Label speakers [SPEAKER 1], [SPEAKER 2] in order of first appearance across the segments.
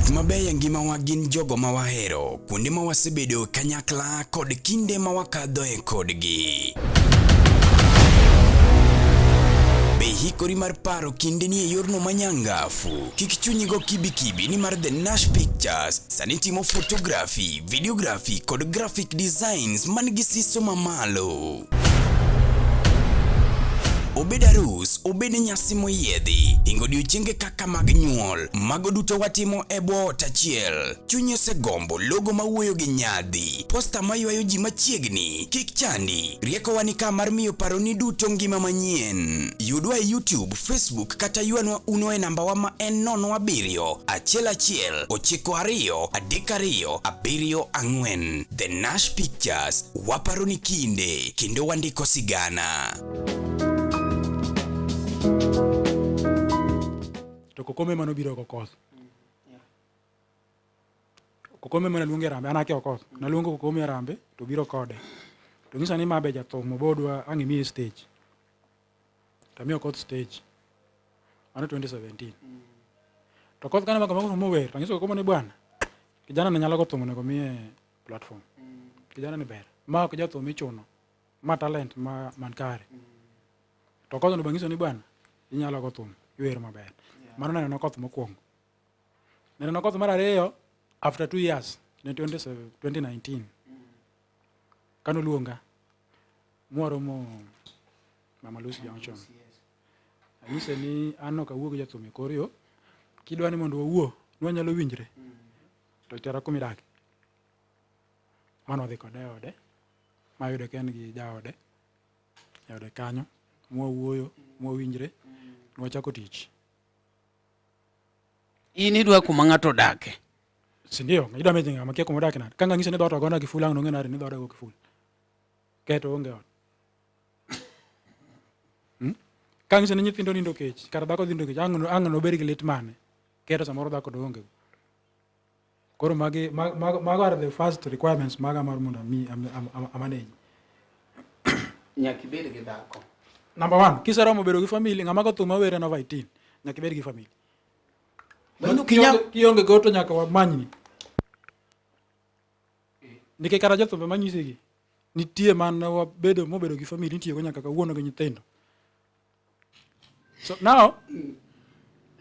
[SPEAKER 1] Gik mabeyo e ngimawa gin jogo ma wahero, kuonde ma wasebedo kanyakla kod kinde ma wakadhoe kodgi. Be ihikori mar paro kindeni e yorno manyangafu? Kik chunyi go kibikibi nimar The Nash Pictures sani timo photography, videography kod graphic designs man gi siso mamalo. Obed arus, obed nyasi moyiedhi, hingo odiochienge kaka mag nyuol, mago duto watimo e bwo ot achiel. Chunyi osegombo logo mawuoyo gi nyadhi, posta maywayo ji machiegni, kik chandi, riekowa ni ka mar miyo paroni duto ngima manyien. Yudwa e YouTube, Facebook kata ywanwa uno e nambawa ma en 07 11 92 32 74. The Nash Pictures, waparo ni kinde kendo wandiko sigana.
[SPEAKER 2] To Kokome mano biro go koth. Kokome mane luonge Rambe, an akia Okoth. Naluongo Kokome Rambe to biro kode. To ng'isa ni ma be jathum obodwa ang' imiye stage. To amiyo Okoth stage. Mano 2017. To Okoth kane mako mako mower, to ang'iso Kokome ni bwana, kijana ni nyalo go thum onego miye platform. Kijana ni ber. Ma ok jathum ichuno. Ma talent ma man kare. To Okoth no bang'iso ni bwana, inyalo go thum, iwer maber. Mano neno Okoth mokwongo. Neno Okoth mar ariyo after 2 years, ne 20, 2019. Kanoluonga, mwaromo Mama Lucy Junction. Anyise ni an ok awuo gi jathum e kor yo. Kidwa ni mondo wawuo, ni wanyalo winjre. To tera kuma idake. Mano wadhi kode e ode. Mayudo ka en gi jaode. E ode kanyo. Mwawuoyo, mwawinjre. Nwachako tich.
[SPEAKER 3] In idwa kuma ng'ato odake.
[SPEAKER 2] Si ndio? Idwa meje ng'ama kia kuma odake nade? Ka ng'anyise ni dhoot ogona kiful ang' nong'e nade ni dhoot ogo kiful. Keto onge ot. Ka ng'ise ni nyithindo nindo kech, kata dhako nindo kech, ang' ang' nobed gi lit mane? Keto samoro dhako to onge go. Koro magi mago, mago are the first requirements maga mar mondo ami am manage.
[SPEAKER 3] Nyaka ibed gi dhako.
[SPEAKER 2] Number one, kiseromo bedo gi family, ng'ama go thum mawere en over 18, nyaka ibed gi family.
[SPEAKER 3] Mano kinya
[SPEAKER 2] Kionge go to nyaka wamanyni. Nikech kata jothumbe manyisi gi, nitie man wabedo mobedo gi family nitie go nyaka kawuono gi nyithindo. So now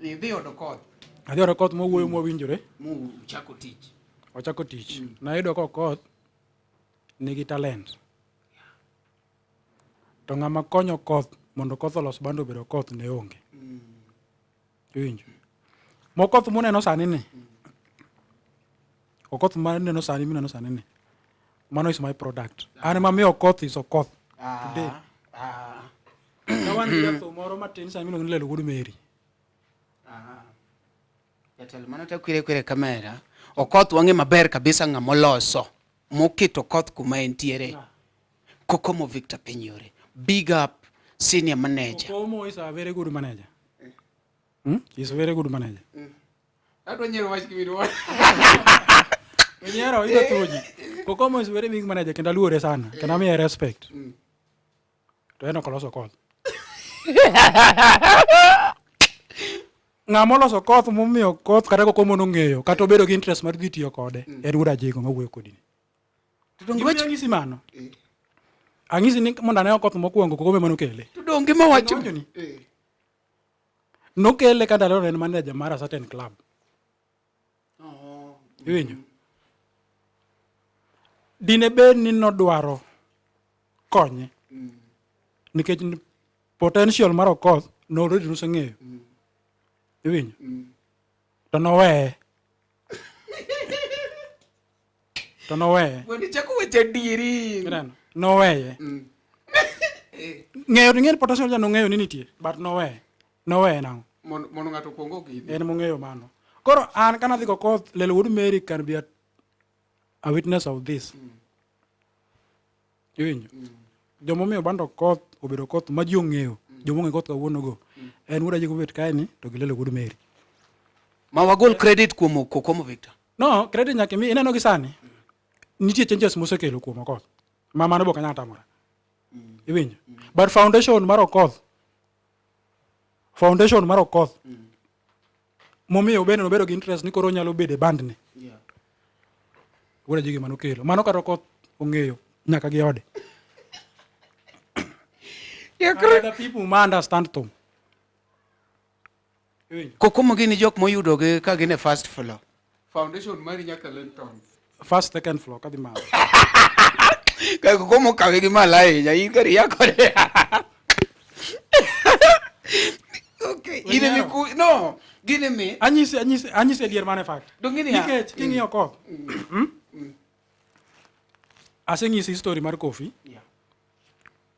[SPEAKER 3] idhi od Okoth.
[SPEAKER 2] Adhi od Okoth mowuoyo mwawinjore.
[SPEAKER 3] Muchako tich.
[SPEAKER 2] Wachako tich. Nayudo ka Okoth nigi talent. To ng'ama konyo Okoth mondo Okoth olos bando obed Okoth ne onge. Iwinjo? Mokoth muneno sani ni. Okoth maneno sani mineno sani ni. Mano is my product. An ema miyo Okoth is Okoth. Today. Ka wan gi jathum moro matin sani miluongo ni Lelo Wuod Mary.
[SPEAKER 3] Jatelo mano ta kwire kwire kamera. Okoth wang'e maber kabisa ng'ama oloso moketo Okoth kuma entiere. Kokomo Victor Pinyore. Big up senior manager.
[SPEAKER 2] Kokomo is a very good manager. He's a very good manager.
[SPEAKER 3] Adwa nyiero wach gimidwa.
[SPEAKER 2] Nyiero idwa thuro ji. Kokomo is very big manager kendo aluore sana. Kendo amiye respect. To en ok oloso Okoth. Ng'ama oloso Okoth momiyo Okoth kata Kokomo nong'eyo kata obedo gi interest mar dhi tiyo kode en wuod Ajigo mawuoyo kodi ni. Gima anyisi mano. Ang'isi ni mondo ane Okoth mokwongo Kokomo ema nokele.
[SPEAKER 3] To donge mawacho.
[SPEAKER 2] Nowacho ni. Nokele ka ndalo en manager mar a certain club. Iwinjo? Dine bed ni nodwaro konye. Nikech potential mar Okoth no already noseng'eyo. Iwinjo? To noweye. To noweye.
[SPEAKER 3] Wendi chako weche adieri.
[SPEAKER 2] Ineno? Noweye. Ng'eyo to ing'e ni potential ja nong'eyo ni nitie, but noweye. Noweye nang'o?
[SPEAKER 3] Mondo ng'ato okuong ogine.
[SPEAKER 2] En mong'eyo mano. Koro an kana dhi Okoth, Lelo Wuod Mary can be a witness of this. Iwinjo? Jomomiyo bando Okoth obedo Okoth ma ji ong'eyo, joma ong'eyo Okoth kawuono go. En wuod Ajigo bet kae ni to gi Lelo Wuod Mary.
[SPEAKER 3] Ma wagol credit kuom Kokomo Victor.
[SPEAKER 2] No, credit nyaka imi, ineno gi sani. Nitie changes mosekelo kuom Okoth. Ma mano be ok anyal tamora. Iwinjo? But foundation mar Okoth, foundation mar Okoth. Momiyo bende nobedo gi interest ni koro onyalo bedo e band ni.
[SPEAKER 3] Yeah.
[SPEAKER 2] Wuod Ajigo ema nokelo. Mano kata Okoth ong'eyo nyaka gi ode.
[SPEAKER 3] Yeah,
[SPEAKER 2] And other people ma understand thum. Iwinjo?
[SPEAKER 3] Kokomo gin jok moyudo gi ka gin e first floor.
[SPEAKER 4] Foundation mari nyaka Lenton.
[SPEAKER 2] First, second floor kadhi malo.
[SPEAKER 3] Ka Kokomo okawe gi malo ahinya, in kar ia kode. Okay, in emi ku no, gin emi.
[SPEAKER 2] Anyisi anyisi anyisi adier mane fact.
[SPEAKER 3] Dong' ing'e niya-
[SPEAKER 2] Nikech king'iyo Okoth. Aseng'isi history mar Kofi.
[SPEAKER 3] Yeah.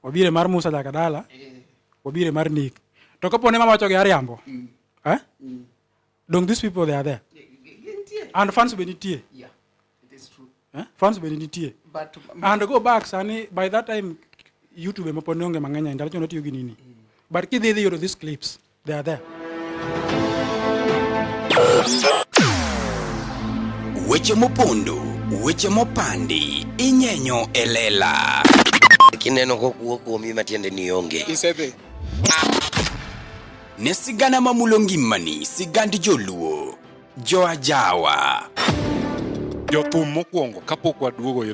[SPEAKER 2] Wabire mar Musa Jakadala. Wabire mar Nick. To kapo ne mama wacho gi ariambo. Eh? Dong these people they are there. And fans be nitie.
[SPEAKER 3] Yeah, it is true.
[SPEAKER 2] Eh? Fans be nitie.
[SPEAKER 3] But
[SPEAKER 2] And go back sani by that time YouTube ema pod ne onge mang'eny ahinya, ndalo chon watiyo gi nini. But kidhi idhi yudo these clips, they are there.
[SPEAKER 1] Weche mopondo, weche mopandi, inyenyo e lela.
[SPEAKER 5] Kineno kokuo kuomi matiende ni onge.
[SPEAKER 4] Isedhi.
[SPEAKER 1] Ne sigana mamulo ngimani, sigand joluo, joajawa.
[SPEAKER 6] Jothum mokwongo kapok waduogo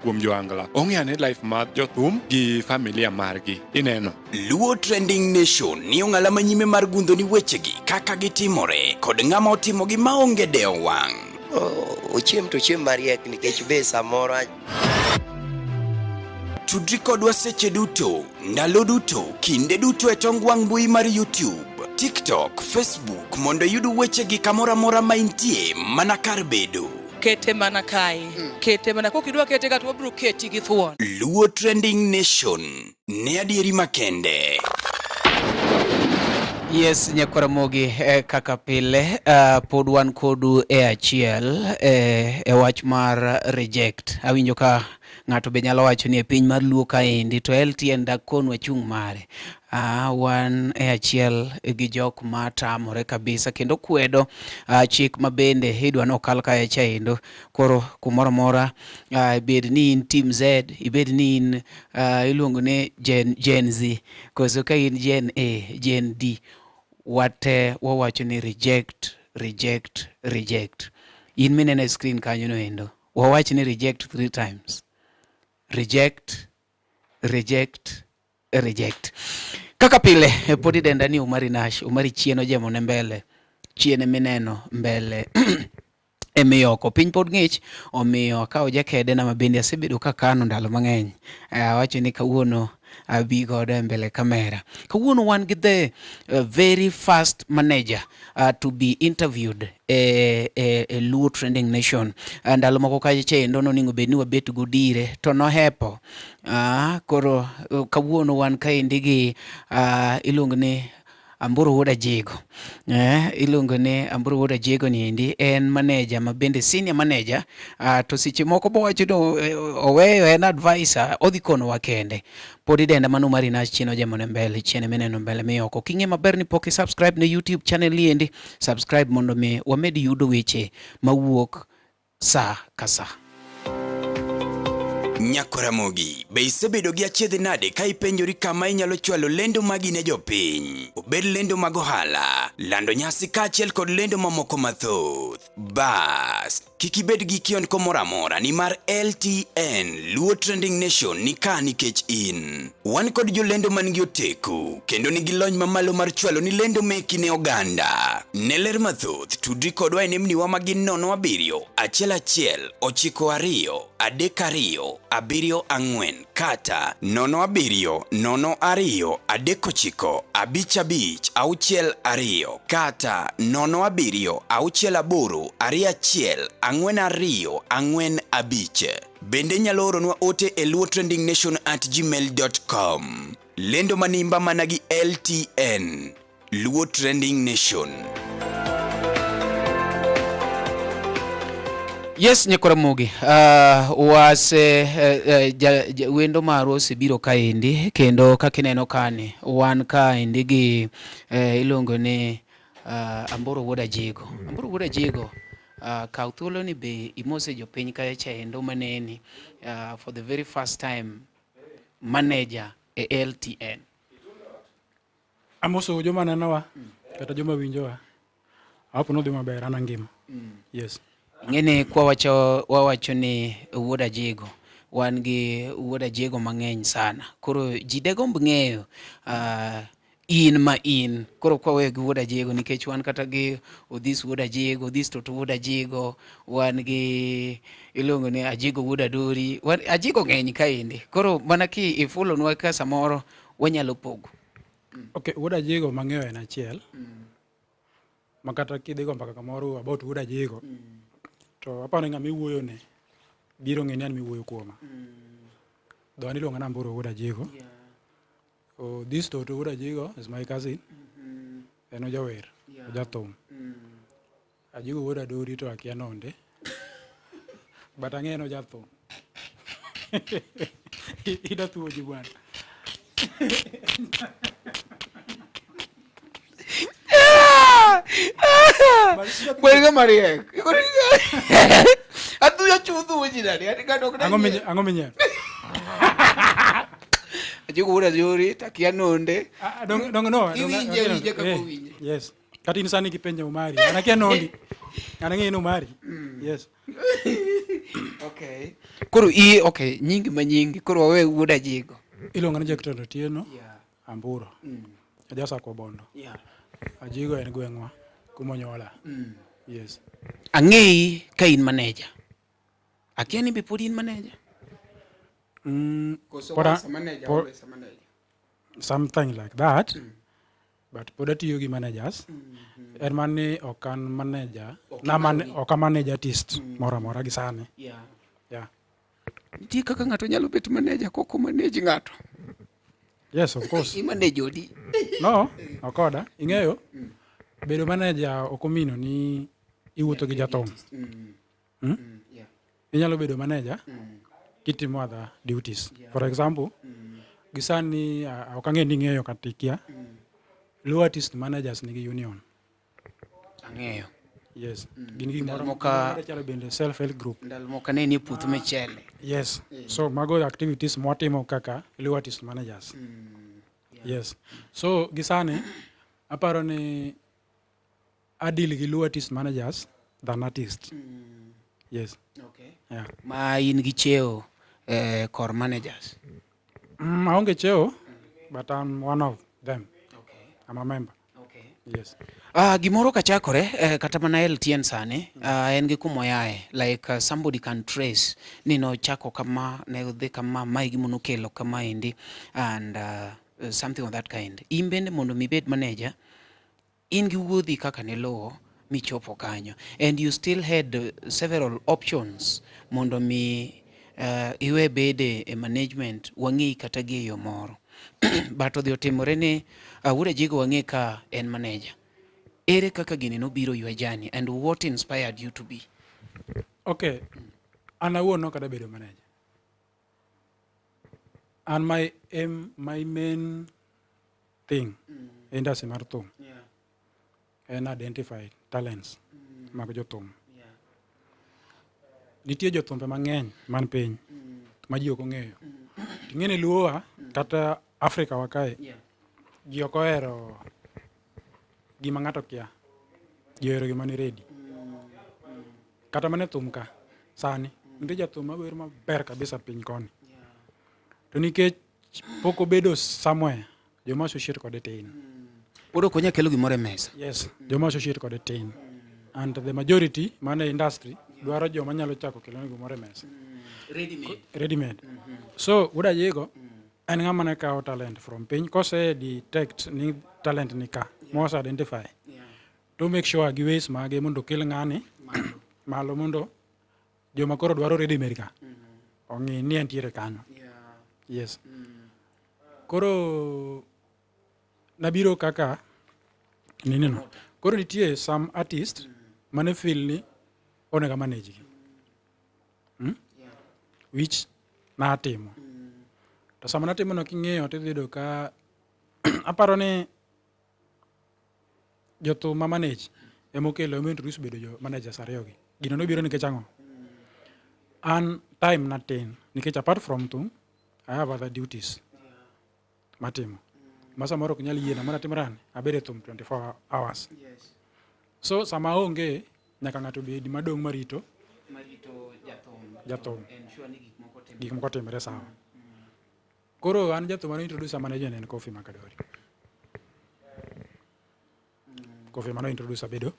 [SPEAKER 6] kuom joangla ong'e ane life mar jothum gi familia margi ineno.
[SPEAKER 1] Luo Trending Nation ni ong'ala manyime mar gundho ni wechegi kaka gitimore kod ng'ama otimogi maonge dewo wang'.
[SPEAKER 5] Ochiem to ochiem mariek nikech be samoro
[SPEAKER 1] Tudri kodwa seche duto, ndalo duto, kinde duto e tong wang' mbui mar YouTube, TikTok, Facebook mondo iyud wechegi kamoro amora ma intie mana kar bedo.
[SPEAKER 7] Kete mana kae. Kete mana kokidwa kete ka to wabiro keti gi thuon.
[SPEAKER 1] Luo Trending Nation ne adieri makende.
[SPEAKER 3] Yes, nyakwaramogi kaka pile pod wan kodu e achiel e wach mar reject. Awinjo ka ng'ato be nyalo wacho ni e piny mar Luo kaendi to LTN dak konwa chung' mare. Wan e achiel gi jok ma tamore kabisa kendo kwedo chik ma bende idwa ni okal kae chaendo. Koro kumoro amora ibed ni in team Z, ibed ni in iluongo ni Gen Z, koso ka in Gen A, Gen D, wate wawacho ni reject, reject, reject. In mineno e screen kanyo no endo, wawach ni reject 3 times. Reject, reject, reject. Kaka pile pod idenda ni Omari Nash, Omari chien ojemo ne mbele, chien emineno mbele emiyoko. Piny pod ng'ich, omiyo akawo jakede na mabende asebedo kakano ndalo mang'eny. Awacho ni kawuono abi godo e mbele kamera. Kawuono wan gi the very first manager to be interviewed e Luo Trending Nation. Ndalo moko kacha chendo nonego bed ni wabet godire to nohepo. Koro kawuono wan kaendi gi iluongo ni Amburu Wuod Ajigo. Iluongo ni Amburu Wuod Ajigo ni endi en manager ma bende senior manager, to seche moko bowacho ni oweyo en advisor, odhi konowa kende. Pod idenda mano mari Nash chien ojemo ne mbele, chien mineno mbele miyoko. King'e maber ni pok i-subscribe ne YouTube channel ni endi, subscribe mondo mi wamed yudo weche mawuok sa ka sa.
[SPEAKER 1] Nyakoramogi, be isebedo gi achiedh nade ka ipenjori kama inyalo chwalo lendo magi ne jopiny? Obed lendo mag ohala, lando nyasi kaachiel kod lendo mamoko mathoth. Bas, kik ibed gi kiondko moro amora nimar LTN Luo Trending Nation ni ka nikech in. Wan kod jolendo man gi oteku kendo nigi lony mamalo mar chwalo ni lendo meki ne oganda. Ne ler mathoth, tudri kodwa e nembniwa ma gin 0 7 1 1 9 2 3 2 7 4 kata 0 7 0 2 3 9 5 5 6 2 kata 0 7 6 8 2 1 4 2 4 5. Bende inyalo oronwa ote e luotrendingnation@gmail.com. Lendo manimba mana gi LTN. Luo Trending Nation.
[SPEAKER 3] Yes, Nyakoramogi, wase wendo marwa osebiro kaendi kendo kaka ineno kani wan kaendi gi iluongo ni Amburu Wuod Ajigo. Amburu Wuod Ajigo, kaw thuolo ni be imose jopiny kae chaendo maneni for the very first time manager e LTN.
[SPEAKER 2] Amoso joma nenowa kata joma winjowa. Hapo nodhi maber an angima. Yes.
[SPEAKER 3] Ing'eni kwawacho wawacho ni wuod Ajigo wan gi wuod Ajigo mang'eny sana. Koro ji degomb ng'eyo in ma in. Koro kwaweyo gi wuod Ajigo nikech wan kata gi Odhis wuod Ajigo, Odhis Toto wuod Ajigo, wan gi iluongo ni Ajigo wuod Adori. Wan, Ajigo ng'eny kaendi. Koro mana ki ifulonwa ka samoro wanyalo pogo.
[SPEAKER 2] Okay, wuod Ajigo mang'eyo en achiel. Ma kata kidhi go mbaka kamoro about wuod Ajigo, to aparo ni ng'ama iwuoyone biro ng'e ni an miwuoyo kuoma. Dho an iluonga ni Amburu wuod Ajigo. Oh, this Toto wuod Ajigo is my cousin. En ojawer, ojathum. Ajigo wuod Adori to akia nonde. But ang'e en ojathum. Ida thuo ji bwana.
[SPEAKER 3] Kweri mariek. Athuyo chutho ji nade? Ati kata ok
[SPEAKER 2] Ang'o minye- ang'o minyiero?
[SPEAKER 3] Ajigo wuod Adori takia nonde.
[SPEAKER 2] Ah, dong dong no. dong-
[SPEAKER 4] Iwinje,
[SPEAKER 2] dong-
[SPEAKER 4] iwinje kaka
[SPEAKER 2] eh,
[SPEAKER 4] owinje.
[SPEAKER 2] Yes. Kata in sani kipenjo Umari. An akia nondi. An ang'eyo ni Umari. Yes.
[SPEAKER 3] Okay. Koro i okay, nyingi ma nyingi. Koro wawe wuod Ajigo.
[SPEAKER 2] Iluonga ni Jackton Otieno Amburo. Aja Bondo.
[SPEAKER 3] Yeah.
[SPEAKER 2] Ajigo en gweng'wa kumonyuola. Yes.
[SPEAKER 3] Ang'eyi ka in manager. Akia ni be pod in manager.
[SPEAKER 4] Koso
[SPEAKER 2] Pod a-
[SPEAKER 4] once a manager, always a manager.
[SPEAKER 2] Something like that. But pod atiyo gi managers. En man ni ok an manager. Na man, ok a manage artist moro amora gi sani.
[SPEAKER 3] Yeah.
[SPEAKER 2] Yeah.
[SPEAKER 3] Nitie kaka ng'ato nyalo bet manager kok omanage ng'ato.
[SPEAKER 2] Yes, of course.
[SPEAKER 3] I manage odi.
[SPEAKER 2] No, ok oda. Ing'eyo, bedo manager ok omino ni iwuotho gi jathum.
[SPEAKER 3] Yeah.
[SPEAKER 2] Inyalo bedo manager kitimo other duties. For example, gi sani ok ang'e ni ing'eyo kata ikia. Luo artist managers nigi union.
[SPEAKER 3] Ang'eyo.
[SPEAKER 2] Yes. Gin gi gimoro
[SPEAKER 3] Ndalo moka-
[SPEAKER 2] moro chalo bende self help group.
[SPEAKER 3] Ndalo moko ne nie puoth michele.
[SPEAKER 2] Yes. So mago activities mwatimo kaka Luo artist managers. Yes. So gi sani aparo ni adeal gi Luo artist managers than artist. Yes.
[SPEAKER 3] Okay.
[SPEAKER 2] Yeah.
[SPEAKER 3] Ma in gi cheo kor managers.
[SPEAKER 2] Aonge cheo, but I'm one of them.
[SPEAKER 3] Okay.
[SPEAKER 2] I'm a member.
[SPEAKER 3] Okay.
[SPEAKER 2] Yes.
[SPEAKER 3] Gimoro kachakore kata mana LTN sani en gi kumoyae like somebody can trace ni nochako kama ne odhi kama mae gima nokelo kama endi and something of that kind. In bende mondo mi ibed manager in gi wuodhi kaka niluwo michopo kanyo and you still had several options mondo mi iwe bede e management wang'eyi kata gi e yo moro but odhi otimore ni Wuod Ajigo wang'e ka en manager. Ere kaka gini nobiro your journey and what inspired you to be?
[SPEAKER 2] Okay. An awuon ok adwa bedo manager. An my aim, my main thing e industry mar thum en identify talents mag jothum. Nitie jothumbe mang'eny man piny ma ji ok ong'eyo. Ting'e ni Luowa kata Afrika wa kae ji ok ohero gima ng'ato kia. Ji ohero gima ni ready. Kata mana e thum ka sani nitie jathum mawer maber kabisa piny koni. To nikech pok obedo somewhere, joma associate kode tin.
[SPEAKER 3] Pod ok onyal kelo gimoro e mesa.
[SPEAKER 2] Yes, joma associate kode tin. And the majority man e industry dwaro joma nyalo chako kelo ne gimoro e mesa.
[SPEAKER 3] Ready made.
[SPEAKER 2] Ready made. So Wuod Ajigo en ng'ama ne kawo talent from piny kose detect ni talent ni ka mose identify to make sure gi ways mage mondo okel ng'ani malo mondo joma koro dwaro ready made ka ong'i ni entiere kanyo. Yes. Koro nabiro kaka nini no. Koro nitie some artist mane feel ni onego manage gi. Which natimo. To sama natimo no king'iyo tidhi yudo ka aparo ni jothum ma manage emokelo emo introduce bedo jo managers ariyo gi. Gino nobiro nikech ang'o? An time na tin nikech apart from thum I have other duties matimo. Ma samoro ok nyal yiena mana atim rani abed e thum 24 hours. So sama onge nyaka ng'ato bedi madong' marito
[SPEAKER 3] Marito jathum.
[SPEAKER 2] Jathum.
[SPEAKER 3] Ensure ni gik moko timore.
[SPEAKER 2] Gik moko timre sawa. Koro an jathum mane introduce management en Kofi Makadori. Kofi mano introduce abedo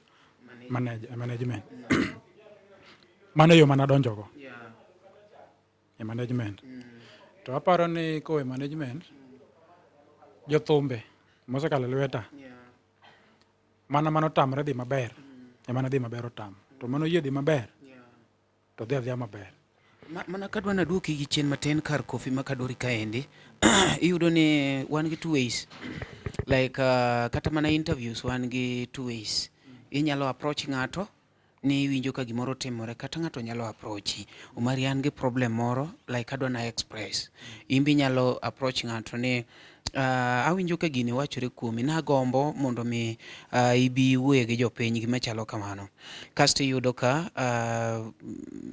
[SPEAKER 2] management. Mano e yo mana donjogo e management. To aparo ni kowe management, jothumbe mosekalo e lweta mana mano tamre dhi maber ema ne dhi maber otam. To mano yie dhi maber to dhi adhiya maber.
[SPEAKER 3] Mana kadwa naduoki gi chien matin kar Kofi Makadori kaendi, iyudo ni wan gi two ways. Like kata mana interviews wan gi two ways. Inyalo approach ng'ato ni iwinjo ka gimoro timore kata ng'ato nyalo approachi. Omari an gi problem moro like adwa na express. In be inyalo approach ng'ato ni awinjo ka gini wachore kuomi nagombo mondo mi ibi iwuoye gi jopiny gima chalo kamano. Kasto iyudo ka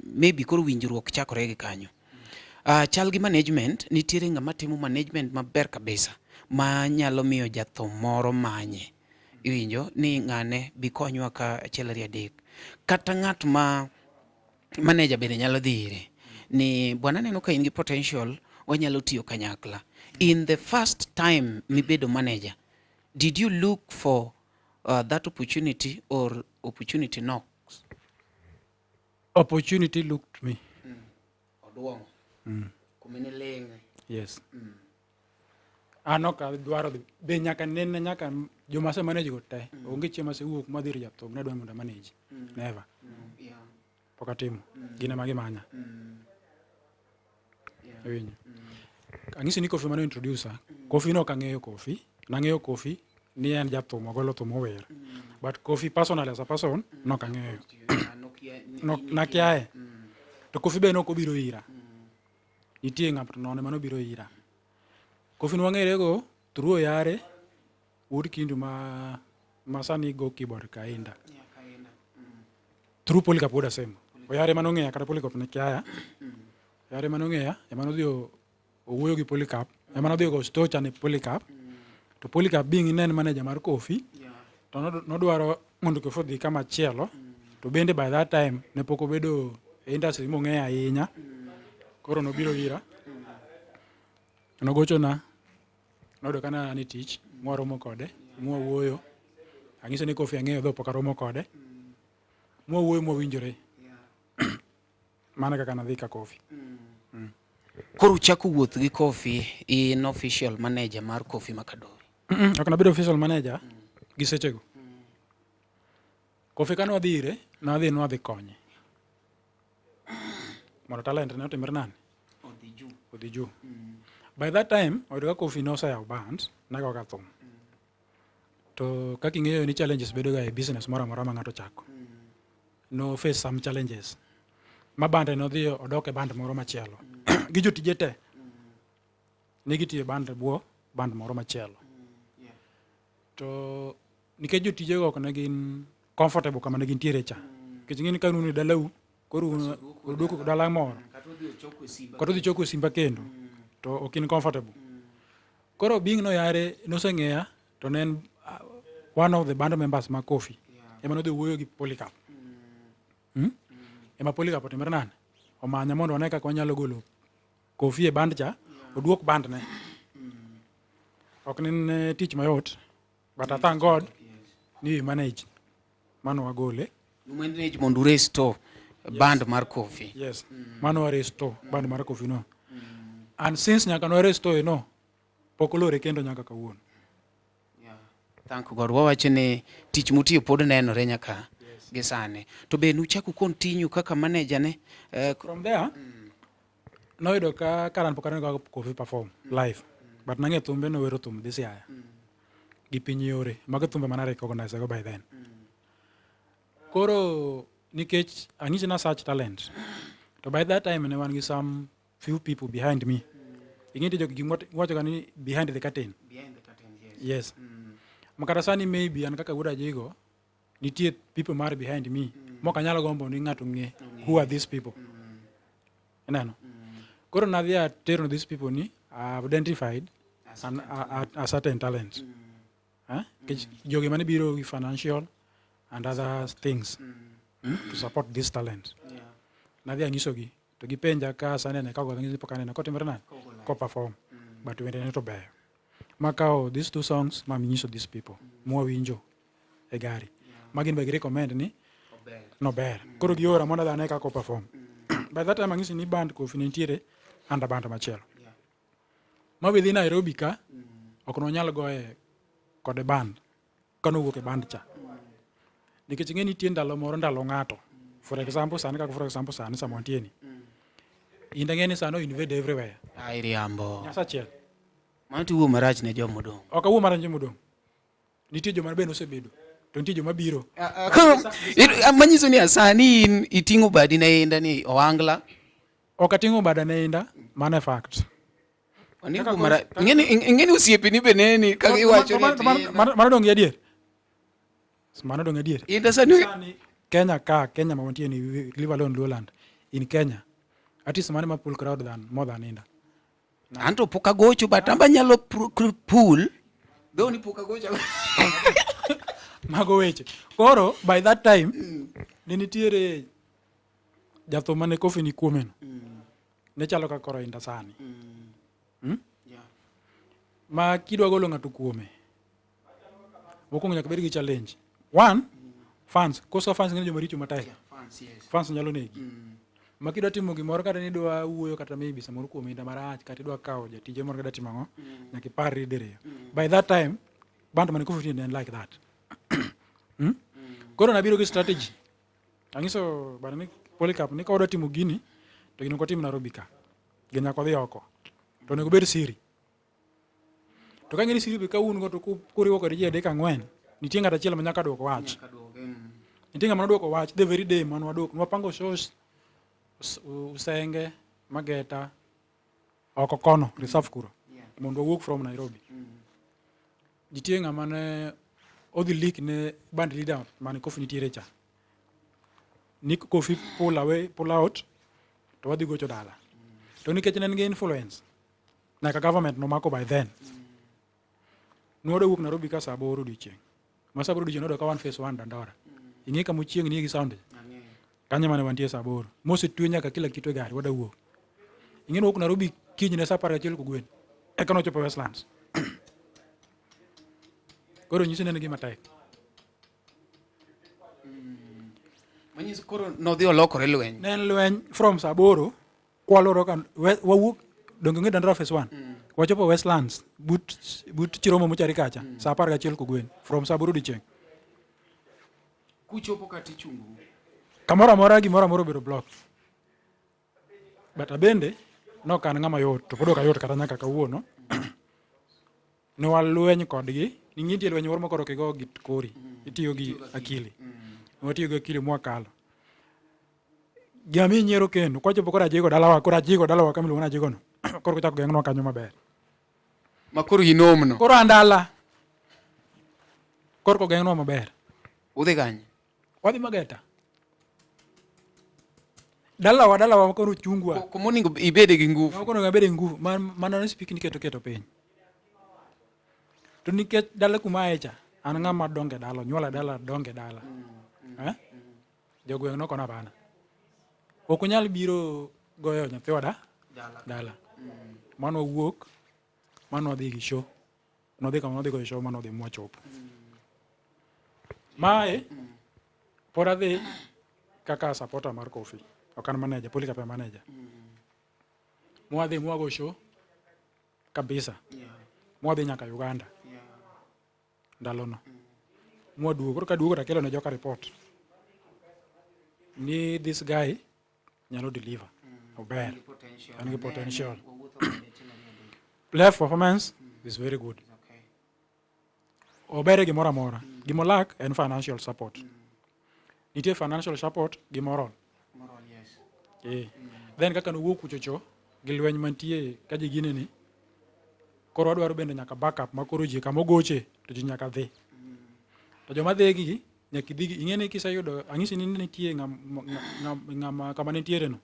[SPEAKER 3] maybe koro winjruok chakore gi kanyo. Chal gi management, nitiere ng'ama timo management maber kabisa ma nyalo miyo jathum moro manye. Iwinjo ni ng'ane bi konywa ka achiel ariyo adek. Kata ng'at ma manager bende nyalo dhi ire ni bwana aneno ka in gi potential wanyalo tiyo kanyakla. In the first time mibedo manager, did you look for that opportunity or opportunity knocks?
[SPEAKER 2] Opportunity looked me.
[SPEAKER 3] Oduong'o. Kumene leng'e.
[SPEAKER 2] Yes. An ok adwaro dhi be nyaka nene nyaka joma ase manage go te. Onge chieng' masewuok madhi ir jathum nadwa mondo amanage. Never. Pok atimo. Gin ema gimanya. Iwinjo. Ang'isi ni Kofi mano introducer. Kofi no ok ang'eyo Kofi. Nang'eyo Kofi ni en jathum ogolo thum ower. But Kofi personally as a person nok ang'eyo. Nakiaye. To Kofi be nok obiro ira. Nitie ng'ato nono manobiro ira. Kofi nwang'ere go through Oyare wuod Kindu ma sani go keyboard Kainda. Through Polycarp wuod Asembo. Oyare manong'eya kata Polycarp ne kiaya. Oyare manong'eya ema nodhi owuoyo gi Polycarp. Ema nodhi ogo stocha ne Polycarp. To Polycarp being ne en manager mar Kofi, to nodwaro mondo Kofi odhi kama chielo. To bende by that time ne pok obedo e industry mong'eyo ahinya. Koro nobiro ira. Nogochona. Noyudo ka an e tich, mwaromo kode, mwawuoyo. Ang'ise ni Kofi ang'eyo dho pok aromo kode. Mwawuoyo mwawinjore. Mano kaka nadhi ka Kofi.
[SPEAKER 3] Koro uchako wuoth gi Kofi, in official manager mar Kofi Makadori.
[SPEAKER 2] Ok nabedo official manager gi sechego. Kofi kane wadhi ire, nadhi nwadhi konye. Mondo talent ne otimre nade? Odhi juu. By that time, oyudo ka Kofi noseyawo band, ne go ga thum. To kaka ing'eyo ni challenges bedo ga e business moro amora ma ng'ato chako. No face some challenges. Ma band nodhi odok e band moro machielo. Gi jotije te. Ne gitiyo e band bwo band moro machielo. To nikech jotije go ok ne gin comfortable kama ne gintiere cha. Nikech ing'e ni ka un e dalau, koro uduoko dala moro. Kata odhi choko simba kendo. To ok in comfortable. Koro being noyare noseng'eya to ne en one of the band members ma Kofi. Ema nodhi wuoyo gi Polycarp. Ema Polycarp otimre nade? Omanya mondo wane kaka wanyalo golo Kofi e band cha, oduok band ne. Ok ne en tich mayot, but I thank God ni we manage. Mano wagole.
[SPEAKER 3] You manage mondo restore band mar Kofi.
[SPEAKER 2] Yes. Mano wa restore band mar Kofi no. And since nyaka no restore no, pok olore kendo nyaka kawuono.
[SPEAKER 3] Thank God. Wawacho ni tich mutiyo pod nenore nyaka gi sani. To be nuchako continue kaka manager ne?
[SPEAKER 2] From there, noyudo ka karan pok aneno ka Kofi perform live. But nang'e thumbe nowero thum dhi Siaya. Gi piny yore. Mago thumbe mana recognize go by then. Koro nikech ang'isi na search talent. To by that time ne wan gi some few people behind me. Ing'e nitie jok gimwa wacho ga ni behind the curtain.
[SPEAKER 3] Behind the curtain, yes.
[SPEAKER 2] Yes. Makata sani maybe an kaka wuod Ajigo, nitie people mar behind me. Mok anyalo gombo ni ng'ato ng'e who are these people. Ineno? Koro nadhi atero these people ni I've identified a certain talent. Nikech jogi mane biro gi financial and other things to support this talent. Nadhi anyisogi to gipenja ka asanene ka gogo pok anene kotimore nade ko perform but wendene to beyo makawo these two songs maminyiso these people mwawinjo e gari ma gin be gi recommend ni nober koro giora mondo adhi ane kaka o perform. By that time ang'isi ni band Kofi ne nitiere under band machielo ma be dhi Nairobi ka ok nonyal goye kode band kanowuok e band cha nikech ing'e nitie ndalo moro ndalo ng'ato. For example sani, kaka for example sani sama wantie ni in ang'e ni sani o invade everywhere.
[SPEAKER 3] Ai, riambo.
[SPEAKER 2] Nyasachiel.
[SPEAKER 3] Mano to iwuo marach ne joma odong'.
[SPEAKER 2] Ok awuo marach ne joma odong'. Nitie joma bende osebedo to nitie joma biro.
[SPEAKER 3] Koro manyiso ni sani in iting'o badi ne Inda ni ohangla.
[SPEAKER 2] Ok ating'o bada ne Inda, mano e fact.
[SPEAKER 3] Ing'eni osiepeni be neni kaka iwacho ni
[SPEAKER 2] Mano dong' adier. Mano dong' adier.
[SPEAKER 3] Inda sani
[SPEAKER 2] Kenya ka, Kenya ma wantie ni, leave alone Luoland. In Kenya, artist mane ma pull crowd than more than Inda?
[SPEAKER 3] Anto pok agocho, but amba nyalo pull. Though ni pok agocho.
[SPEAKER 2] Mago weche. Koro by that time ne nitiere jathum mane Kofi ni kuomeno. Ne chalo kaka koro Inda sani. Ma kidwa golo ng'ato kuome, mokwongo nyaka bed gi challenge. One, fans. Koso fans ng'eny joma richo matek. Fans nyalo negi. Ma kidwa timo gimoro kata nidwa wuoyo kata maybe samoro kuom Inda marach kata idwa kawo jatije moro kata timo ang'o, nyaka iparri diriyo. By that time, band mane Kofi ne en like that. Koro nabiro gi strategy. Ang'iso bana ni Polycarp ni ka wadwa timo gini to gini ok watim Nairobi ka. Gini nyaka wadhi oko. To onego obed siri. To ka ing'e ni siri be ka un go to kuriwo kod ji adek ang'wen, nitie ng'at achiel ma nyaka duok wach. Nitie ng'ama noduoko wach the very day mane waduok. Nwapango shows Usenge, Mageta, oko kono, reserve kuro. Mondo wawuok from Nairobi. Nitie ng'ama ne odhi leak ne band leader mane Kofi nitiere cha. Ni Kofi pull away, pull out, to wadhi gocho dala. To nikech ne en gi influence, nyaka government nomako by then. Nwadwa wuok Nairobi ka saa 8 odiochieng'. Ma saa 8 odiochieng' noyudo ka wan phase 1 Dandora. Ing'e kama ochieng' nie gi sound? Kanyo mane wantie saa 8. Mosetwe nyaka kila kitu e gari, wadwa wuok. Ing'e ni wuok Nairobi kinyne saa 11 kogwen. Eka nochopo Westlands. Koro nyisi ni en gima tek.
[SPEAKER 3] Manyiso koro nodhi olokore lweny.
[SPEAKER 2] Ne en lweny from saa 8 kwaloro ka wawuok donge ng'e Dandora phase 1. Wachopo Westlands but Chiromo mochari kacha saa 11 kogwen from saa 8 odiochieng'.
[SPEAKER 3] Kuchopo kata ichungo.
[SPEAKER 2] Kamoro amora gimoro amora obedo block. But abende nok an ng'ama yot to pod ok ayot kata nyaka kawuono. Ne walweny kodgi. Ni nitie lweny moro ma koro ok igo gi kori. Itiyo gi akili. Watiyo gi akili mwakalo. Gima nyiero kendo kwachopo koro ajigo dalawa koro ajigo dalawa kama iluongo ni ajigo no. Koro kochako geng'nwa kanyo maber.
[SPEAKER 3] Ma koro inomno.
[SPEAKER 2] Koro an dala. Koro kogeng'nwa maber.
[SPEAKER 3] Udhi kanye?
[SPEAKER 2] Wadhi Mageta. Dalawa dalawa koro chungwa.
[SPEAKER 3] Kuma onego ibede gi nguvu.
[SPEAKER 2] Koro onego abede gi nguvu. Mana ne speak ni keto piny. To nikech dala kuma aye cha, an ng'ama donge dala, onyuola dala, donge dala. Eh? Jogweng' nokona hapana. Ok unyal biro goyo nyathiwa da? Dala. Mano wawuok, mano wadhi gi show. Nodhi kama nodhi goyo show, mano wadhi mwachopo. Mae, pod adhi kaka supporter mar Kofi. Ok an manager, Polycarp e manager. Mwadhi mwago show kabisa. Mwadhi nyaka Uganda. Ndalono. Mwaduogo, koro kaduogo to akelo ne joka report. Ni this guy nyalo deliver. Ober. En gi potential. Live performance is very good. Ober e gimoro amora. Gima lack en financial support. Nitie financial support gi moral. Then kaka nowuok kuchocho gi lweny mantie ka ji gineni, koro wadwaro bende nyaka backup ma koro ji kama ogoche to ji nyaka dhi. To joma dhi gi nyaka idhi gi ing'e ni kiseyudo ang'isi ni nitie ng'ama kama nitiere no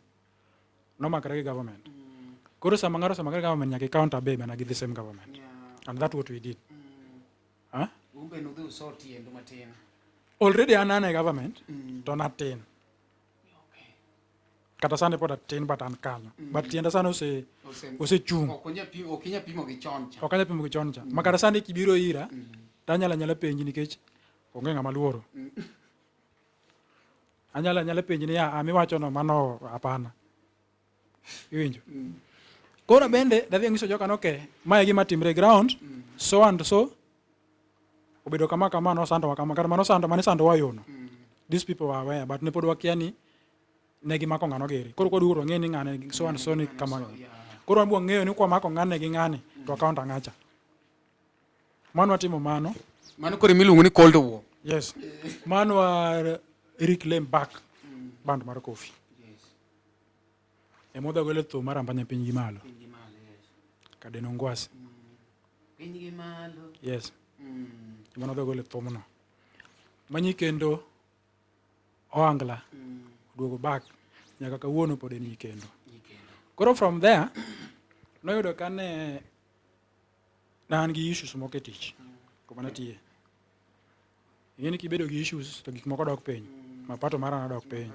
[SPEAKER 2] nomakre gi government. Koro sama ng'ato osemakre gi government nyaka i counter be mana gi the same government. And that's what we did. Huh?
[SPEAKER 3] Umbe nudhi usort tiendu matin.
[SPEAKER 2] Already an an e government to natin. Kata sani pod atin but an kanyo. But tienda sani ose osechung'.
[SPEAKER 4] Ok onya pimo, ok inya pimo gi chon cha.
[SPEAKER 2] Ok anyal pimo gi chon cha. Ma kata sani kibiro ira to anyalo anyala penji nikech onge ng'ama luoro. Anyalo anyala penji ni ah miwacho no mano hapana. Iwinjo? Koro bende dadhi anyiso joka ni okay, mae e gima timre e ground, so and so obedo kama kama nosandowa kama kata mano sando mane sandowa yono. These people were aware but ne pod wakia ni ne gimako ng'ano giri. Koro kwaduogo to wang'eyo ni ng'ane so and so ni kama. Koro wan be wang'eyo ni kwamako ng'ane gi ng'ane to account ang'acha. Mano watimo mano.
[SPEAKER 4] Mano koro miluongo ni Cold War.
[SPEAKER 2] Yes. Mano wa reclaim back band mar Kofi. Ema wadhi golo thum mar Ambanya piny gi malo. Kadeno Ngwasi.
[SPEAKER 3] Piny gi malo.
[SPEAKER 2] Yes. Ema nwadhi golo thumno. Manyi kendo Ohangla oduogo back nyaka kawuono pod en nyikendo. Koro from there noyudo ka ne ne an gi issues moko e tich kuma natiye. Ing'e ni kibedo gi issues to gik moko dok piny. Mapato mara nodok piny.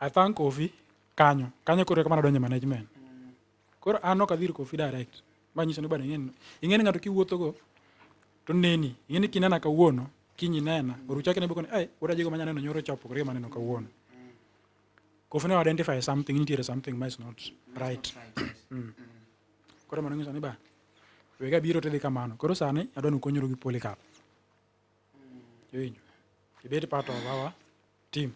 [SPEAKER 2] I thank Kofi kanyo. Kanyo koro eka mana donjo e management. Koro an ok adhi ir Kofi direct. Manyiso ni bana ing'e ing'e ni ng'ato kiwuotho go to neni. Ing'e ni kinena kawuono, kiny inena, oruchak ine bokoni, ai, wuod Ajigo manya neno nyoro cha opogore gi maneno kawuono. Kofi ne identify something, nitiere something ma is not right. Koro mano nyiso ni ba, wega biro tidhi kamano. Koro sani adwa ni ukonyru gi Polycarp. Iwinjo? Ibed part of our team.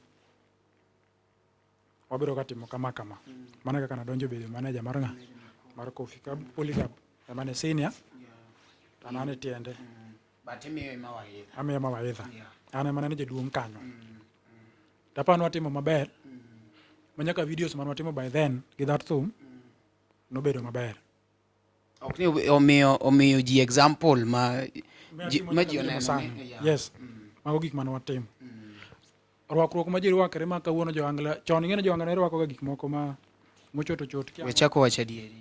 [SPEAKER 2] Wabiro ga timo kama kama. Mano kaka nadonjo bedo manager mar ng'a? Mar Kofi. Ka Polycarp ema ne senior, to an an e tiende.
[SPEAKER 3] But imiyo mawaidha.
[SPEAKER 2] Amiyo mawaidha. An ema ne jaduong' kanyo. To aparo ni watimo maber. Ma nyaka videos mane watimo by then gi that thum nobedo maber.
[SPEAKER 3] Ok ni omiyo ji example ma ji, ma ji oneno ni
[SPEAKER 2] yeah. Yes. Mago gik mane watimo. Rwakruok ma ji rwakre ma kawuono jo-Angla chon ing'e ni jo-Angla ne rwakoga gik moko ma mochot ochot.
[SPEAKER 3] We chako wacho adieri.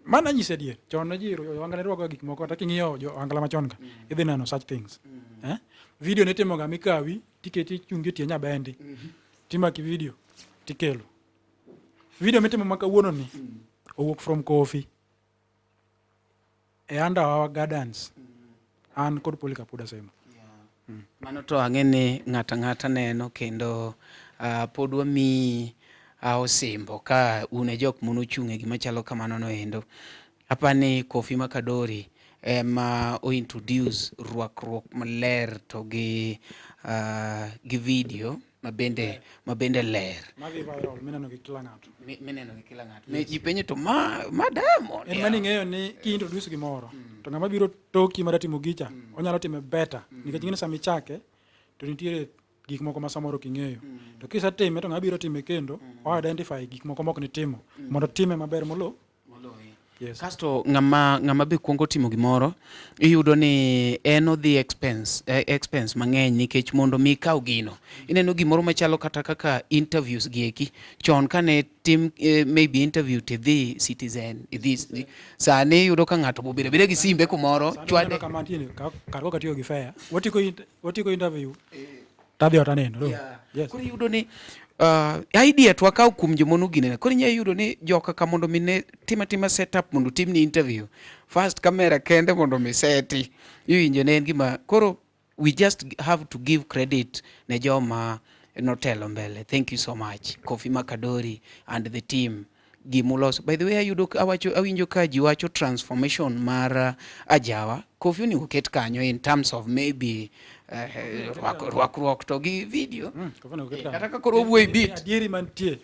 [SPEAKER 2] Mano anyisi adier. Chon ne ji jo-Angla ne rwakoga gik moko kata king'iyo jo-Angla machon ka idhi neno such things. Eh? Video nitimoga mikawi tiketi ichungi e tie nyabendi. Timaki video tikelo. Video mitimo ma kawuono ni owuok from Kofi. E under our guidance. An kod Polycarp Wuod
[SPEAKER 3] Mano to ang'e ni ng'ato ang'ata neno kendo pod wamiyi osimbo ka un e jok manochung' e gima chalo kamano no endo. Apani Kofi Makadori ema o introduce rwakruok maler to gi video mabende ler.
[SPEAKER 2] Madhi viral mineno gi kila ng'ato.
[SPEAKER 3] Mineno gi kila ng'ato. Ne ji penjo to ma Diamond.
[SPEAKER 2] En mani ing'eyo ni ki introduce gimoro to ng'ama biro toki mar timo gicha onyalo time better nikech ing'e ni sama ichake to nitiere gik moko ma samoro ok ing'eyo. To kisetime to ng'ama biro time kendo o identify gik moko mok nitimo mondo time maber molo. Yes.
[SPEAKER 3] Kasto ng'ama be kuongo timo gimoro iyudo ni en odhi expense mang'eny nikech mondo mi ikaw gino. Ineno gimoro machalo kata kaka interviews gi eki chon kane tim maybe interview tidhi Citizen idhi sani iyudo ka ng'ato obedo abeda gi simbe kumoro chwade
[SPEAKER 2] kama nitie kar kaka tiyo gi fare watiko interview tadhi ot anindo. Yes.
[SPEAKER 3] Koro iyudo ni idea to wakaw kuom joma ginene. Koro inyalo yudo ni joka ka mondo mi ne tima tima setup mondo timni interview. First camera kende mondo mi seti. Iwinjo ne en gima koro we just have to give credit ne joma notelo mbele. Thank you so much Kofi Makadori and the team. Gimuloso. By the way, ayudo awacho awinjo ka ji wacho transformation mar Ajawa. Kofi onego ket kanyo in terms of maybe rwakruok to gi video.
[SPEAKER 2] Kofi onego ket kanyo.
[SPEAKER 3] Kata ka koro wuoyi bit.
[SPEAKER 2] Adieri mantie.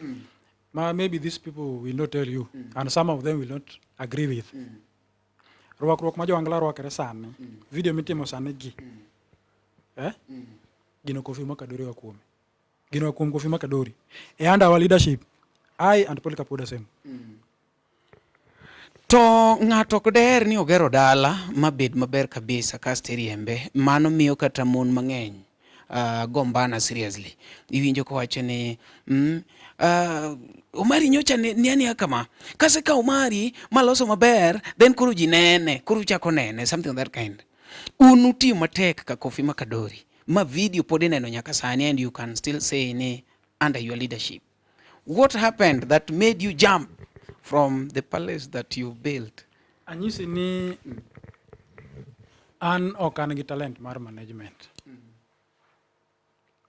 [SPEAKER 2] Ma maybe these people will not tell you and some of them will not agree with. Rwakruok ma jo-Angla rwakre sani, video mitimo sani gi. Gino Kofi Makadori wa kuome. Gino kuom Kofi Makadori. E under our leadership, I and Polycarp Wuod Asemo.
[SPEAKER 3] To ng'ato ok deher ni ogero dala mabed maber kabisa kasto iriembe. Mano miyo kata mon mang'eny gombana seriously. Iwinjo kowacho ni Omari nyocha ni ania kama. Kasekawo Omari maloso maber, then koro ji nene, koro uchako nene, something of that kind. Un utiyo matek ka Kofi Makadori. Ma video pod ineno nyaka sani and you can still say ni under your leadership. What happened that made you jump from the palace that you built?
[SPEAKER 2] Anyisi ni an ok an gi talent mar management.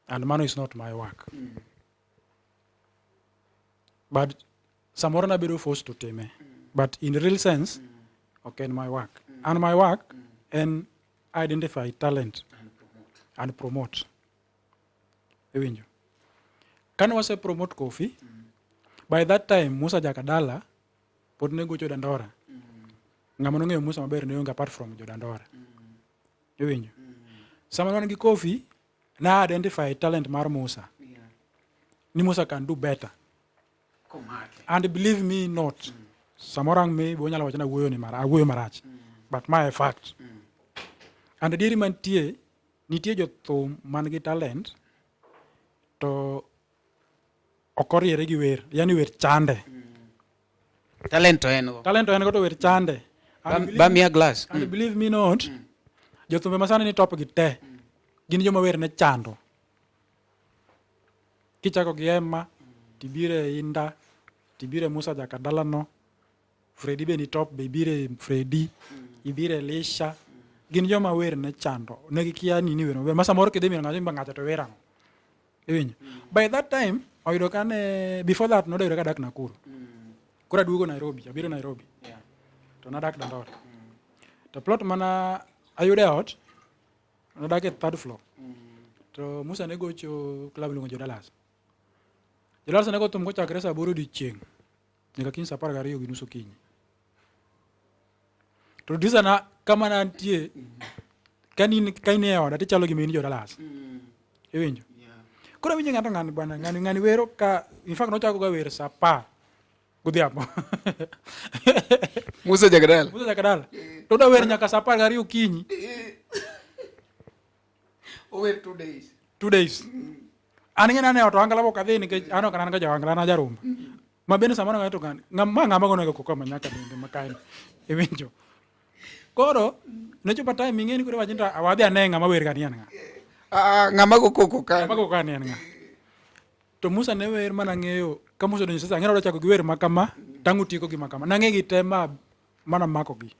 [SPEAKER 2] And mano is not my work. But samoro nabedo forced to time. But in real sense, ok en my work. And my work en identify talent and promote. Iwinjo? Kane wase promote Kofi, by that time Musa Jakadala pod ne gocho Dandora. Ng'ama nong'eyo Musa maber ne onge apart from jo Dandora. Iwinjo? Sama ne wan gi Kofi, na identify talent mar Musa. Ni Musa can do better. And believe me not, samoro ang' maybe onyalo wacho ni awuoyo ni mara, awuoyo marach. But ma e fact. And adieri mantie, nitie jothum man gi talent to ok oriere gi wer, yani wer chande.
[SPEAKER 3] Talent to en go.
[SPEAKER 2] Talent to en go to wer chande. And
[SPEAKER 3] Ba miya glass.
[SPEAKER 2] And believe me not, jothumbe masani ni top gi te, gin joma wer ne chando. Kichako gi Emma, tibire Inda, tibire Musa Jakadalano, Fredi be ni top be ibire Fredi, ibire Elisha. Gin joma wer ne chando. Ne gikia nini wer maber. Ma samoro kidhi miyo ng'ato imba ng'ato to wer ang'o. Iwinjo? By that time, oyudo kane before that noyudo kadak Nakuru. Koro aduogo Nairobi, abiro Nairobi. To nadak Dandora. To plot mana ayudo e ot, nadak e third floor. To Musa ne gocho club iluongo jo Dallas. Jo Dallas ne go thum kochakre saa aboro odiochieng' nyaka kiny saa 12:30 okinyi. To producer na kama nantie, kanin ka in e oda tichalo gima in jo Dallas. Iwinjo? Koro awinjo ng'ato ng'ani bwana ng'ani ng'ani wero ka in fact nochako ga wer saa 10 godhiambo.
[SPEAKER 4] Musa Jakadala.
[SPEAKER 2] Musa Jakadala. To da wer nyaka saa 12 okinyi.
[SPEAKER 4] Ower 2 days.
[SPEAKER 2] 2 days. An ing'e ni an e ot ohangla pok adhi nikech an ok an ga ja ohangla an a jarumba. Ma bende samoro ng'ato ng'ani ma ng'ama gonego koko ma nyaka bende ma kae. Iwinjo? Koro nochopo time ing'e ni koro wacho ni wadhi ane ng'ama wer ga ni en ng'a.
[SPEAKER 4] Ah, ng'ama go koko ka.
[SPEAKER 2] Ng'ama go ka ni en ng'a. To Musa ne wer mana ng'eyo ka Musa odonjo sasa ang'e ni chako gi wer ma kama tang' otieko gi ma kama. Nang'e gi te ma mana mako gi.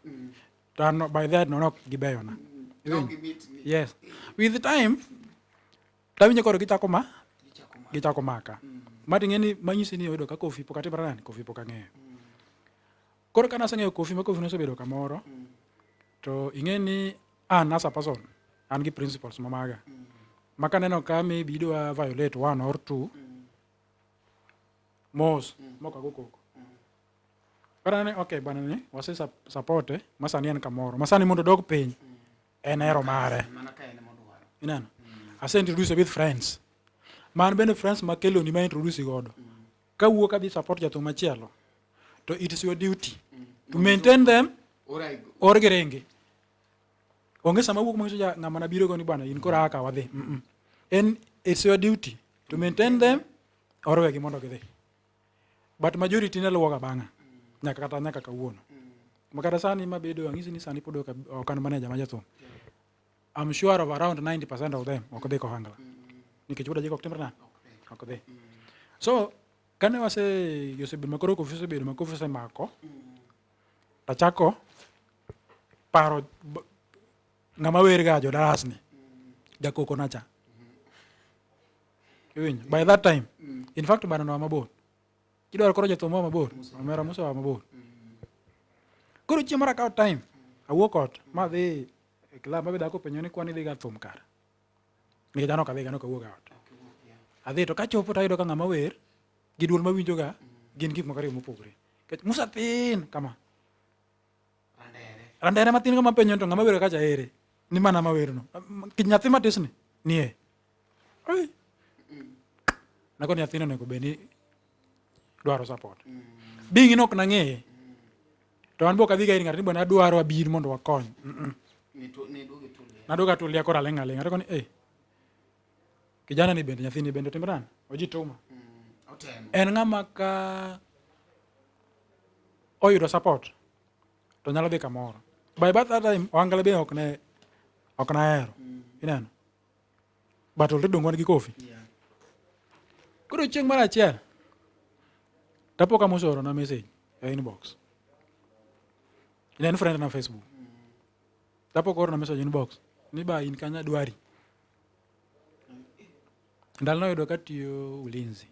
[SPEAKER 2] To an by that no nok gibeyona. Iwinjo? Yes. With time tawinjo koro gichako ma gichako maka. Ma ting'e ni manyisi ni oyudo ka Kofi pok atimra nani Kofi pok ang'eyo. Koro ka naseng'eyo Kofi ma Kofi nosebedo kamoro to ing'e ni an as a person an gi principles ma maga. Ma kaneno ka maybe idwa violate one or two mos mok ago koko. Koro aneno ni okay bwana ni wase support ma sani en kamoro. Ma sani mondo odog piny en hero mare. Ineno? Ase introduce with friends. Man bende friends makeloni ma introduce godo. Kawuok adhi support jathum machielo to it is your duty to maintain them or giringi. Onge sama wuok manyiso ja ng'ama nabiro go ni bwana in koro aka wadhi. En it's your duty to maintain them or wegi mondo gidhi. But majority ne luwoga bang'a nyaka kata nyaka kawuono. Ma kata sani mabedo ang'isi ni sani pod ok an manager ma jathum. I'm sure of around 90% of them ok dhi kohangla. Nikech wuod Ajiko ok timre nade? Ok dhi. So kane wase osebedo ma koro Kofi osebedo ma Kofi osemako tachako paro ng'ama wer ga jo Dallas ni jakoko na cha. Iwinjo? By that time, in fact bana noa mabor. Kidwaro koro jathum moa mabor, omera Musa oa mabor. Koro chieng' moro akawo time, awuok ot, madhi e club mabe dhako openjo ni kwani idhi ga thum kara. Nikech an ok adhiga, nok awuog e ot. Adhi to kachopo tayudo ka ng'ama wer gi duol mawinjo ga gin gik moko ariyo mopogore. Nikech Musa thin kama. Randere matin kama penjo to ng'ama wer kacha ere? Ni mana ma werno. Kich nyathi matis ni nie. Oi. Nako nyathino onego bed ni dwaro support. Being in ok nang'eye. To an be ok adhiga ir ng'ato ni bwana adwaro abir mondo wakony. Naduogo atulia koro aling' aling'a. Atako ni eh. Kijana ni bende nyathini bende otimre nade? Ojituma. En ng'ama ka oyudo support to nyalo dhi kamoro. By that time ohangla be ok ne ok nahero. Ineno? But already dong wan gi Kofi. Koro chieng' mar achiel tapo ka Musa oorona message e inbox. Ne en friend na Facebook. Tapo koorona message inbox ni ba in kanya dwari. Ndalo noyudo katiyo ulinzi.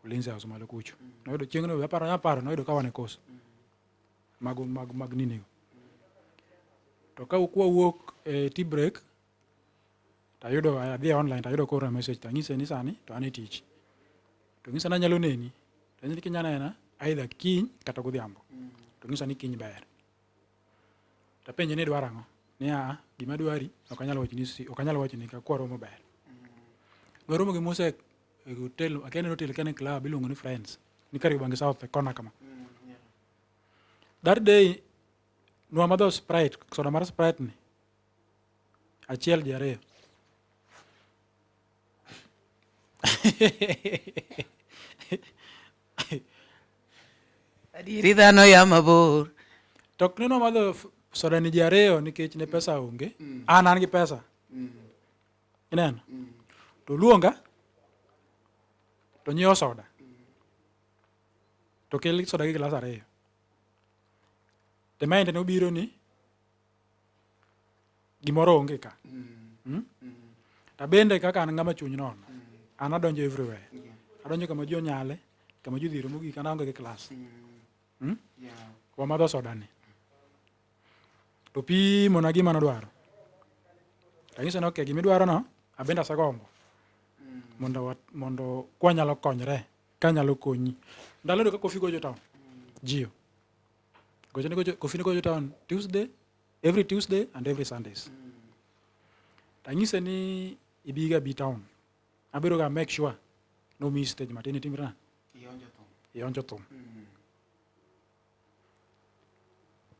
[SPEAKER 2] Ulinzi house malo kucho. Noyudo chieng'no aparo aparo noyudo ka wan e course. Mag mag mag nini go. To ka kwawuok e tea break tayudo adhi online tayudo koora message tanyise ni sani to an e tich. To ng'isa ni anyalo neni. To anyise ni kinya nena either kiny kata godhiambo. To ng'isa ni kiny ber. Tapenje ni idwaro ang'o? Ni aa, gima dwari ok anyal wachoni si ok anyal wachoni ka kwaromo ber. Waromo gi Musa e hotel, akia ni en hotel akia ni club iluongo ni Friends. Ni Kariobangi South e kona kama. That day nwamadho Sprite, soda mar Sprite ni achiel ji ariyo.
[SPEAKER 3] Adieri dhano ya mabor.
[SPEAKER 2] To ok ni nwamadho soda ni ji ariyo nikech ne pesa onge. An an gi pesa. Ineno? To luonga to nyiewo soda. To kel soda gi glass ariyo. To mind nobiro ni gimoro onge ka. To bende kaka an ng'ama chuny nono, an adonjo everywhere. Adonjo kama ji onyale, kama ji odhiero mogik, an aonge gi class. Wamadho soda ni. To pimona gima nodwaro. Tanyise ni okay, gimidwaro no, abende asegombo. Mondo mondo kwanyalo konyre, kanyalo konyi. Ndalo yudo ka Kofi gocho town. Jio. Gocho ni gocho, Kofi ni gocho town Tuesday, every Tuesday and every Sundays. Tanyise ni ibiga bi town. Abiro ga make sure no miss stage matin itimri na. Ionjo thum.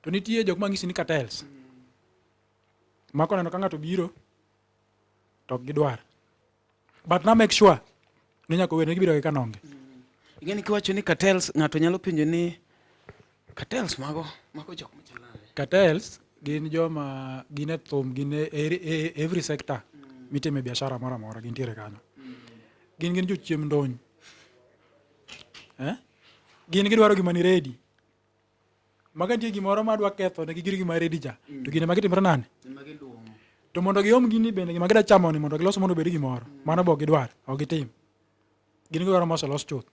[SPEAKER 2] To nitie jok mang'isi ni cartels. Ma koneno ka ng'ato biro to ok gidwar. But na make sure ni nyaka owere gibiro gi kanonge.
[SPEAKER 3] Ing'e ni kiwacho ni cartels ng'ato nyalo penjo ni cartels mago mago jok machalo nade?
[SPEAKER 2] Cartels gin joma gin e thum gin e, e, e every sector mitime biashara moro amora gintiere kanyo. Gin gin jochiem ndony. Eh? Gin gidwaro gima ni ready. Maga nitie gimoro ma dwa ketho ne gigir gima ready cha. To gine magi timre nade? To mondo giom gini bende gima gida chamo ni mondo gilos mondo obed gimoro. Mano be ok gidwar, ok gitim. Gin gidwaro moselos chuth.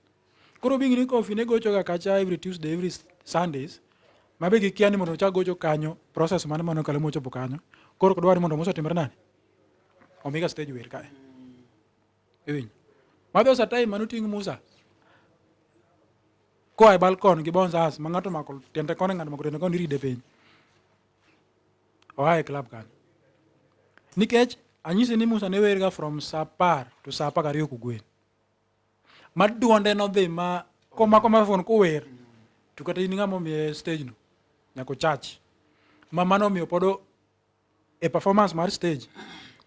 [SPEAKER 2] Koro being ni Kofi ne gocho ga kacha every Tuesday, every Sundays, ma be gikia ni mondo ochak gocho kanyo, process mane mane okalo mochopo kanyo. Koro ok dwar ni mondo Musa otimre nade? Omiga stage wer kae. Iwinjo? Ma there was a time manoting' Musa koa e balkon gi bouncers ma ng'ato omako tiende koni ng'ato omako tiende koni iride piny. Oa e club kanyo. Nikech anyisi ni Musa ne werga from saa apar to saa apar gariyo kogwen. Ma duonde nodhi ma komako microphone kower to kata in ng'ama omiye stage no nyaka ochach. Ma mano omiyo pod e performance mar stage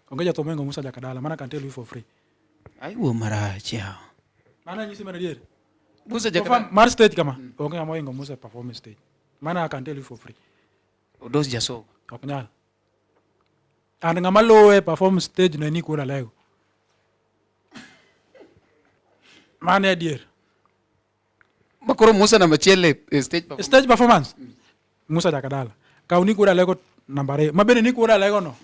[SPEAKER 2] onge jathum mohingo Musa Jakadala mano I can tell you for free.
[SPEAKER 3] Ai wuo marach yawa.
[SPEAKER 2] Mano anyisi mana adier.
[SPEAKER 3] Musa Jakadala
[SPEAKER 2] Perform mar stage kama onge ng'ama ohingo Musa e perform e stage. Mano I can tell you for free.
[SPEAKER 3] Odos Jasogo.
[SPEAKER 2] Ok nyal. And ng'ama luwe e perform stage no en Nick Wuod Alego. Mano e adier.
[SPEAKER 3] Ma koro Musa namba achiel e e stage performance.
[SPEAKER 2] Stage performance. Musa Jakadala. Kaw Nick Wuod Alego namba ariyo. Ma bende Nick Wuod Alego no.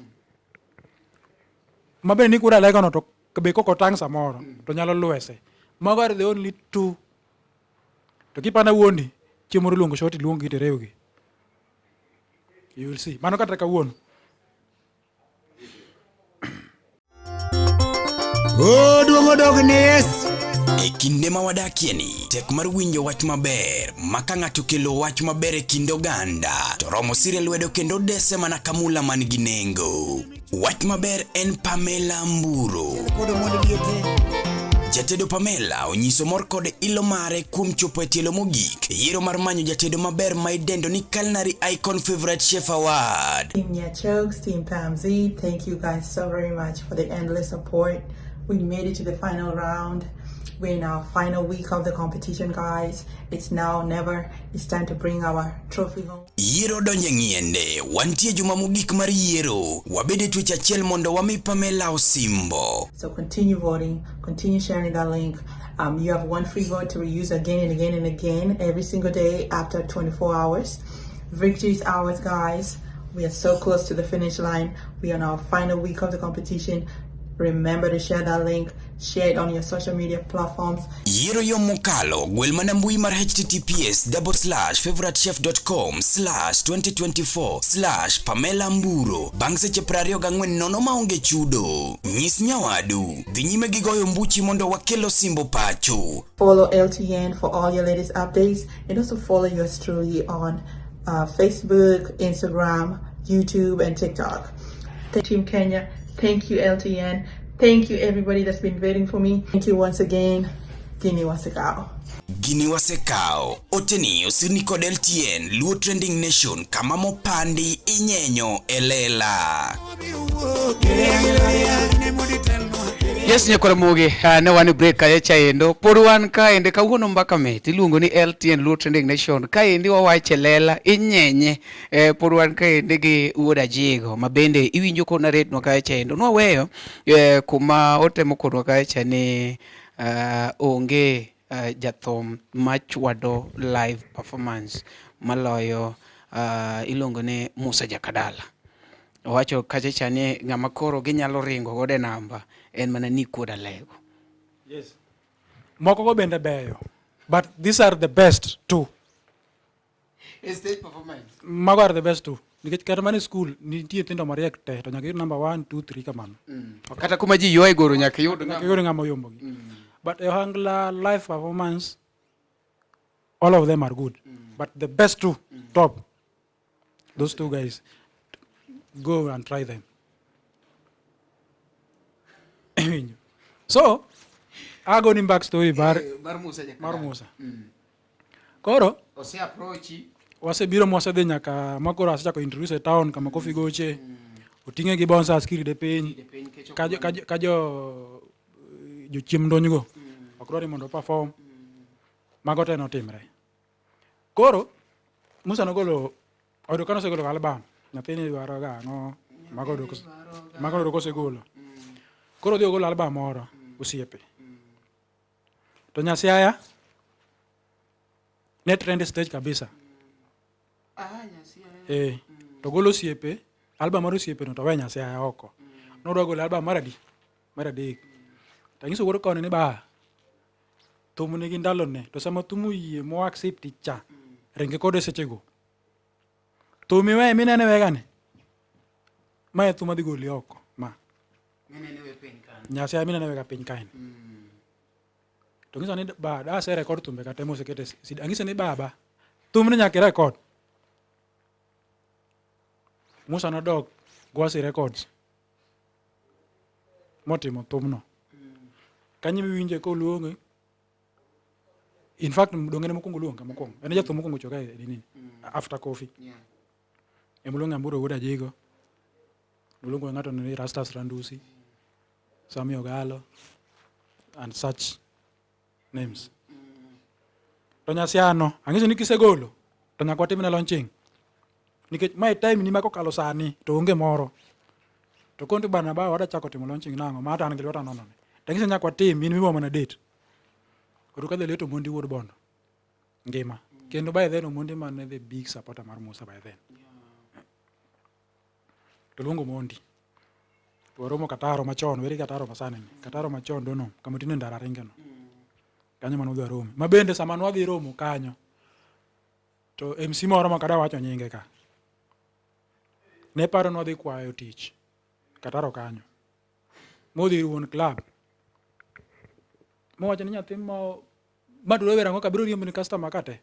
[SPEAKER 2] Ma bende Nick Wuod Alego no to be kok otang' samoro to nyalo lwese. Mago are the only two. To kipana wuondi, chieng' moro iluongo shoti luong gi to iriwgi. You will see. Mano kata kawuono.
[SPEAKER 1] Oh, duong' odog ne Yesu. E kinde ma wadakie ni, tek mar winjo wach maber ma ka ng'ato kelo wach maber e kind oganda to romo sire lwedo kendo dese mana ka mula man gi nengo. Wach maber en Pamela Mburo. Jatedo Pamela onyiso mor kod ilo mare kuom chopo e tielo mogik e yiero mar manyo jatedo maber ma idendo ni Culinary Icon Favorite Chef Award.
[SPEAKER 8] Team Nyachokes, Team Pamzi, thank you guys so very much for the endless support. We made it to the final round. We're in our final week of the competition, guys. It's now or never. It's time to bring our trophy home.
[SPEAKER 1] Yiero donje ng'iende, wantie juma mogik mar yiero. Wabed e twech achiel mondo wami Pamela osimbo.
[SPEAKER 8] So continue voting, continue sharing that link. You have one free vote to reuse again and again and again every single day after 24 hours. Victory is ours, guys. We are so close to the finish line. We are in our final week of the competition. Remember to share that link, share it on your social media platforms.
[SPEAKER 1] Yiero yo mokalo, gwel mana mbui mar https favorite chef.com 2024 Pamela Mburo bang' seche 24 nono maonge chudo. Nyis nyawadu, dhi nyime gi goyo mbuchi mondo wakel osimbo pacho.
[SPEAKER 8] Follow LTN for all your latest updates and also follow yours truly on Facebook, Instagram, YouTube, and TikTok. Thank Team Kenya. Thank you, LTN. Thank you, everybody that's been voting for me. Thank you once again. Gini Wasekao.
[SPEAKER 1] Gini wasekawo. Oteni osirni kod LTN, Luo Trending Nation, kama mopandi inyenyo e lela.
[SPEAKER 3] Yes, nyakora Mugi, ne wan e break kacha chaendo. Pod wan kaende kawuono mbaka mit iluongo ni LTN Luo Trending Nation. Kaendi wawache lela inyenye. Pod wan kaendi gi Wuod Ajigo ma bende iwinjo konaretnwa kacha chaendo. Nwaweyo kuma otemo kodwa kacha ni onge jathum machwado live performance maloyo iluongo ni Musa Jakadala. Owacho kacha cha ni ng'ama koro ginyalo ringo godo e namba en mana Nick Wuod Alego.
[SPEAKER 2] Yes. Moko go bende beyo. But these are the best two.
[SPEAKER 4] A stage performance.
[SPEAKER 2] Mago are the best two. Nikech kata mana e school nitie nyithindo mariek te to nyaka iyud number 1 2 3 kamano.
[SPEAKER 3] Kata kuma ji ywae goro nyaka iyud
[SPEAKER 2] Nyaka iyud ng'ama oyombogi. But e ohangla live performance all of them are good. But the best two, top, those two guys, go and try them. So, ago ni back story bar,
[SPEAKER 4] Mar Musa Jakadala.
[SPEAKER 2] mar Musa. Koro,
[SPEAKER 4] Ose approach
[SPEAKER 2] wasebiro mwasedhi nyaka makoro asechako introduce e town kama Kofi goche. Oting'e gi bouncers kiride piny. Ka jo jochiem ndonygo. Ok dwar ni mondo perform. Mago te notimre. Koro, Musa nogolo, oyudo ka nosegolo album. Nyathini dwaro ga ang'o, mago oyudo kosegolo. Koro odhi ogolo album moro, Osiepe. To Nyasiaya, ne trend stage kabisa. To golo Osiepe, album mar Osiepe no to we Nyasiaya oko. Nodwa golo album mar adi? Mar adek. Tanyiso wuod koni ni ba, thum nigi ndalone, to sama thum oyie mo accept cha, ringe kode sechego. Thum iwe minene wegani. Ma e thum adhi goli oko, ma. Nyasiaya minene wega piny kaeni. To ng'iso ni ba, da ase record thumbe kata mosekete CD. Ang'ise ni baba, thumni nyaka i-record. Musa nodok Gwasi Records motimo thumno. Kanyo miwinje koluonge. In fact, donge ne mokwongo luonge mokwongo. En e jathum mokwongo choka e nini. After Kofi. Emoluongo Amburo Wuod Ajigo. Oluongo ng'ato ni Rastas Randusi. Sami Ogalo. And such names. To Nyasiano, ang'iso ni kisegolo, to nyaka watimne launching. Nikech mae time ni ma kokalo sani, to onge moro. To konti bana ba wada chako timo launching nang'o, ma ata an gi lweta nono ni. To ang'iso nyaka watim, in miwa mana date. Koro kadhi leto Omondi Wuod Bondo. Ngima. Kendo by then Omondi mane the big supporter mar Musa by then. To luongo Omondi. To waromo Kataro machon, weri Kataro masani ni. Kataro machon dono, kama tinde ndara ringe no. Kanyo mane wadhi warome. Ma bende sama nwadhi romo kanyo, to MC moro ma kada wacho nyinge ka. Ne paro ni wadhi kwayo tich Kataro kanyo. Modhi ir wuon club. Mowacho ni nyathi mo ma dwa wero ang'o ka biro riembo ni customer ka te.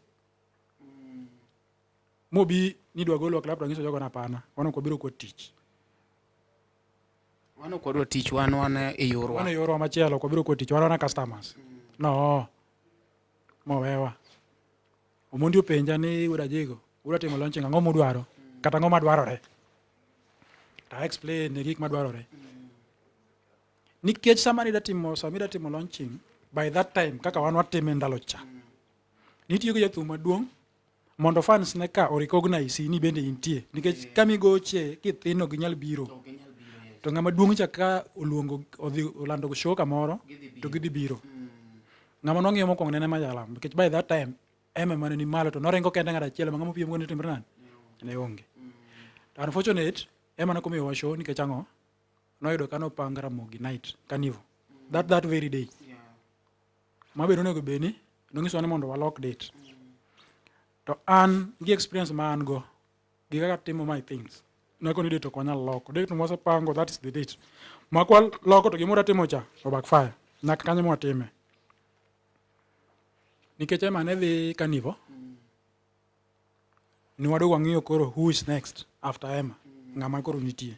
[SPEAKER 2] Mobi ni dwa golwa club to ang'iso jogo ni hapana, wan ok wabiro kwa tich.
[SPEAKER 3] Wan ok wadwa tich, wan wan e yorwa.
[SPEAKER 2] Wan e yorwa machielo, ok wabiro kwa tich, wan wana customers. No. Mowewa. Omondi openja ni Wuod Ajigo, udwa timo launching ang'o mudwaro? Kata ang'o madwarore? To a explain ne gik madwarore. Nikech sama nida timo, sama ida timo launching, By that time kaka wan watime ndalo cha. Nitiyo gi jathum maduong' mondo fans ne ka o recognize ni bende intie nikech kamigoche kithin ok ginyal biro. To ng'ama duong' cha ka oluongo odhi olando show kamoro to gidhi biro. Ng'ama nong'iyo mokwongo ne en Emma Jalamo nikech by that time Emma mane ni malo to noringo kende ng'at achiel ma ng'ama piem go ne timre nade? Ne onge. To unfortunate Emma nokomiyowa show nikech ang'o? Noyudo ka nopang Ramogi night carnival that very day. Ma be nonego bed ni nonyisowa ni mondo walok date. To an gi experience ma an go gi kaka timo my things nakoni date ok wanyal loko. Date mwasepango that is the date. Ma kwa loko to gimoro atimo cha o backfire. Nyaka kanyo mwatime. Nikech Emma ne dhi carnival ni wadog wang'iyo koro who is next after Emma. Ng'ama koro nitie.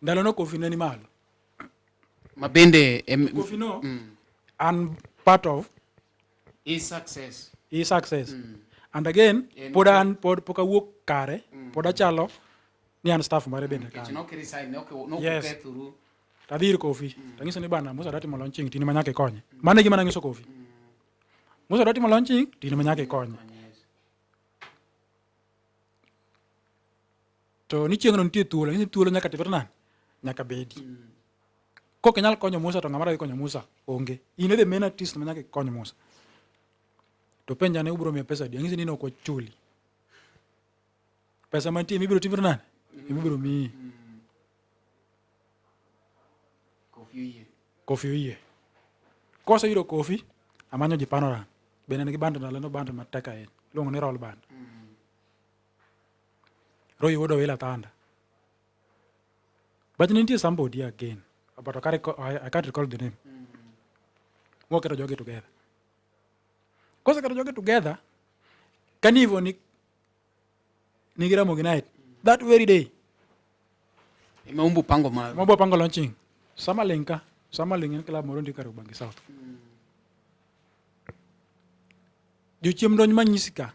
[SPEAKER 2] Ndalo no Kofi ne ni malo.
[SPEAKER 3] Ma bende
[SPEAKER 2] Kofi no an part of
[SPEAKER 3] his success.
[SPEAKER 2] His success. And again, pod an pod pok awuok kare, pod achalo ni an staff mare bende
[SPEAKER 3] Nikech
[SPEAKER 2] kanyo.
[SPEAKER 3] nok resign, nok
[SPEAKER 2] Yes.
[SPEAKER 3] okethuru.
[SPEAKER 2] Tadhi ir Kofi, tang'ise ni bana Musa dwa timo launching tini ma nyaka ikonye. Mano e gima nang'iso Kofi. Musa dwa timo launching tini ma nyaka ikonye. To ni chieng'no nitie thuolo, ang'ise ni thuolo nyaka timre nade? Nyaka bedi. Kok inyal konyo Musa to ng'ama dhi konyo Musa onge. In e the main artist ma nyaka ikony Musa. To penja ne ubiro miya pesa adi? Ang'ise ni ne ok wachuli. Pesa mantie mibiro timre nade? Emibiro miyi.
[SPEAKER 3] Kofi oyie.
[SPEAKER 2] Kofi oyie. Koseyudo Kofi, amanyo ji Panoram. Bende nigi band ndalo no band matek ahinya. Iluongo ni Roll Band. Roy wuod Owila Thanda. But nitie somebody again. But I can't recall the name. Mwaketo jogi together. Koseketo jogi together, kanivo ni nigi Ramogi night. That very day.
[SPEAKER 3] Ema umbu pango mar.
[SPEAKER 2] Mabo pango launching. Samaling ka. Samaling en club moro ndiko Kariobangi South. Jochiem donj manyisi ka.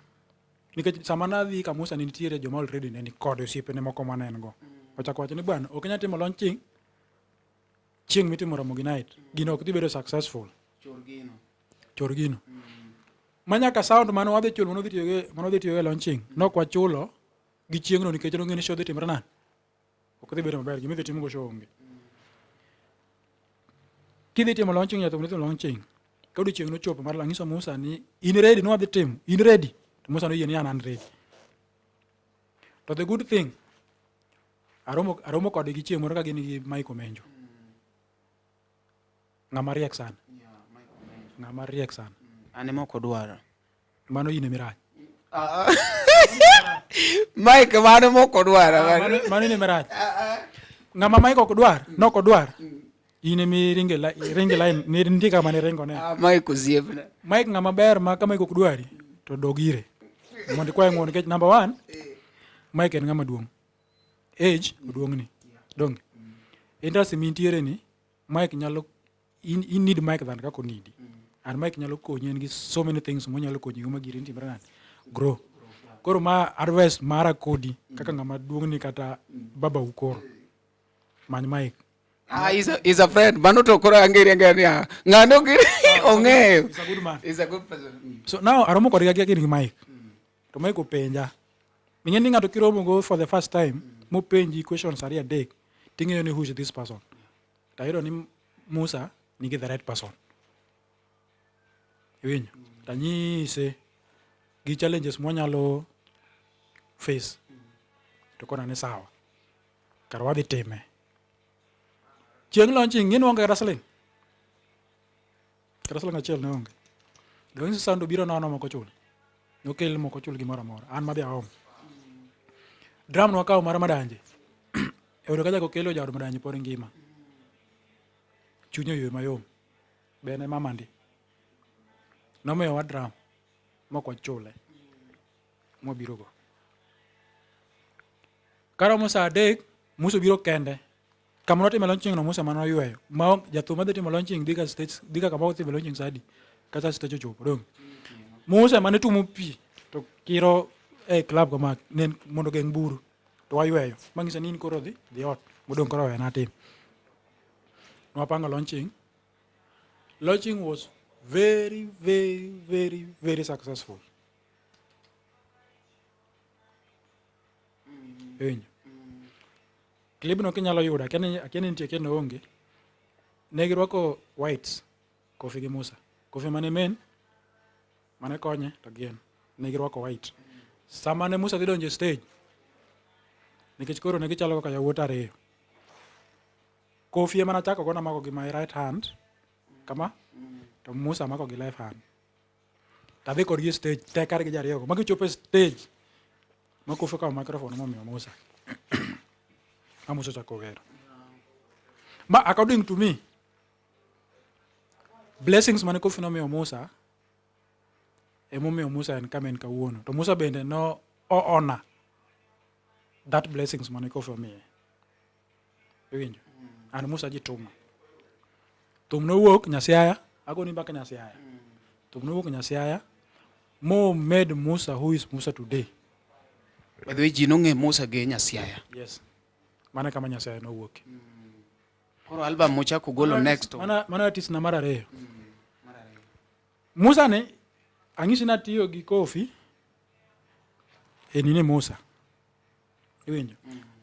[SPEAKER 2] Nikech sama nadhi ka Musa ne nitiere joma already ne ni kode osiepene moko mane en go. Ochako wacho ni bwana, ok inyal timo launching chieng' mitimo Ramogi night. Gino ok dhi bedo successful.
[SPEAKER 3] Chor gino.
[SPEAKER 2] Chor gino. Ma nyaka sound mane wadhi chulo mane wadhi tiyogo mane wadhi tiyogo e launching. Nok wachulo gi chieng'no nikech nong'e ni show dhi timre nade. Ok dhi bedo maber, gima idhi timgo show onge. Kidhi timo launching jathum dhi timo launching. Ka odiochieng' nochopo mar ang'iso Musa ni in ready ni wadhi timo, in ready. To Musa noyie ni an an ready. To the good thing, aromo kodgi chieng' moro ka gin gi Mike Omenjo. Ng'ama riek sana. Ng'ama riek sana.
[SPEAKER 3] An ema ok odwaro.
[SPEAKER 2] Mano in emirach.
[SPEAKER 3] Mike mano mok odwaro.
[SPEAKER 2] Mano in emirach. Ng'ama Mike ok dwar, nok odwar. In emi ringe ringe line, ni nitie kama ne ringo ne.
[SPEAKER 3] Mike osiepna.
[SPEAKER 2] Mike ng'ama ber ma ka Mike ok dwari to dog ire. Mondo ikwaye ng'uono nikech number 1 Mike en ng'ama duong'. Age oduong'ni. Donge. Industry mintiere ni Mike nyalo in need Mike than kaka onidi. And Mike nyalo konyi en gi so many things monyalo konyi go ma giri timre nade? Grow. Koro ma advice mara kodi kaka ng'ama duong' ni kata baba u koro. Many Mike.
[SPEAKER 3] He's a friend. Mano to koro angeri angeri niya. Ng'ano giri ong'eyo.
[SPEAKER 2] He's a good man.
[SPEAKER 3] He's a good person.
[SPEAKER 2] So now aromo kodgi gi gin gi Mike. To Mike openja. Ing'e ni ng'ato kiromo go for the first time, mopenji questions ariyo adek, ting'eyo ni who is this person. To ayudo ni Musa nigi the right person. Iwinjo? Tanyise gi challenges mwanyalo face. To kona ni sawa. Kar wadhi time. Chieng' launching, ng'e ni waonge kata siling'. Kata siling' achiel ne onge. Donge sound obiro nono mok ochul. Nokel mok ochul gimoro amora. An madhi aom. Drum nwakawo mar Madanje. E od kacha kokelo jaod Madanje pod ngima. Chunye oywe mayom. Be en e mama ndi. Nomiyowa drum mok wachule. Mwabiro go. Karomo saa 3, Musa obiro kende. Kama notime launching no Musa mane oyweyo. Ma jathum madhi timo launching dhi ka stage, dhi ka kama otime launching saa adi? Kata stage ochopo, dong. Musa mane tumo pi to kiro e club kama ne mondo geng' buru to wayweyo. Mang'iso ni in koro dhi ot modong' koro wena atim. Nwapango launching. Launching was Very, very, very, very successful. Iwinjo? Clip no kinyalo yudo, akia ni akia ni nitie akia ni oonge. Ne girwako whites, Kofi gi Musa. Kofi mane main, mane konye to gin. Ne girwako white. Sama ne Musa dhi donjo e stage, nikech koro ne gichalo kaka yawuot ariyo. Kofi ema nachako go namako gi my right hand, kama, to Musa mako gi left hand. Tadhi kodgi e stage, te kargi ji ariyogo. Ma gichopo e stage, ma Kofi okawo microphone momiyo Musa. Ma Musa ochako wero. Ma according to me, blessings mane Kofi nomiyo Musa, emomiyo Musa en kama en kawuono. To Musa bende no o honor that blessings mane Kofi omiye. Iwinjo? An Musa jituma. Thum nowuok Nyasiaya, agoni mbaka Nyasiaya. Thum nowuok Nyasiaya, mo made Musa who is Musa today.
[SPEAKER 3] By the way, ji nong'e Musa gi Nyasiaya.
[SPEAKER 2] Yes. Mano e kama Nyasiaya nowuokie.
[SPEAKER 3] Koro album mochako golo next to.
[SPEAKER 2] Mano mano artist na mar ariyo. Musa ni ang'isi natiyo gi Kofi e nini Musa. Iwinjo?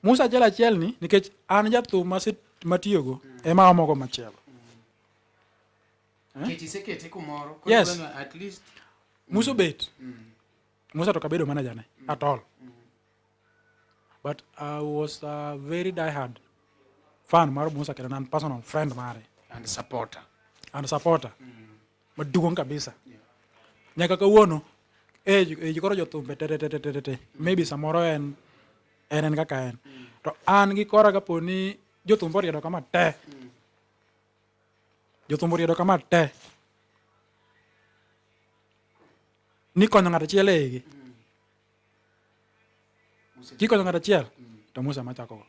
[SPEAKER 2] Musa achiel achiel ni nikech an jathum mase matiyogo ema aomogo machielo.
[SPEAKER 3] Nikech isekete kumoro. Koro
[SPEAKER 2] Yes.
[SPEAKER 3] idwa ni At least
[SPEAKER 2] Musa obet. Musa to kabedo manager ne at all. But I was a very diehard fan mar Musa kendo an personal friend mare
[SPEAKER 3] and supporter.
[SPEAKER 2] and supporter. Maduong' kabisa. Nyaka kawuono age age koro jothumbe te te te te te te. Maybe samoro en en en kaka en. To an gi kora kapo ni jothumbe oriedo kama te. Jothumbe oriedo kama te. Ni konyo ng'ato achiel e igi. Kikonyo ng'ato achiel to Musa machako go.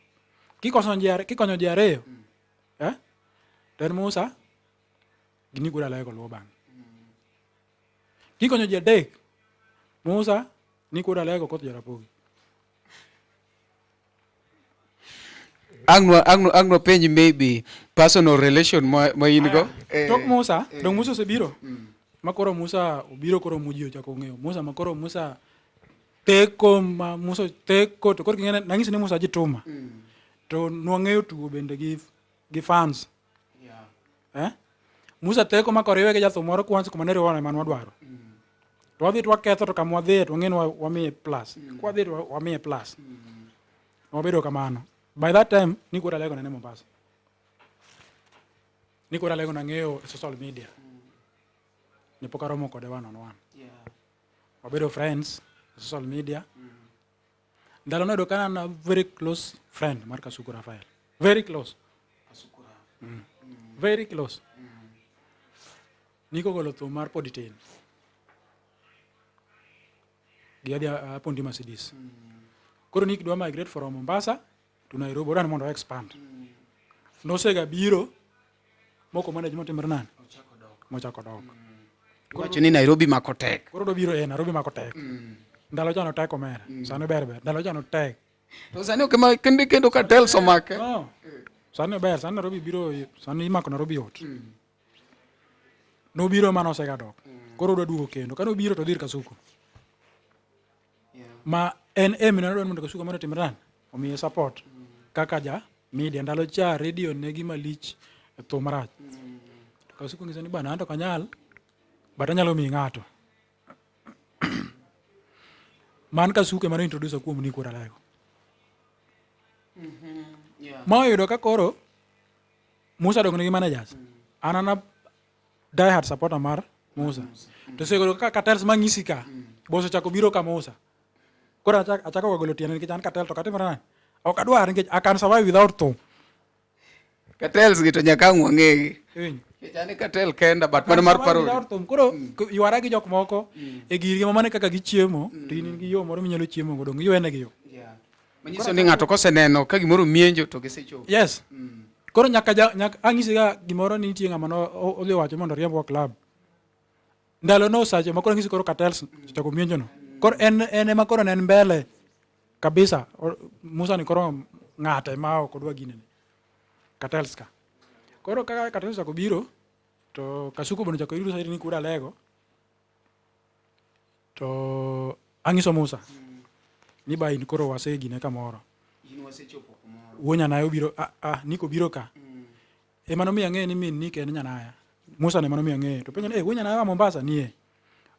[SPEAKER 2] Kikoso ji kikonyo ji ariyo eh to en Musa gi Nick Alego luwo bang'e. Kikonyo ji adek Musa, Nick Alego koth Jarapogi.
[SPEAKER 3] Ang' ang' ang' penj maybe personal relation ma, ma in go.
[SPEAKER 2] Tok Musa, dong Musa osebiro. Ma koro Musa obiro koro muji ochako ng'eyo. Musa ma koro Musa teko ma Musa teko to koro king'e nang'isi ni Musa jituma. To nwang'eyo tugo bende gi gi fans. Eh? Musa teko ma koriwe gi jathum moro kwanza kuma ne riwono ema nwadwaro. To wadhi to waketho to kama wadhiye to wang'e ni wamiye plus. Kwadhi to wamiye plus. Wabedo kamano. By that time, Nick Alego ne ni Mombasa. Nick Alego nang'eyo e social media. Ne pok aromo kode one on one. Wabedo friends e social media. Ndalo noyudo ka an a very close friend mar Kasuku Rafael. Very close. Very close. Niko golo thum mar Podi Tin. Gi adhi apondi Mercedes. Koro Nick dwa migrate from Mombasa to Nairobi. Odwa ni mondo o expand. Nosega biro moko manage motimore nade? Mochako dok.
[SPEAKER 3] Iwacho ni Nairobi mako tek.
[SPEAKER 2] Koro odwa biro e Nairobi mako tek. Ndalo cha notek omera. Sani ber ber. Ndalo cha notek.
[SPEAKER 3] To sani ok ema kendo kendo cartels omake.
[SPEAKER 2] No. Sani ber, sani Nairobi biro, sani imako Nairobi yot. Nobiro ma nosega dok. Koro odwa duogo kendo. Ka nobiro to odhi ir Kasuku. Ma en aim ne odwa ni mondo Kasuku mondo otimre nade? Omiye support kaka ja media. Ndalo cha radio ne gima lich e thum marach. To Kasuku ng'ise ni bana an to ok anyal, but anyalo miyi ng'ato. Man Kasuku ema ne introduce kuom Nick Alego. Ma oyudo ka koro Musa dong nigi managers. An an a die hard supporter mar Musa. To oseyudo ka cartels mang'isi ka, boss ochako biro ka Musa. Koro achako golo tiende nikech an cartel to katimore nade? Ok adwar nikech I can survive without thum.
[SPEAKER 3] Cartels gi to nyaka ang' wang'egi.
[SPEAKER 2] Iwinjo?
[SPEAKER 3] Nikech an e cartel kenda but mano mar parody.
[SPEAKER 2] Without thum. Koro ywara gi jok moko e girgi ma mane kaka gichiemo to in in gi yo moro minyalo chiemo go dong iwenegi yo.
[SPEAKER 3] Manyiso ni ng'ato koseneno ka gimoro mienjo to gisechopo.
[SPEAKER 2] Yes. Koro nyaka ja, nyaka ang'isi ga gimoro ni nitie ng'ama no odhi owacho mondo oriembwa club. Ndalo no sache ma koro ang'isi koro cartels ochako mienjo no. Koro en en ema koro ne en mbele kabisa. Musa ni koro ng'ate ma ok odwa ginene. Cartels ka. Koro kaka cartels ochako biro To Kasuku bende ochako yudo saidi ni kuda lego. To ang'iso Musa ni ba in koro wasegine kamoro.
[SPEAKER 3] In wasechopo kumoro.
[SPEAKER 2] Wuo Nyanaya obiro ah, ah, Nick obiro ka. Ema nomiyo ang'eyo ni min Nick en Nyanaya. Musa ne ema nomiyo ang'eyo. To penjo ni, "Eh, wuo Nyanaya wa Mombasa nie."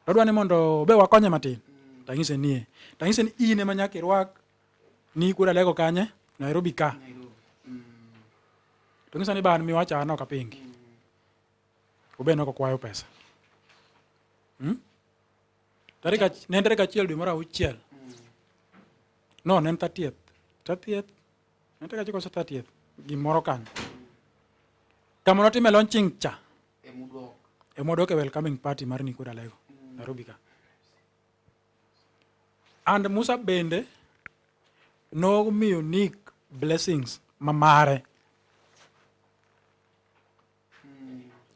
[SPEAKER 2] To adwa ni mondo be wakonye matin. To ang'ise nie. To ang'ise ni in ema nyaka irwak Nick wuod Alego kanye? Nairobi ka. To ng'isa ni ba an miwacha an ok apingi. Obe nok okwayo pesa. Tarik ne en tarik 1 dwe mar 6. No, ne en 30th. 30th. Ne en tarik 1 koso 30th. Gimoro kanyo. Kama notime launching cha. Ema wadok e welcoming party mar Nick wuod Alego. Nairobi ka. And Musa bende nomiyo Nick blessings ma mare.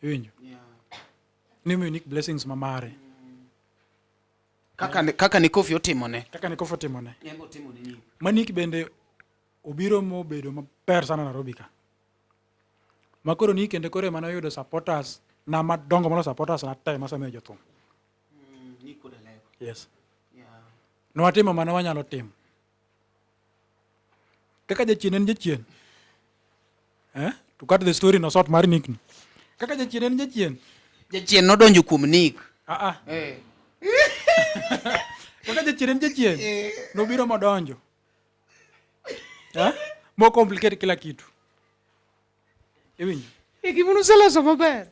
[SPEAKER 2] Iwinjo? Nomiyo Nick blessings ma mare.
[SPEAKER 3] Kaka ne Kofi otimone.
[SPEAKER 2] Kaka ne Kofi otimone.
[SPEAKER 3] En be otimone Nick.
[SPEAKER 2] Ma Nick bende obiro mobedo maber sana Nairobi ka. Ma koro Nick kende koro ema noyudo supporters na madongo molo supporters na te masemiyo jothum.
[SPEAKER 3] Nick wuod Alego.
[SPEAKER 2] Yes.
[SPEAKER 3] Yeah.
[SPEAKER 2] Nwatimo mane wanyalo timo. Kaka jachien en jachien. Eh? To cut the story no sort mar Nick ni. Kaka jachien en jachien.
[SPEAKER 3] Jachien nodonjo kuom Nick.
[SPEAKER 2] Ah ah. Kaka jachien en jachien. Nobiro modonjo. Eh? Mo complicate kila kitu. Iwinjo?
[SPEAKER 3] E gima useloso maber.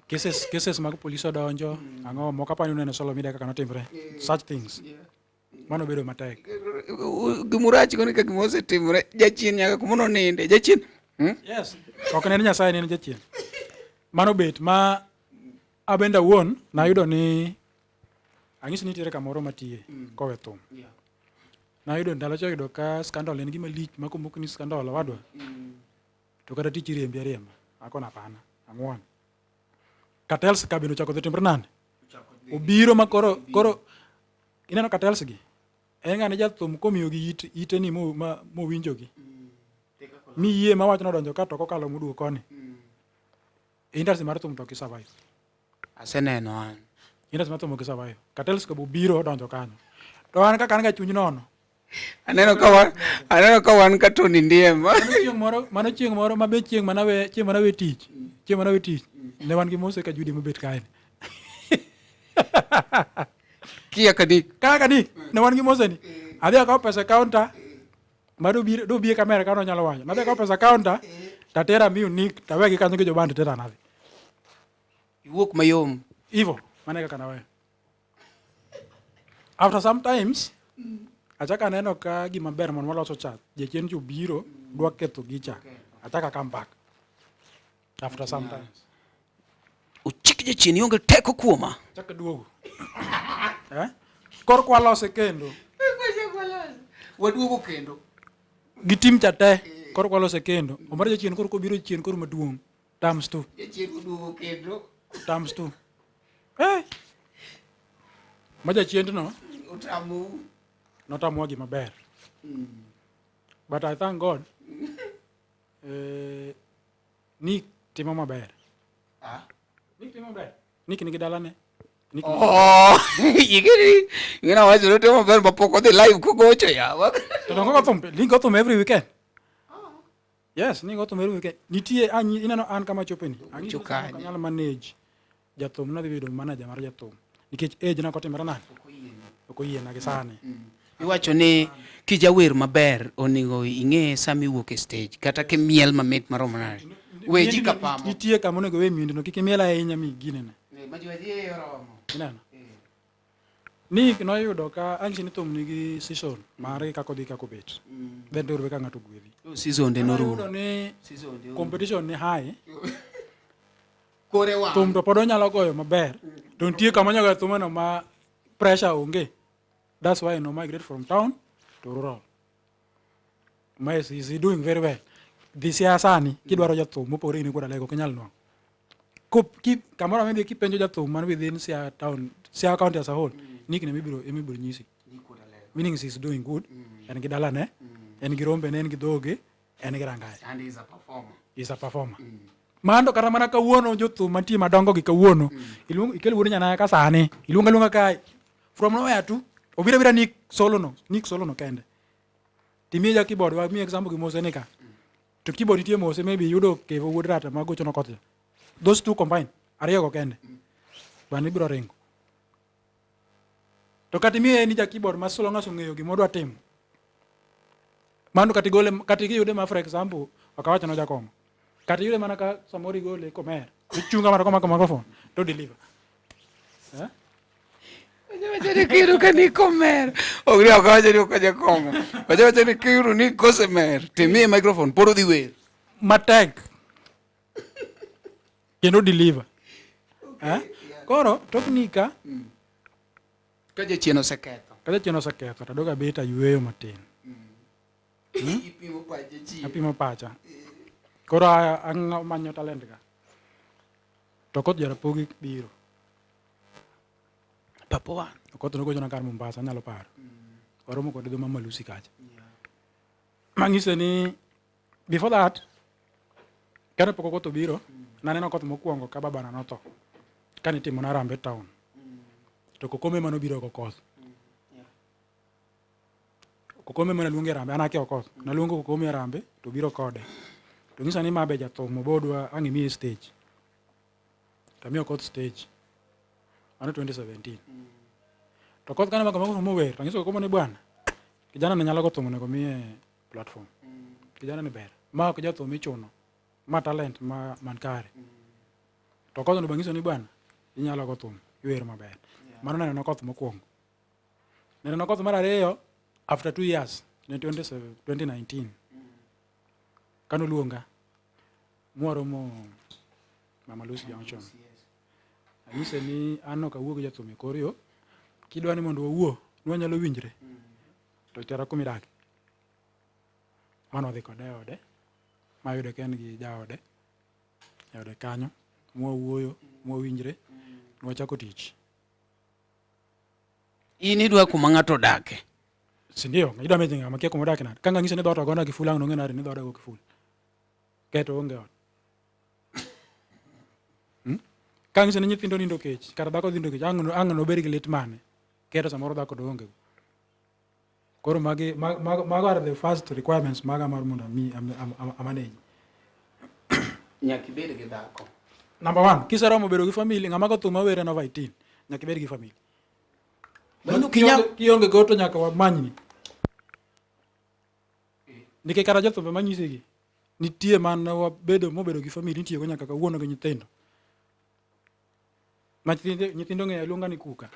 [SPEAKER 2] Cases mag polis odonjo, ang'o moko apani uneno social media kaka notimre. Such things. Mano bedo matek.
[SPEAKER 3] Gimorach go ni ka gima osetimore, jachien nyaka kuma noninde. Jachien.
[SPEAKER 2] Yes. Ok ne en Nyasaye ne en jachien. Mano bet ma abende awuon nayudo ni ang'isi ni nitiere kamoro matiye kowe thum. Nayudo ndalo cha oyudo ka scandal en gima lich ma komok ni scandal owadwa. To kata tich iriembi ariemba. Akona hapana. Ang'won. Cartels ka bende ochako dhi timre nade? Obiro ma koro ineno cartels gi. En ng'ane jathum komiyogi ite ni mowinjogi. Mi yie ma wach nodonjo ka to kokalo moduogo koni. Industry mar thum to ok survive.
[SPEAKER 3] Aseneno an.
[SPEAKER 2] Industry mar thum ok survive. Cartels ka bobiro donjo kanyo. To an kaka an ga chuny nono.
[SPEAKER 3] Aneno ka wan ka Tony Ndiema.
[SPEAKER 2] Mano chieng' moro ma be chieng' manawe, chieng' manawe tich. Chieng' manawe tich. Ne wan gi Mose ka Judy mobet kae.
[SPEAKER 3] Kia kadik.
[SPEAKER 2] Kaka kadik. Ne wan gi Mose ni. Adhi akawo pesa e counter. Ma do bi e kamera ka nonyalo wacho. Nadhi akawo pesa counter. Tatera miyo Nick, tawegi kanyo gi joband tera nadhi.
[SPEAKER 3] Iwuok mayom.
[SPEAKER 2] Ivo, mano e kaka naweyo. After some times, achako aneno ka gima ber mondo waloso cha, jachien cha obiro dwa ketho gicha. Achako come back. After some times.
[SPEAKER 3] Ochik jachien ionge teko kuoma.
[SPEAKER 2] Achako duogo. Koro kwa lose kendo.
[SPEAKER 4] Waduogo kendo.
[SPEAKER 2] Gi tim cha te, koro kwa lose kendo. Omar jachien koro kobiro chien koro maduong'. Times 2.
[SPEAKER 4] Jachien oduogo kendo.
[SPEAKER 2] Times 2. Ma jachiendno
[SPEAKER 4] Otamu.
[SPEAKER 2] Notamowa gima ber. But I thank God. Nick timo maber. Nick timo maber. Nick nigi dalane. Nick
[SPEAKER 3] Oh, igeni, igena wacho ni timo maber mapok odhi live kogocho yawa.
[SPEAKER 2] To dongo go thum, Nick go thum every weekend. Yes, Nick go thum every weekend. Nitie anyi ineno an kama chope ni. Ang'iso
[SPEAKER 3] Ocho kanye.
[SPEAKER 2] ni anyal manage jathum nadhi bedo manager mar jathum. Nikech age na kotimore nade? Ok oyiena gi sani.
[SPEAKER 3] Iwacho ni kijawer maber onego ing'e sama iwuok e stage kata kimiel mamit maromo nade. We ji kapamo.
[SPEAKER 2] Nitie kama onego we miendino kik imiel ahinya mi ginene. Ineno? Nick noyudo ka ang'isi ni thum nigi season mare kaka odhi kaka obet. Then to ka ng'ato gwedhi.
[SPEAKER 3] Season de norumo.
[SPEAKER 2] Noyudo ni competition ni high.
[SPEAKER 4] Kore wang'.
[SPEAKER 2] Thum to pod onyalo goyo maber. To nitie kama onyalo goyo thumeno ma pressure onge. That's why no migrate from town to rural. Maes is he doing very well. This year sani kidwaro jathum mopogore gi Nick Wuod Alego ok inyal nwang'o. Kamoro amora midhi kipenjo jathum man within Siaya town, Siaya county as a whole, Nick ne emibiro nyisi. Meaning he is doing good. En gi dalane, en gi rombene, en gi dhoge, en gi rangae.
[SPEAKER 4] And he is a performer.
[SPEAKER 2] He is a performer. Mano kata mana kawuono jothum mantie madongo gi kawuono. Iluong ikel wuod Nyanaya ka sani. Iluonga luonga kae. From nowhere to obiro abira Nick solo no, Nick solo no kende. Timiye ja keyboard, wa miye example gi Mose ni ka. To keyboard nitie Mose maybe yudo Kevo wuod Rata ma gocho no koth. Those two combine, ariyo go kende. Bani ibiro ringo. To kata imiye ni ja keyboard ma so long as ong'eyo gima odwa timo. Mano kata igole kata iyude ma for example ok awach ni ojakong'o. Kata iyude mana ka samoro igole komer. Ichunga mana komako microphone to deliver. Eh?
[SPEAKER 3] Wacho ni kiyudo ka ni komer. Ok ni ok awacho ni ok ojakong'o. Wacho wacho ni kiyudo ni kosemer timiye microphone pod odhi wer.
[SPEAKER 2] Matek. Kendo deliver. Eh? Koro tok nika
[SPEAKER 3] Ka jachien oseketho.
[SPEAKER 2] Ka jachien oseketho to adog abet ayueyo matin.
[SPEAKER 3] Ipimo pach jachien.
[SPEAKER 2] Apimo pacha. Koro amanyo talent ga. To koth Jarapogi biro.
[SPEAKER 3] Papa
[SPEAKER 2] Okoth nogochona kar Mombasa anyalo paro. Waromo kode dho Mama Lucy kacha. Mang'ise ni before that kane pok Okoth obiro naneno Okoth mokwongo ka babana notho kane itimo na Harambee town. To Kokome ema nobiro go Okoth. Kokome ema naluongo e Harambee, an akia Okoth. Naluongo Kokome e Harambee to obiro kode. To onyisa ni ma be jathum obodwa ang' imiye stage. To amiyo Okoth stage. Mano 2017. To Okoth kane omako microphone mower, to anyiso Kokome ni bwana, kijana ni nyalo go thum onego miye platform. Kijana ni ber. Ma ok jathum michuno. Ma talent ma man kare. To Okoth no banyiso ni bwana, inyalo go thum, iwer maber. Mano neno Okoth mokwongo. Neno Okoth mar ariyo after 2 years, ne 27 2019. Kanoluonga, mwaromo Mama Lucy Junction. Anyise ni an ok awuo gi jathum e kor yo. Kidwa ni mondo wawuo, ni wanyalo winjre. To tera kuma idake. Mano wadhi kode e ode. Mayude ka en gi jaode. E ode kanyo. Mwawuoyo, mwawinjre. Nwachako tich.
[SPEAKER 3] In idwa kuma ng'ato odake.
[SPEAKER 2] Si ndio? Idwa meje ng'ama kia kuma odake nade? Ka ng'ang'ise ni dhoot ogona kiful ang' nong'e nade ni dhoot ogo kiful. Keto onge ot. Ka ng'ise ni nyithindo nindo kech, kata dhako nindo kech, ang' ang' nobed gi lit mane? Keto samoro dhako to onge go. Koro magi mago, mago are the first requirements maga mar mondo ami am manage.
[SPEAKER 3] Nyaka ibed gi dhako.
[SPEAKER 2] Number one, kiseromo bedo gi family, ng'ama go thum mawere en over 18, nyaka ibed gi family.
[SPEAKER 3] Mano kinya-
[SPEAKER 2] Kionge go to nyaka wamanyni. Nikech kata jothumbe manyisigi, nitie man wabedo mobedo gi family nitiyo go nyaka kawuono gi nyithindo. Ma nyithindo ong'eyo luonga ni kuka.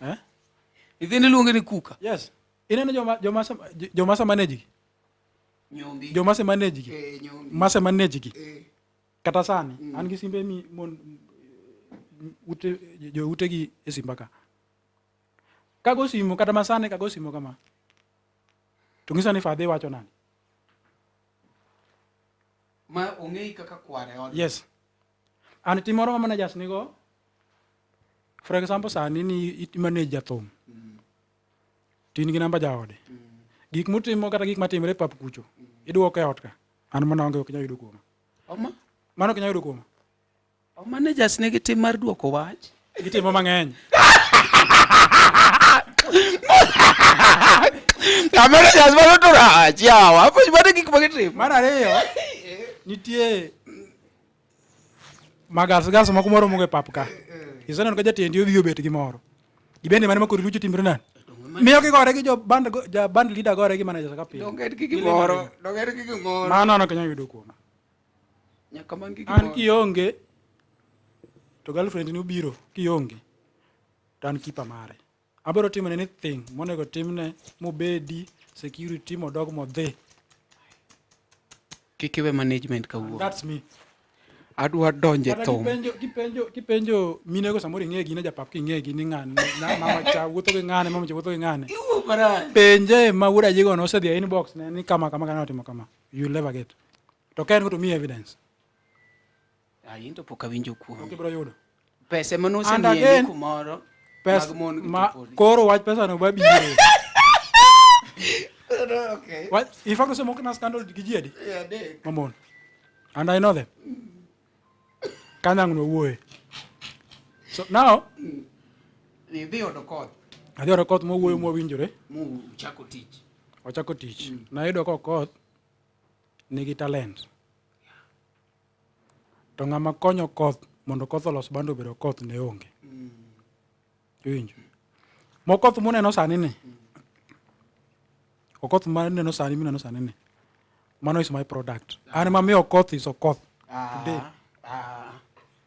[SPEAKER 2] Eh?
[SPEAKER 3] Nyithindo luonge ni kuka.
[SPEAKER 2] Yes. Ineno joma joma se manage gi.
[SPEAKER 3] Nyombi.
[SPEAKER 2] Joma se manage gi.
[SPEAKER 3] Eh, nyombi.
[SPEAKER 2] Ma se manage gi.
[SPEAKER 3] Eh.
[SPEAKER 2] Kata sani an gi simbe mi mon ute jo ute gi e simba ka. Kago simo kata masani kago simo kama. To ng'isa ni fadhi wacho nani?
[SPEAKER 3] Ma ong'eyi kaka kware od.
[SPEAKER 2] Yes. An tim moro ma managers nigo, for example sani ni i manage jathum. To in gi namba jaode. Gik mutimo kata gik matimore e pap kucho, iduoko e ot ka. An mano onge ok inyal yudo kuoma.
[SPEAKER 3] Oma?
[SPEAKER 2] Mano ok inyal yudo kuoma.
[SPEAKER 3] O managers nigi tim mar duoko wach.
[SPEAKER 2] Gitimo mang'eny.
[SPEAKER 3] A managers mano to rach yawa. Apuonj mano gik ma gitimo.
[SPEAKER 2] Mar ariyo, nitie magas gas moko moro mogo e pap ka. Iseneno ka jatendi odhi obet gi moro. Ibende mane ma kori lucho timre nade? Miyo gigore gi jo band ja band leader gore gi manager ka pile.
[SPEAKER 3] Donge en gi gimoro. Donge en gi gimoro.
[SPEAKER 2] Mano an ok anyal yudo kuoma.
[SPEAKER 3] Nyaka man gi
[SPEAKER 2] An
[SPEAKER 3] gimoro.
[SPEAKER 2] kionge to girlfriend ni obiro kionge to an keeper mare. Abiro timone anything monego timne mobedi security modog modhi.
[SPEAKER 3] Kik iwe management kawuono.
[SPEAKER 2] That's me.
[SPEAKER 3] Adwa donje
[SPEAKER 2] Kata
[SPEAKER 3] thum.
[SPEAKER 2] kipenjo kipenjo kipenjo minego samoro ing'egi ne japap king'egi ni ng'ane mama cha wuotho gi ng'ane mama cha wuotho gi ng'ane. Penje ma wuod ajigo no osedhi e inbox ne ni kama kama kana otimo kama. You'll never get. To ka en go to miyi evidence.
[SPEAKER 3] Ah, in to pok awinjo kuomi.
[SPEAKER 2] Ok ibiro yudo.
[SPEAKER 3] Pesa ema
[SPEAKER 2] And
[SPEAKER 3] nosemiye ni
[SPEAKER 2] again,
[SPEAKER 3] kumoro
[SPEAKER 2] Pes,
[SPEAKER 3] mag mon gi
[SPEAKER 2] ma,
[SPEAKER 3] to podi.
[SPEAKER 2] koro wach pesa no babiro.
[SPEAKER 3] Okay.
[SPEAKER 2] Wach, in fact osemok na scandal gi ji adi?
[SPEAKER 4] Yeah, adek.
[SPEAKER 2] Mamon. And I know them. Kanyo ang' nwawuoye. So now
[SPEAKER 3] Idhi od Okoth.
[SPEAKER 2] Adhi od Okoth mowuoyo mwawinjore.
[SPEAKER 3] Muchako tich.
[SPEAKER 2] Wachako tich. Nayudo ka Okoth nigi talent. To ng'ama konyo Okoth mondo Okoth olos bando obed Okoth ne onge. Iwinjo? Mokoth muneno sani ni. Okoth maneno sani mineno sani ni. Mano is my product. An mamiyo Okoth is Okoth. Today.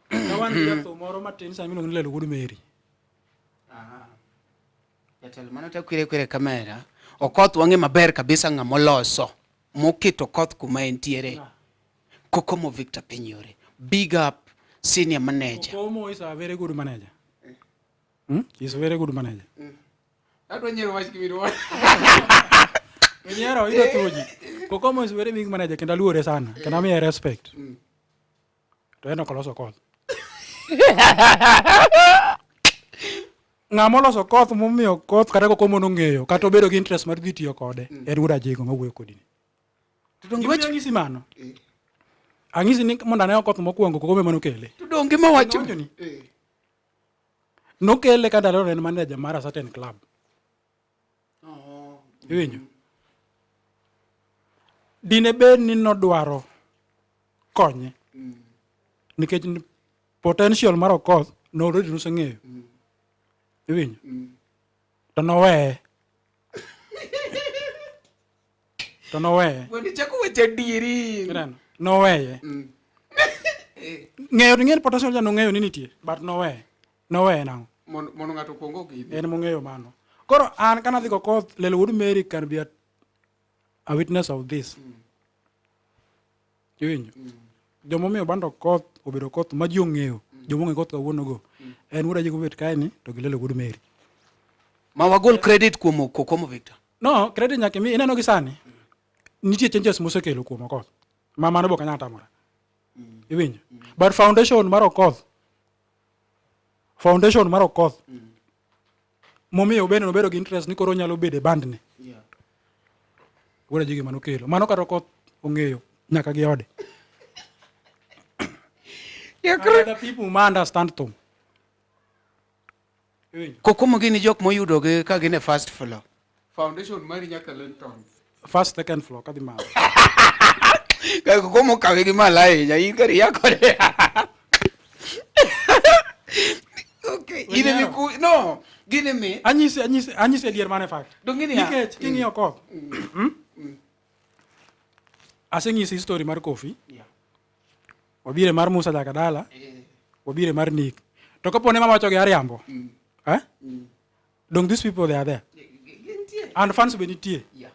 [SPEAKER 2] Ka wan gi jathum moro matin sani miluongo ni Lelo Wuod Mary.
[SPEAKER 3] Jatelo mano ta kwire kwire kamera. Okoth wang'e maber kabisa ng'ama oloso moketo Okoth kuma entiere. Kokomo Victor Pinyore. Big up senior manager.
[SPEAKER 2] Kokomo is a very good manager. He's a very good manager.
[SPEAKER 4] Adwa nyiero wach gimidwaro.
[SPEAKER 2] Nyiero idwa thuoji. Kokomo is very big manager kendo aluore sana. Kendo amiye respect. To en ok oloso Okoth. Ng'ama oloso Okoth momiyo Okoth kata Kokomo nong'eyo kata obedo gi interest mar dhi tiyo kode en wuod Ajigo mawuoyo kodi ni. Gima ang'isi mano. Ang'isi ni mondo ane Okoth mokwongo Kokomo ema nokele.
[SPEAKER 3] To donge ma wacho.
[SPEAKER 2] Ni. Nokele ka ndalo en manager mar a certain club. Iwinjo? Dine bed ni nodwaro konye. Nikech potential mar Okoth no already noseng'eyo. Iwinjo? To noweye. To noweye.
[SPEAKER 4] Wendi chako weche adieri.
[SPEAKER 2] Ineno? Noweye. Ng'eyo to ing'e potential ja nong'eyo ni nitie, but noweye. Noweye nang'o?
[SPEAKER 4] Mondo ng'ato okuong ogine.
[SPEAKER 2] En mong'eyo mano. Koro an kana dhi Okoth, Lelo Wuod Mary can be a witness of this. Iwinjo? Jomomiyo bando Okoth obedo Okoth ma ji ong'eyo, joma ong'eyo Okoth kawuono go. En wuod Ajigo bet kae ni to gi Lelo Wuod Mary.
[SPEAKER 3] Ma wagol credit kuom Kokomo Victor.
[SPEAKER 2] No, credit nyaka imi, ineno gi sani. Nitie changes mosekelo kuom Okoth. Ma mano be ok anyal tamora. Iwinjo? But foundation mar Okoth, foundation mar Okoth, momiyo bende nobedo gi interest ni koro onyalo bedo e band ni. Wuod Ajigo ema nokelo. Mano kata Okoth ong'eyo nyaka gi ode. And other people ma understand thum. Iwinjo?
[SPEAKER 3] Kokomo gin jok moyudo gi ka gin e first floor.
[SPEAKER 4] Foundation mari nyaka Lenton.
[SPEAKER 2] First, second floor kadhi malo.
[SPEAKER 3] Ka Kokomo kawe gi malo ahinya, in kar iya kode.
[SPEAKER 4] Okay. In emi ku no, gin emi.
[SPEAKER 2] Anyisi anyisi anyisi adier mane fact.
[SPEAKER 4] Dong' ing'e niya.
[SPEAKER 2] Nikech king'iyo Okoth. Aseng'isi history mar Kofi. Wabire mar Musa Jakadala. Wabire mar Nick. To kapo ne mama wacho gi ariambo. Eh? Dong these people they are there. And fans be nitie.
[SPEAKER 4] Yeah.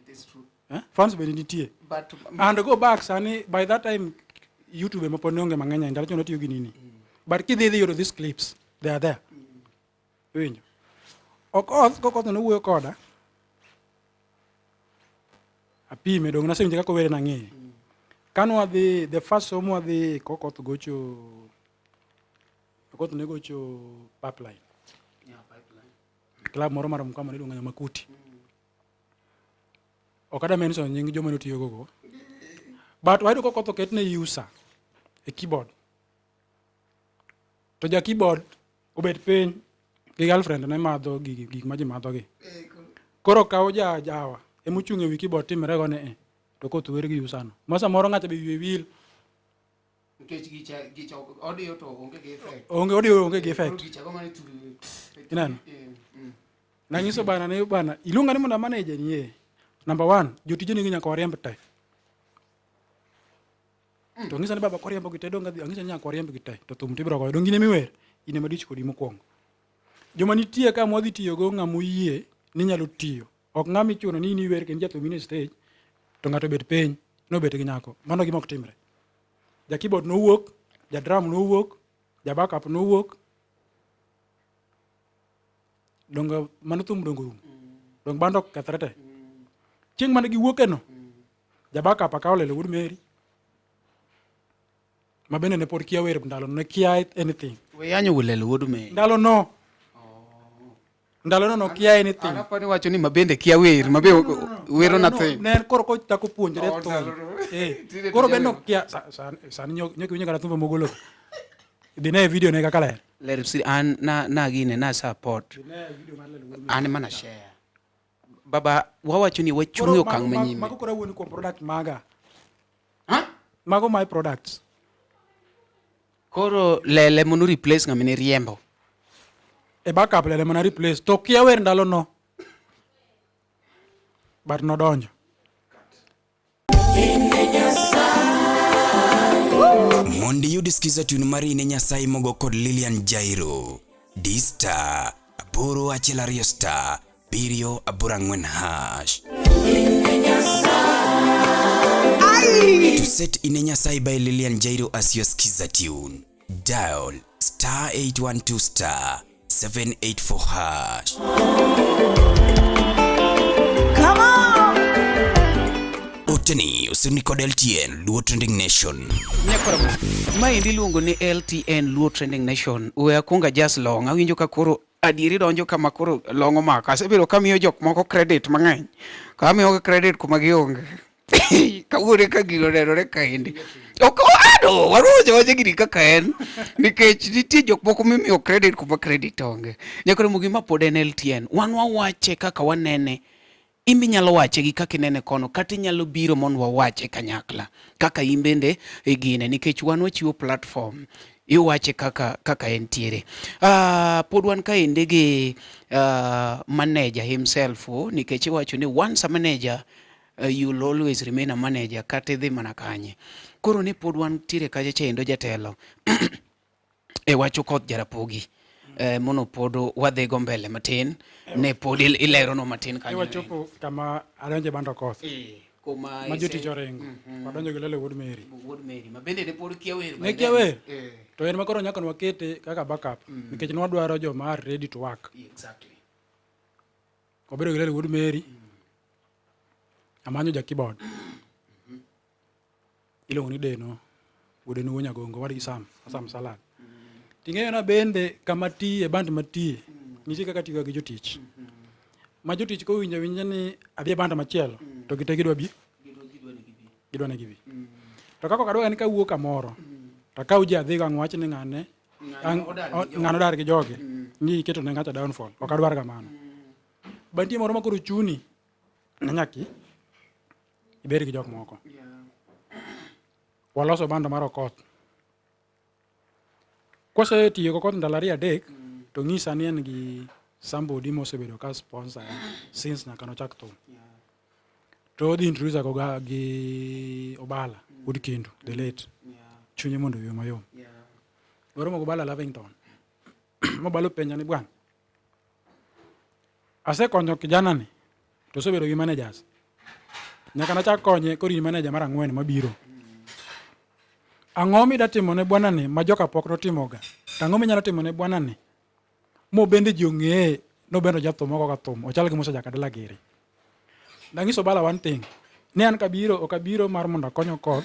[SPEAKER 4] It is true.
[SPEAKER 2] Eh? Fans be nitie.
[SPEAKER 4] But
[SPEAKER 2] And go back sani by that time YouTube ema pod ne onge mang'eny ahinya, ndalo chon notiyo gi nini. But kidhi idhi yudo these clips, they are there. Iwinjo? Okoth kokoth nowuoyo koda. Apime dong nasewinjo kaka owere nang'eye. Kane wadhi the first show mwadhi kokoth gocho Okoth ne gocho pipeline. Club moro mar Mkama niluongo ni Makuti. Ok adwa mention nying joma notiyogo go. But wayudo ka Okoth oketne user e keyboard. To ja keyboard obet piny gi girlfriend ne madho gigi gik ma ji madho gi. Koro kawo ja jawa emochung' e wi keyboard timre go ni e to koth wer gi user no. Ma samoro ng'ato be wiye wil
[SPEAKER 4] Nikech gicha gicha audio to onge gi effect.
[SPEAKER 2] Onge audio onge gi effect.
[SPEAKER 4] Gicha go mane tu.
[SPEAKER 2] Ineno? Nanyiso bana ni bana iluonga ni mondo manager ni e. Number 1, jotije ni nyaka wariemb te. To ng'isa ni baba koriembo gi te donga dhi ang'isa ni nyaka wariemb gi te to thum tibiro goyo donge in ema iwer in ema dich kodi mokwongo. Joma nitie ka mwadhi tiyogo ng'ama oyie ni nyalo tiyo ok ng'ama ichuno ni in iwer kendo jathum in e stage to ng'ato obet piny nobet gi nyako mano gima ok timre. Ja keyboard nowuok, ja drum nowuok, ja backup nowuok. Donge mano thum donge orumo. Donge bando okethre te. Chieng' mane giwuoke no, ja backup akawo lelo wuod Mary ma bende ne pod kia wer ndalo no ne kia anything.
[SPEAKER 3] We yanyo wulelo wuod Mary.
[SPEAKER 2] Ndalo no. Ndalo no nokia anything.
[SPEAKER 3] An apani wacho ni mabende kia wer, mabe wero nothing.
[SPEAKER 2] Ne en koro kochako puonjre
[SPEAKER 4] Oh,
[SPEAKER 2] thum.
[SPEAKER 4] ndalo no.
[SPEAKER 2] Eh,
[SPEAKER 4] Tinde
[SPEAKER 2] koro
[SPEAKER 4] to
[SPEAKER 2] be
[SPEAKER 4] jawer.
[SPEAKER 2] nokia sani nyoki winjo kata thumbe mogolo. Dhi ne video ne kaka ler.
[SPEAKER 3] Ler si an na na gine na support. An mana share. Baba wawacho ni wachung' e okang' manyime.
[SPEAKER 2] Mago koro awuoyo kuom product maga. Ha? Mago my products.
[SPEAKER 3] Koro lele mono replace ng'ama ne riembo.
[SPEAKER 2] E backup lele mana replace. To kia wer ndalo no. But nodonjo.
[SPEAKER 1] Mondo iyud skiza tune mari ne Nyasaye mogo kod Lilian Jairo. D star 812 star 784 hash. To set Ine Nyasaye by Lilian Jairo as your skiza tune, dial star 812 star 784 hash.
[SPEAKER 8] Come on!
[SPEAKER 1] Oteni osirni kod LTN Luo Trending Nation.
[SPEAKER 3] Maendi iluongo ni LTN Luo Trending Nation. We akunga jas long. Awinjo ka koro adieri donjo kama koro long omako. Asebedo kamiyo jok moko credit mang'eny. Ka amiyogi credit kuma gionge. Kawuono ka gino nenore kaendi. Ok ado waruocho wacho gini kaka en. Nikech nitie jok moko mimiyo credit kuma credit onge. Nyakoro gima pod en LTN. Wan wawache kaka wanene. In be inyalo wache gi kaka inene kono kata inyalo biro mondo wawache kanyakla kaka in bende igine nikech wan wachiwo platform iwache kaka kaka entiere. Pod wan kaendi gi manager himself oh, nikech iwacho ni once a manager you'll always remain a manager kata idhi mana kanye. Koro ni pod wantiere kacha chendo jatelo e wach Okoth Jarapogi mono pod wadhi go mbele matin ne pod ilerono matin kanyo.
[SPEAKER 2] Wachopo kama adonje band Okoth.
[SPEAKER 3] Kuma
[SPEAKER 2] Ma jotich oringo. Wadonjo gi Lele Wuod Mary.
[SPEAKER 3] Wuod Mary ma bende ne pod kia wer.
[SPEAKER 2] Ne kia wer. To en ma koro nyaka nwakete kaka backup nikech nwadwaro joma are ready to work.
[SPEAKER 3] Exactly.
[SPEAKER 2] Wabedo gi Lele Wuod Mary. Amanyo ja keyboard. Iluongo ni Deno. Wuod Deno wuo Nyagongo wadgi Sam, Sam Salad. Ting'eyo na bende kama tiye, band matiye, nitie kaka tiyoga gi jotich. Ma jotich kowinjo awinja ni adhi e band machielo, to gite gidwa bi, gidwa ni gibi. To kaka ok adwa ni kawuok kamoro, to akaw ji adhigo ang' wach ni ng'ane, ng'ano odar gi jogi, ni iketo ne ng'acha downfall. Ok adwar kamano. Ba nitie moro ma koro chuni, ni nyaki ibed gi jok moko. Waloso bando mar Okoth. Kwasetiyo gi Okoth ndalo ariyo adek, to ng'isa ni en gi somebody mosebedo ka sponsor since nyaka nochak thum. To odhi introduce go gi Obala wuod Kindu, the late. Chunye mondo oywe mayom. Waromo gi Obala Lavington. Mobalo penja ni bwana, asekonyo kijana ni to osebedo gi managers. Nyaka nachak konye koro in manager mar ang'wen mabiro. Ang'o mida timo ne bwana ni ma joka pok notimoga? To ang'o minyalo timo ne bwana ni mobende ji ong'eye nobende ojathum moko ka thum ochal gi Musa Jakadala giri. Nanyiso Obala one thing ni an kabiro ok abiro mar mondo akony Okoth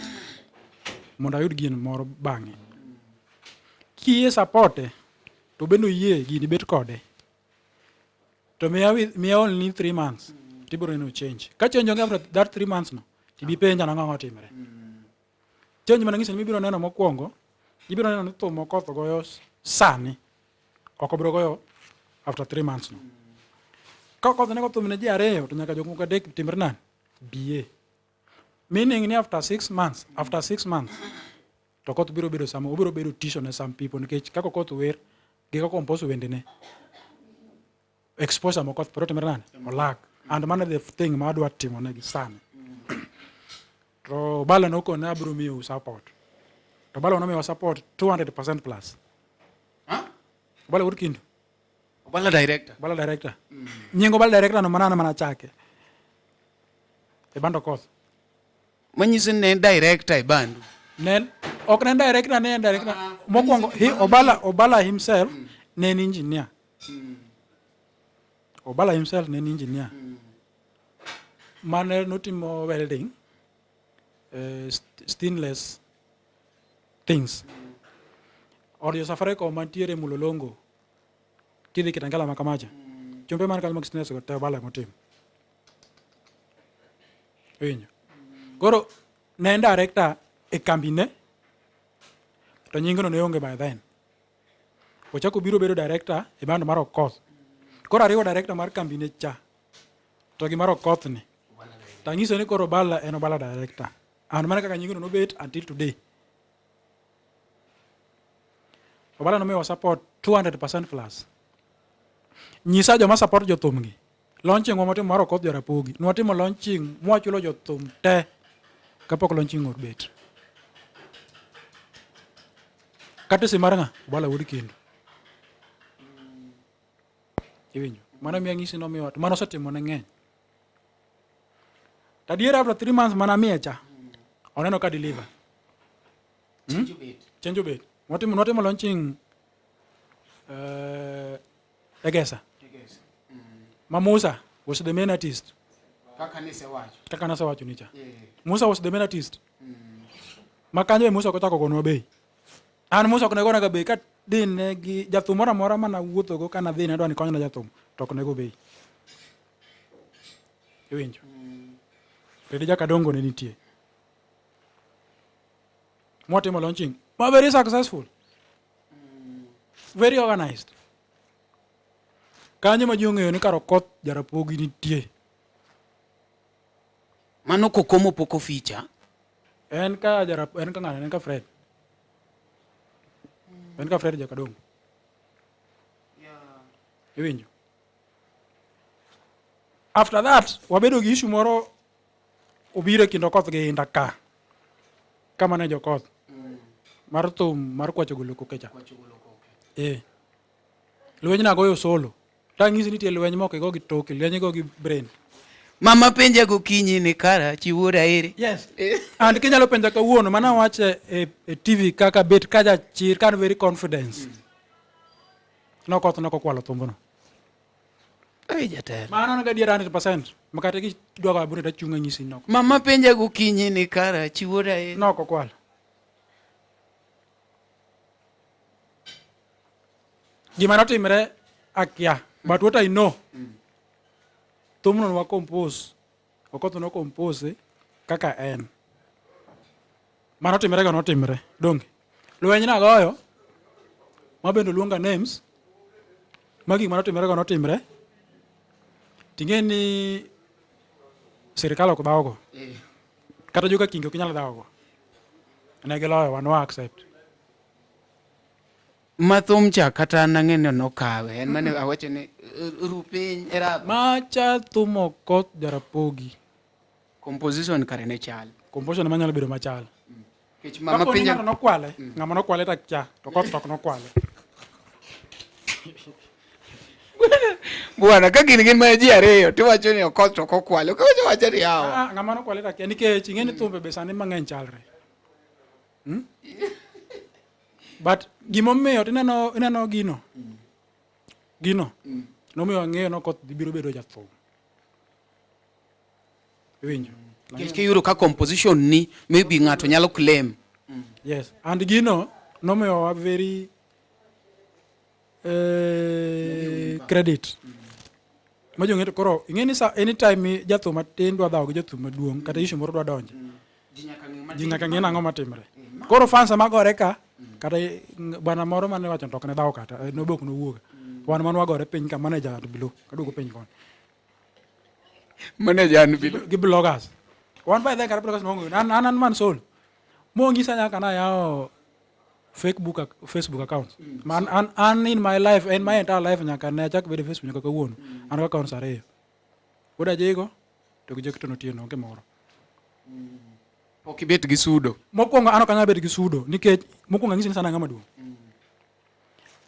[SPEAKER 2] mondo ayud gin moro bang'e. Kiyie supporte to bende oyie gini bet kode. To miya miya only 3 months tibiro neno change. Ka change onge after that 3 months no tibi penja nang'o ang'o timre. Change mana ng'iso ni mibiro neno mokwongo, ibiro neno ni thum Okoth goyo sani ok obiro goyo after 3 months no. Ka Okoth ne go thum ne ji ariyo to nyaka jok moko adek timre nade? BA. Meaning ni after 6 months, after 6 months to Okoth biro bedo sama obiro bedo tisho ne some people nikech kaka Okoth wer gi kaka compose wendene exposure ma Okoth pod otimre nade? Olak. And mano the thing ma adwa timo negi sani. To Obala nokone abiro miyou support. To Obala nomiyowa support 200% plus. Obala wuod Kindu.
[SPEAKER 3] Obala director.
[SPEAKER 2] Obala director. Nying Obala director no mana mana chake. E band Okoth.
[SPEAKER 3] Manyiso ni ne en director e bandu.
[SPEAKER 2] Ne ok ne en director ne en director. Mokwongo he, Obala Obala himself ne en engineer. Obala himself ne en engineer. Mane notimo welding stainless things. Od jo Safaricom mantiere Mulolongo kidhi Kitengela ma kamacha. Chumbe man kanyo mag stainless go te Obala emotimo. Iwinjo? Koro ne en director e kambine to nyingno ne onge by then. Ochako biro bedo director e band mar Okoth. Koro ariwo director mar kambine cha to gi mar Okoth ni. Tang'iso ni koro Obala en Obala director. And mana kaka nyingno nobet until today. Obala nomiyowa support 200% plus. Nyisa joma support jothum gi. Launching wa motimo mar Okoth Jarapogi. Nwatimo launching mwachulo jothum te kapok launching obet. Courtesy mar ng'a? Obala wuod Kendo. Iwinjo? Mano miyo anyisi nomiyo mano osetimo ne ng'eny. To adier after 3 months mana miye cha. Oneno ka deliver.
[SPEAKER 4] Change obet.
[SPEAKER 2] Change obet. Nwatimo launching Egesa.
[SPEAKER 4] Egesa.
[SPEAKER 2] Ma Musa was the main artist.
[SPEAKER 4] Kaka nisewacho.
[SPEAKER 2] Kaka nasewacho nicha.
[SPEAKER 4] Yeah.
[SPEAKER 2] Musa was the main artist. Ma kanyo e Musa ok ochako gonwa bei. An Musa ok ne gona ga bei ka dine gi jathum moro amora mana wuothogo ka nadhi ne adwa ni konyna jathum to ok ne go bei. Iwinjo? Fredi Jakadongo ne nitie. Mwatimo launching. Ma very successful. Very organized. Kanyo ma ji ong'eyo ni kar Okoth Jarapogi nitie.
[SPEAKER 3] Mano Kokomo pok oficha.
[SPEAKER 2] En ka Jarap, en ka ng'ane, en ka Fred. En ka Fred Jakadongo. Iwinjo? After that, wabedo gi issue moro obiro e kind Okoth gi Inda ka. Kama ne jokoth. Mar thum mar kwacho golo koke cha. Eh. Lweny nagoyo solo. Tang'isi nitie lweny mok igo gi toki, lweny igo gi brain.
[SPEAKER 3] Mama penja gokinyi ni kara chiwuora ere.
[SPEAKER 2] Yes. And kinyalo penja kawuono, mana wache e TV kaka bet ka jachir, ka an very confidence. Nokoth nokokwalo thumbono.
[SPEAKER 3] Ai jatelo.
[SPEAKER 2] Mano an gadier 100%. Makata gi dwago abiro tachung' anyisi ni ok.
[SPEAKER 3] Mama penja gokinyi ni kara chiwuora ere.
[SPEAKER 2] Nok okwalo. Gima notimre akia, but what I know, thumno nwa compose, Okoth no compose kaka en. Mano timre ga notimre, donge? Lweny nagoyo, ma bende oluonga names, ma gik manotimre go notimre. Ting'e ni sirikal ok dhawgo. Kata joka kingi ok inyal dhawgo. Ne giloyo wan wa accept.
[SPEAKER 3] Ma thum cha kata an ang'e ni nokawe. En mane awacho ni ru piny e raba.
[SPEAKER 2] Macha thum Okoth Jarapogi.
[SPEAKER 3] Composition kare ne chal.
[SPEAKER 2] Composition manyalo bedo machal.
[SPEAKER 3] Nikech mama
[SPEAKER 2] Kapo ni
[SPEAKER 3] penja
[SPEAKER 2] ng'ato nokwale, ng'ama nokwale to akia, to Okoth to ok nokwale.
[SPEAKER 3] Bwana ka gin gin mana ji ariyo tiwacho ni Okoth to ok okwale. Ok iwacho wacha ni yawa.
[SPEAKER 2] Ah, ng'ama nokwale to akia nikech ing'e ni thumbe be sani mang'eny chalre. But gimomiyo tineno ineno gino. Gino. Nomiyo ang'eyo ni Okoth biro bedo jathum. Iwinjo?
[SPEAKER 3] Nikech kiyudo ka composition ni maybe ng'ato nyalo claim.
[SPEAKER 2] Yes. And gino nomiyowa very credit. Ma jong'e to koro ing'e ni sa anytime jathum matin dwa dhawo gi jathum maduong' kata issue moro dwa donje. Ji nyaka ng'e nang'o matimre. Koro fans magore ka kata bwana moro mane wacho to ok ne dhawo kata nobok nowuoga. Wan man wagore piny ka manager and below kaduogo piny koni.
[SPEAKER 3] Manager and below.
[SPEAKER 2] Gi bloggers. Wan by then kata bloggers nongo an an man soul. Mongisa nyaka na yawo Facebook account. Man an in my life, in my entire life nyaka ne achak bedo Facebook nyaka kawuono. An gi accounts ariyo. Wuod Ajigo to gi Jackton Otieno onge moro.
[SPEAKER 3] Pok ibet gi sudo.
[SPEAKER 2] Mokwongo an ok anyal bet gi sudo nikech mokwongo anyisi ni sana ng'ama duong'.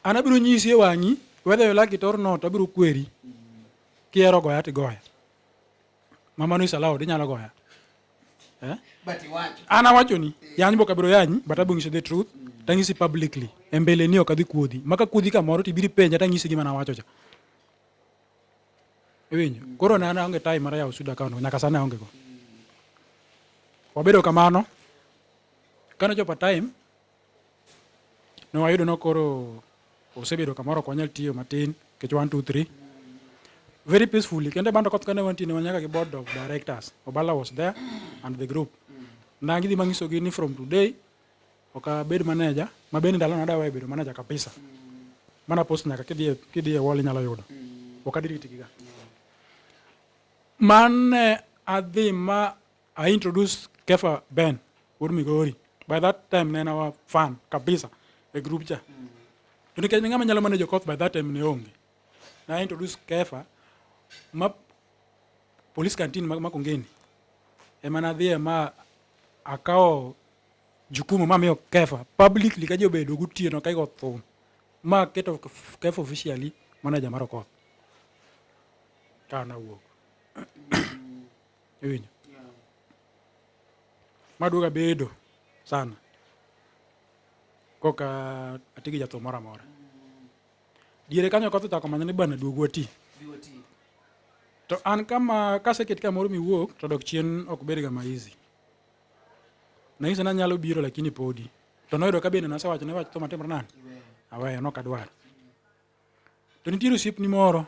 [SPEAKER 2] An abiro nyisi e wang'i whether you like it or not abiro kweri. Kihero goya tigoya. Mama is allowed inyalo goya. Eh?
[SPEAKER 3] But iwacho.
[SPEAKER 2] An awachoni, yany bok abiro yanyi, but abiro nyisi the truth, tanyisi publicly. E mbele ni ok adhi kuodhi. Maka kuodhi kamoro tibiro ipenja tanyisi gima nawacho cha. Iwinjo? Koro ne an aonge time mar yawo sudo account nyaka sani aonge go. Wabedo kamano. Kane ochopo time, ne wayudo ni koro osebedo kamoro ok wanyal tiyo matin nikech 1 2 3 very peacefully kendo e band Okoth kane wantie ne wan nyaka gi board of directors Obala was there and the group na gidhi manyisogi ni from today ok abed manager ma bende ndalo nadawa bedo manager kabisa. Mana post nyaka kidhi kidhi e wall inyalo yudo. Ok adelete giga. Mane adhi ma I introduce Kefa Ben wuod Migori. By that time ne en our fan kabisa e group cha. To nikech ne ng'ama nyalo manage Okoth by that time ne onge. Na introduce Kefa ma police canteen ma Kongeni. Ema nadhiye ma akawo jukumu mamiyo Kefa publicly ka ji obedo gotieno ka igo thum ma aketo Kefa officially manager mar Okoth. Ka nawuok. Iwinjo? Maduoga bedo sana. Koka atigi jathum moro amora. Diere kanyo Okoth ochako manyo ni bana duog wati. To an kama kaseket kamoro miwuok to dok chien ok bed ga ma easy. Nang'ise ni anyalo biro lakini podi. To noyudo ka bende nasewacho ne wach thum atimra nade? Aweyo nok adwar. To nitiere osiepni moro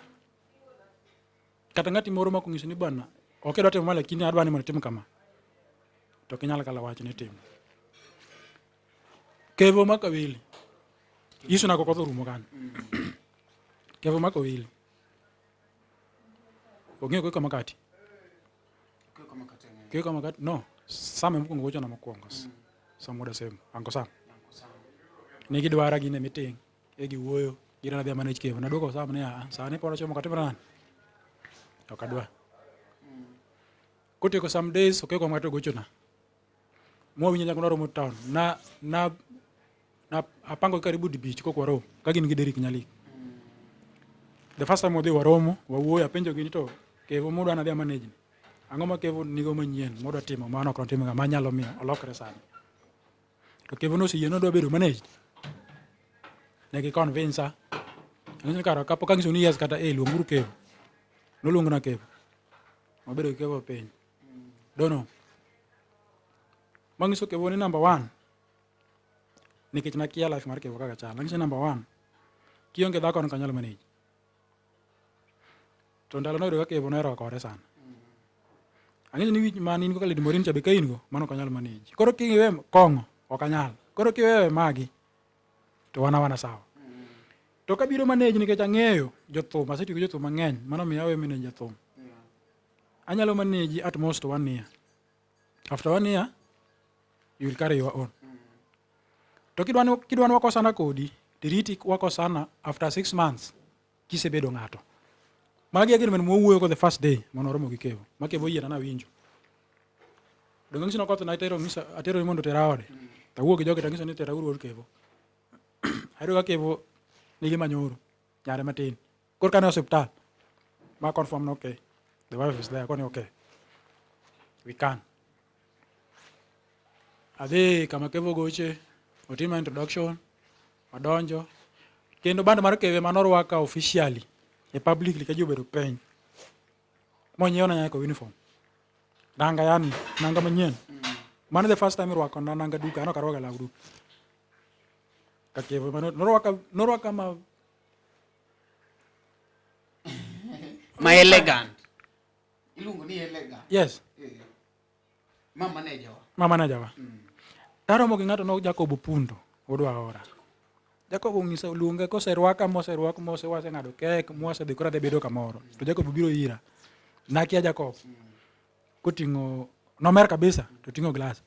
[SPEAKER 2] kata ng'ati moro ma kong'isi ni bana ok idwa timo ma lakini adwa ni mondo itim kama. To ok inyal kalo wach ni timo. Kevo ma Kawili. Yesu na kokoth orumo kanyo. Kevo ma Kawili. Ong'eyo kaka makati. Keko makati. No. Sam ema mokwongo gochona mokwongo. Sam wuod Asemo. Uncle Sam. Ne gidwara gin e meeting. E giwuoyo. Gidwa nadhi manage Kevo. Naduoko Sam ni ah, sani pod achomo katimra nade? Ok adwa. Kotieko some days okeko makati ogochona. Mwawinjo nyaka nwaromo town. Na na na apango karibu dibich kok warom ka gin gi Derrick Nyalik. The first time wadhi waromo, wawuoyo, apenjo gi ni to Kevo mudwa nadhi amanage ni. Ang'o ma Kevo nigo manyien modwa timo mano ok notim ga manyalo miyo olokre sani. To Kevo noseyie ni odwa bedo managed. Ne gi convince a. Ang'iso ni kara kapok ang'iso ni yes kata eh luonguru Kevo. Noluongna Kevo. Wabedo gi Kevo piny. Dono. Mangiso Kevo ni number one. Nikech nakia life mar Kevo kaka chal. Ang'iso number one. Kionge dhako no kanyal manage. To ndalo noyudo ka Kevo nohero kore sana. Ang'eyo ni wich man in go ka Lady Morin cha be ka in go, mano ok anyal manage. Koro kiwe kong'o, ok anyal. Koro kiwewe magi, to wan awana sawa. To kabiro manage nikech ang'eyo jothum, asetiyo gi jothum mang'eny, mano miyo awe manage jathum. Anyalo manage at most one year. After one year, you will carry your own. To kidwa ni wakosana kodi, tiriti wakosana after 6 months kisebedo ng'ato. Magi e gin mwawuoyo go the first day mane waromo gi Kevo. Ma Kevo oyiena nawinjo. Donge ang'isi ni Okoth natero ng'isa atero ni mondo otera ode. To awuok gi jogi to ang'iso ni tera uru od Kevo. Ayudo ka Kevo nigi manyoro, nyare matin. Koro kane osiptal, ma confirm ni okay, the wife is there, koni okay, we can. Adhi kama Kevo goche, otima introduction, wadonjo. Kendo band mar Kevo ema norwaka officially e publicly ka ji obedo piny. Monyiewna nyaka uniform. Nanga yani, nanga manyien. Mano the first time irwako na nanga duka, an ok arwaka law duka. Ka Kevo ema norwaka norwaka ma
[SPEAKER 3] Ma elegant.
[SPEAKER 4] Iluongo ni elegant.
[SPEAKER 2] Yes.
[SPEAKER 4] Eh. Ma manager wa.
[SPEAKER 2] Ma manager wa. Taromo gi ng'ato no Jacob Pundo, wuod Waora. Jacob ong'isa oluonga koserwaka moserwak mose waseng'ado kek mwasedhi koro adhi bedo kamoro. To Jacob biro ira. Nakia Jacob. Koting'o nomer kabisa to ting'o glass.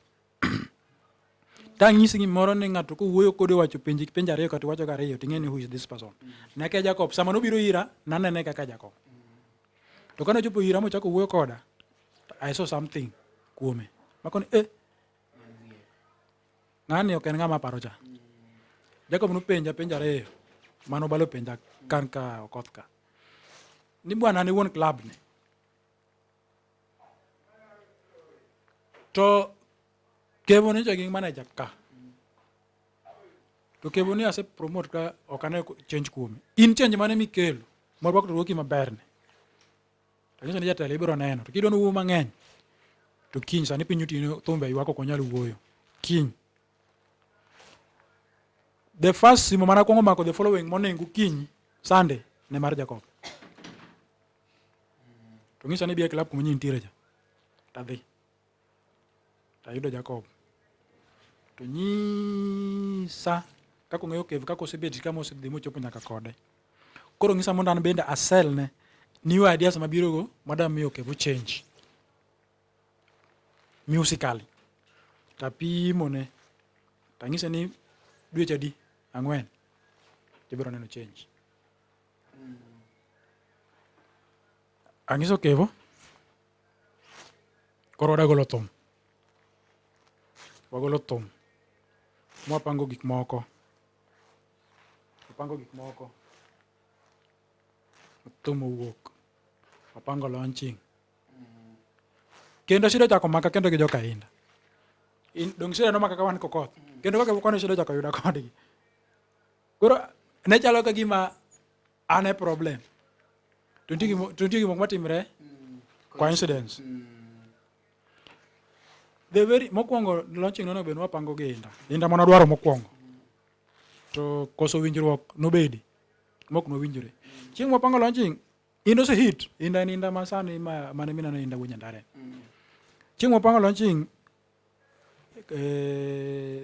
[SPEAKER 2] Tang'isi gimoro ni ng'ato kowuoyo kode wacho penji penjo ariyo kata wacho gariyo ting'e ni who is this person. Nakia Jacob sama nobiro ira nanene kaka Jacob. To kane ochopo ira mochako wuoyo koda I saw something kuome. Makoni eh ng'ani ok en ng'ama aparo cha. Jacob nopenja penjo ariyo mano balo penja kan ka Okoth ka. Ni bwana an e wuon club ni. To Kevo ni gi manager ka. To Kevo ni ase promote ka ok ane change kuome. In change mane mikelo morwako to rwaki maber ni. To nyiso ni jatelo ibiro neno. To kidwa ni wuo mang'eny to kiny sani piny oting'o thumbe ywak ok onyal wuoyo. Kiny. The first simu mana kwongo mako the following morning gokinyi Sunday ne mar Jacob. To ng'isa ni bi e club kuma nitiere cha. Tadhi. Tayudo Jacob. To nyisa. Kaka ong'eyo Kevo, kaka osebet kama osedhi mochopo nyaka kode. Koro ng'isa mondo an bende asell ne new ideas mabiro go madwa miyo Kevo change musically. Tapimo ne tang'ise ni dweche adi 4 tibiro neno change. Ang'iso Kevo koro wadwa golo thum. Wagolo thum mwapango gik moko. Wapango gik moko. Thum owuok. Wapango launching. Kendo shida ochako maka kendo gi joka Inda. Dong shida nomaka ka wan kokoth. Kendo kaka koni shida ochako yuda kodgi. Koro ne chalo ka gima an e problem. To nitie gimoko matimre coincidence. The very mokwongo launching nonego bed ni wapango gi Inda. Inda mane wadwaro mokwongo. To koso winjruok nobedi. Mok nowinjore. Chieng' mwapango launching, Inda ose hit. Inda en Inda ma sani ma mane mineno Inda wuod Nyandare. Chieng' mwapango launching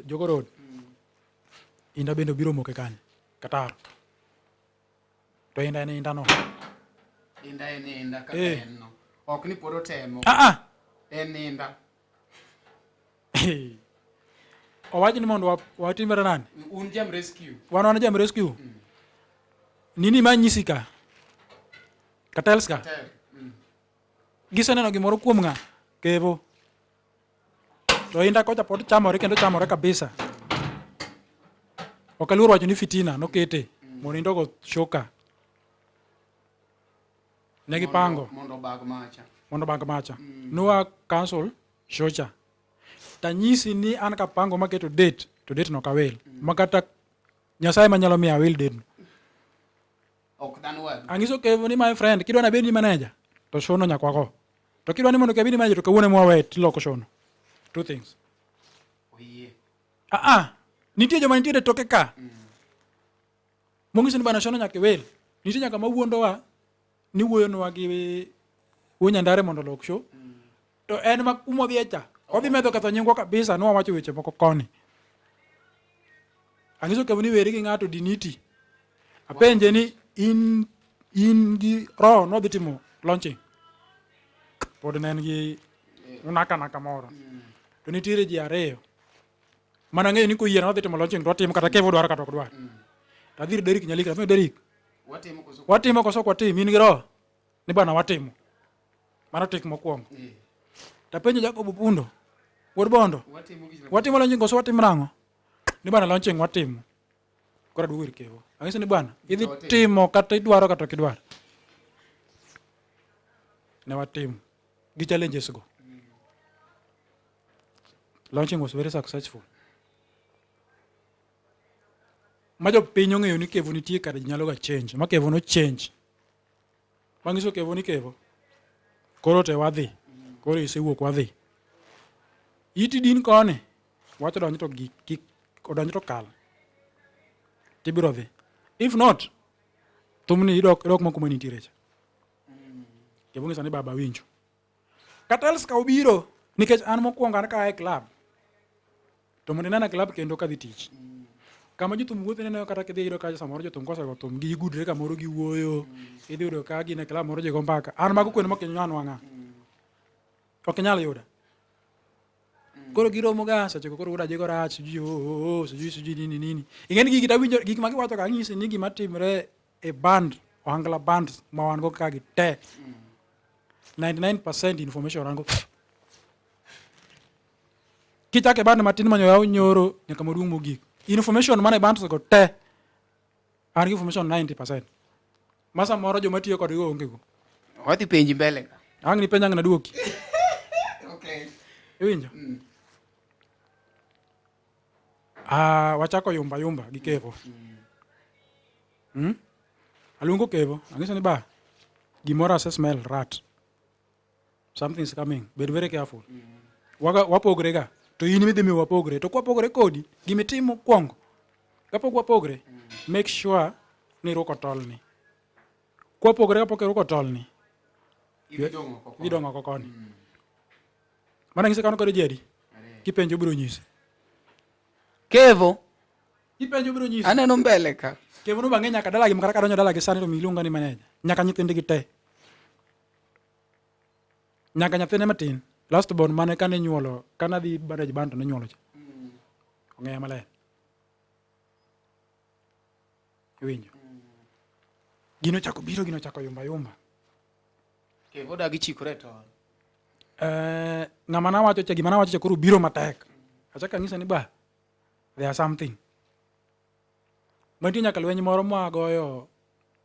[SPEAKER 2] Jogoo Road. Inda bende obiro moke kanyo. Qatar. To Inda en Inda no.
[SPEAKER 4] Inda en Inda kaka en no. Ok ni pod otemo.
[SPEAKER 2] Ah ah.
[SPEAKER 4] En Inda.
[SPEAKER 2] Owach ni mondo watimre nani?
[SPEAKER 4] Un Jam Rescue.
[SPEAKER 2] Wan Jam Rescue. Nini ma nyisi ka? Katels ka?
[SPEAKER 4] Katel.
[SPEAKER 2] Giseneno gimoro kuom ng'a? Kevo. To Inda kocha pod chamore kendo chamore kabisa. Ok aluor wacho ni fitina nokete mondo Inda ogo shoka. Ne gipango
[SPEAKER 4] Mondo obag macha.
[SPEAKER 2] Mondo obag macha. Nwa cancel shocha. Tanyisi ni an kapango maketo date to date no kawil. Makata Nyasaye manyalo miyo awil date no.
[SPEAKER 4] Ok dhano wadu.
[SPEAKER 2] Angiso Kevo ni my friend, kidwa nabed ni manager to show no nyaka wago. To kidwa ni mondo kabed ni manager to kawuono ema wawe tiloko show no. Two things.
[SPEAKER 4] Oyie.
[SPEAKER 2] Ah ah, nitie joma nitiere toke ka. Mong'iso ni bana show no nyaka iwil. Nitie nyaka mawuondowa ni wuoyonwa gi wuo Nyandare mondo olok show. To en ma kumodhie cha, odhi medo ketho nyingwa kabisa, nwawacho weche moko koni. Ang'iso Kevo ni weri gi ng'ato diniti. Apenje ni in gi roho nodhi timo launching. Pod ne en gi unaka naka moro. To nitiere ji 2. Mana ng'eyo ni koyie nodhi timo launching to watimo kata Kevo dwaro kata ok dwar. To adhi ir Derrick Nyalika, apenjo Derrick.
[SPEAKER 4] Watimo koso
[SPEAKER 2] Watimo koso ok watim, in gi roho? Ni bana watimo. Mano tik mokwongo. Tapenjo Jacob Pundo, wuod Bondo. Watimo launching koso watimo nang'o? Ni bana launching watimo. Koro aduogo ir Kevo. Ang'ise ni bwana, idhi timo kata idwaro kata ok idwar. Ne watimo. Gi challenges go. Launching was very successful. Ma jopiny ong'eyo ni Kevo nitie kare ji nyalo ga change. Ma Kevo no change. Manyiso Kevo ni Kevo. Koro te wadhi. Koro isewuok wadhi. Iti din koni. Wach odonjo to gik kik odonjo to kal. Tibiro dhi. If not, thumni idok ma kuma nitiere cha. Kevo ng'isa ni baba winjo. Kata else ka obiro nikech an mokwongo an ka e club. To mondo inena club kendo kadhi tich. Kama jothum wuothe ineno kata kidhi yudo ka samoro jothum kosego thum gigudre kamoro giwuoyo. Idhi yudo ka gin e club moro ji go mbaka. An mago kweno mok inyal nwang'a. Ok inyal yuda. Koro giromo ga seche go koro wuod Ajigo rach sijui oh, oh, sijui sijui nini nini. Ing'e ni gigi tawinjo gik ma giwacho ka ng'isi ni gima timre e band ohangla band ma wan go ka gi te. 99% information rango. Kichako e band matin manyo yaw nyoro nyaka maduong' mogik. Information mane bands go te. An gi information 90%. Ma samoro joma tiyo kodgi onge go.
[SPEAKER 4] Wadhi penji mbele ka.
[SPEAKER 2] Ang' ni penja ang' naduoki.
[SPEAKER 4] Okay.
[SPEAKER 2] Iwinjo? Ah, wachako yumba yumba gi Kevo. Aluongo Kevo, ang'iso ni ba gimoro ase smell rat. Something is coming. Be very careful. Waga wapogre ga. To in midhi miyo wapogre. To kwapogre kodi, gimitimo kwongo. Kapok wapogre, make sure ni irwako tolni. Kwapogre kapok irwako tolni,
[SPEAKER 4] Idhi dong' oko
[SPEAKER 2] idhi dong' oko koni. Mana ng'ise kano kode ji adi? Kipenjo biro nyisi.
[SPEAKER 3] Kevo.
[SPEAKER 2] Ipenjo biro nyisi.
[SPEAKER 3] Aneno mbele ka.
[SPEAKER 2] Kevo no bang'e nyaka dalagi makata kadonjo dalagi sani to miluonga ni manager. Nyaka nyithindgi te. Nyaka nyathine matin. Last born mane kane nyuolo, kane adhi manage band to nonyuolo cha. Ong'eya maler. Iwinjo? Gino chako biro, gino chako yumba yumba.
[SPEAKER 3] Kevo dagi chikore to.
[SPEAKER 2] Eh, ng'ama nawacho cha gima nawacho cha koro biro matek. Achako anyise ni ba, there are something. Mantie nyaka lweny moro mwagoyo,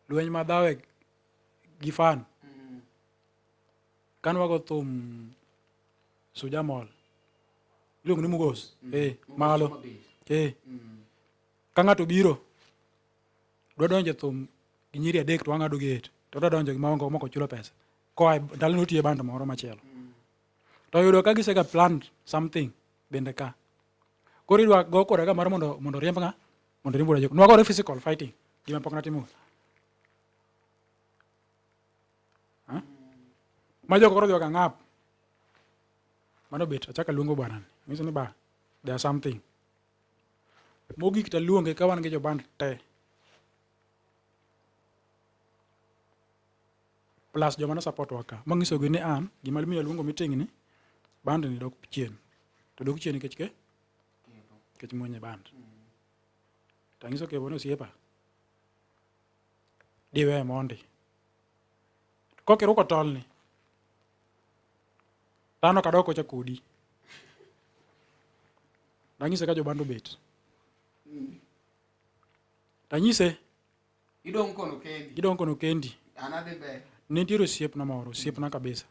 [SPEAKER 2] lweny madhawe gi fan. Kane wago thum Suja Mall. Iluongo ni Mugos. Eh, malo. Eh. Ka ng'ato biro, dwa donjo e thum gi nyiri adek to wang'ado gate. To dwa donjo gi maonge moko chulo pesa. Koa e ndalo notiye band moro machielo. To yudo ka gisega planned something bende ka. Koro idwa go koda ka mar mondo mondo riemb ng'a? Mondo riemb wuod Ajoko. Nwagore physical fighting. Gima pok natimo. Ha? Ma joko koro odhi ng'ap. Mano bet achako aluongo bwana ni. Anyiso ni ba there something. Mogik taluonge ka wan gi joband te. Plus joma ne support wa ka. Manyisogi ni an gima miyo aluongo meeting ni band ni dok chien. To dok chien nikech ke? Nikech mwenye band. Tanyiso Kevo ni osiepa. Diwe mondi. Kokiruko tolni. Dhano kadok kocha kodi. Nanyise ka joband obet. Tanyise
[SPEAKER 4] Idong' kono kendi.
[SPEAKER 2] gidong' kono kendi.
[SPEAKER 4] An adhi ber.
[SPEAKER 2] Ne nitiere osiepna moro, osiepna kabisa.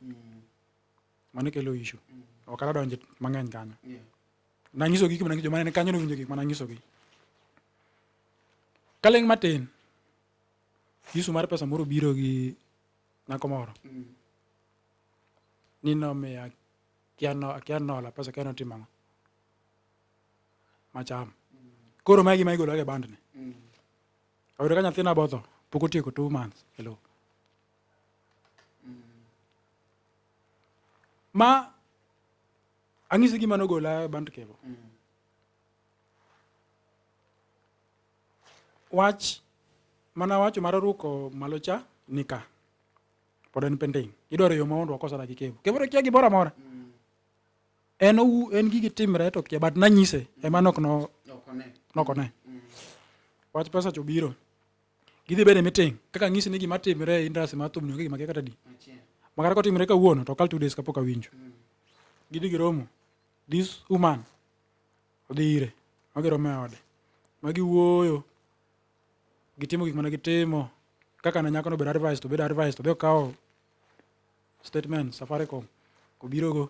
[SPEAKER 2] Mane kelo issue. Ok adwa donjo mang'eny kanyo.
[SPEAKER 4] Yeah.
[SPEAKER 2] Nanyisogi gik mane joma ne kanyo nowinjo gik mane anyisogi. Kaling' matin, issue mar pesa moro biro gi nyako moro. Ni nomiya kia no akia nola pesa kia notimo ang'o. Macham. Koro mae gima igolo e band ni. Oyudo ka nyathina botho, pok otieko 2 months e lowo. Ma ang'isi gima nogola e band Kevo. Wach mana wacho mar ruko malo cha ni ka. Pod en pending. Idwaro yo ma mondo wakosana gi Kevo. Kevo to kia gimoro amora. En owu en gigi timre to kia but nanyise ema nok no nok one. Wach pesa cho biro. Gidhi bedo e meeting kaka ang'isi ni gima timre e industry mar thum ni onge gima kia kata di. Ma kata kotimre kawuono to kal 2 days kapok awinjo. Gidhi giromo. This woman odhi ire ma giromo e ode. Ma giwuoyo. Gitimo gik mane gitimo. Kaka ne nyako no obedo advice to obedo advice to odhi okawo statement Safaricom obirogo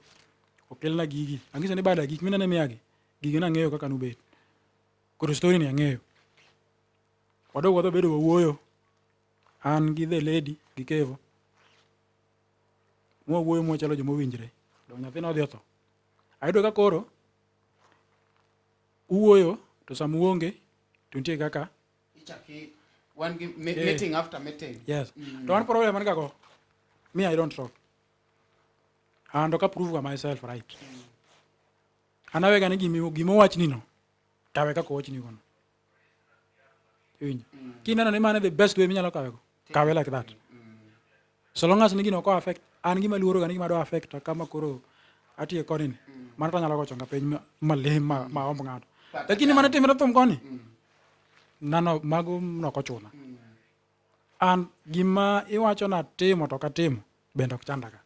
[SPEAKER 2] okelna gigi. Ang'ise ni bada gik minene miyagi gigi nang'eyo kaka nubet. Koro story ni ang'eyo. Wadog wadhi bedo wawuoyo. An gi the lady gi Kevo. Mwawuoyo mwachalo joma owinjre. Dong nyathina odhi otho. Ayudo ka koro uwuoyo to sama uonge to nitie kaka
[SPEAKER 4] Ichaki wan gi
[SPEAKER 2] Eh.
[SPEAKER 4] meeting after meeting.
[SPEAKER 2] Yes. To one problem an gago. Me I don't talk. And ok approve ga myself right. An awega ni gimi gima owachni no. Kawe kaka owachni go no. Iwinjo? Kineno ni mano the best way minyalo kawe go. Kawe like that. So long as ni gino ok affect an gima luoro ga ni gima do affect kama koro atiye koni ni. Mano to anyalo go chonga piny malem ma, ma omb ng'ato. Lakini mano timre thum koni. Nano mago nok ochuna. An gima iwacho na timo to ok atimo bende ok chanda ga.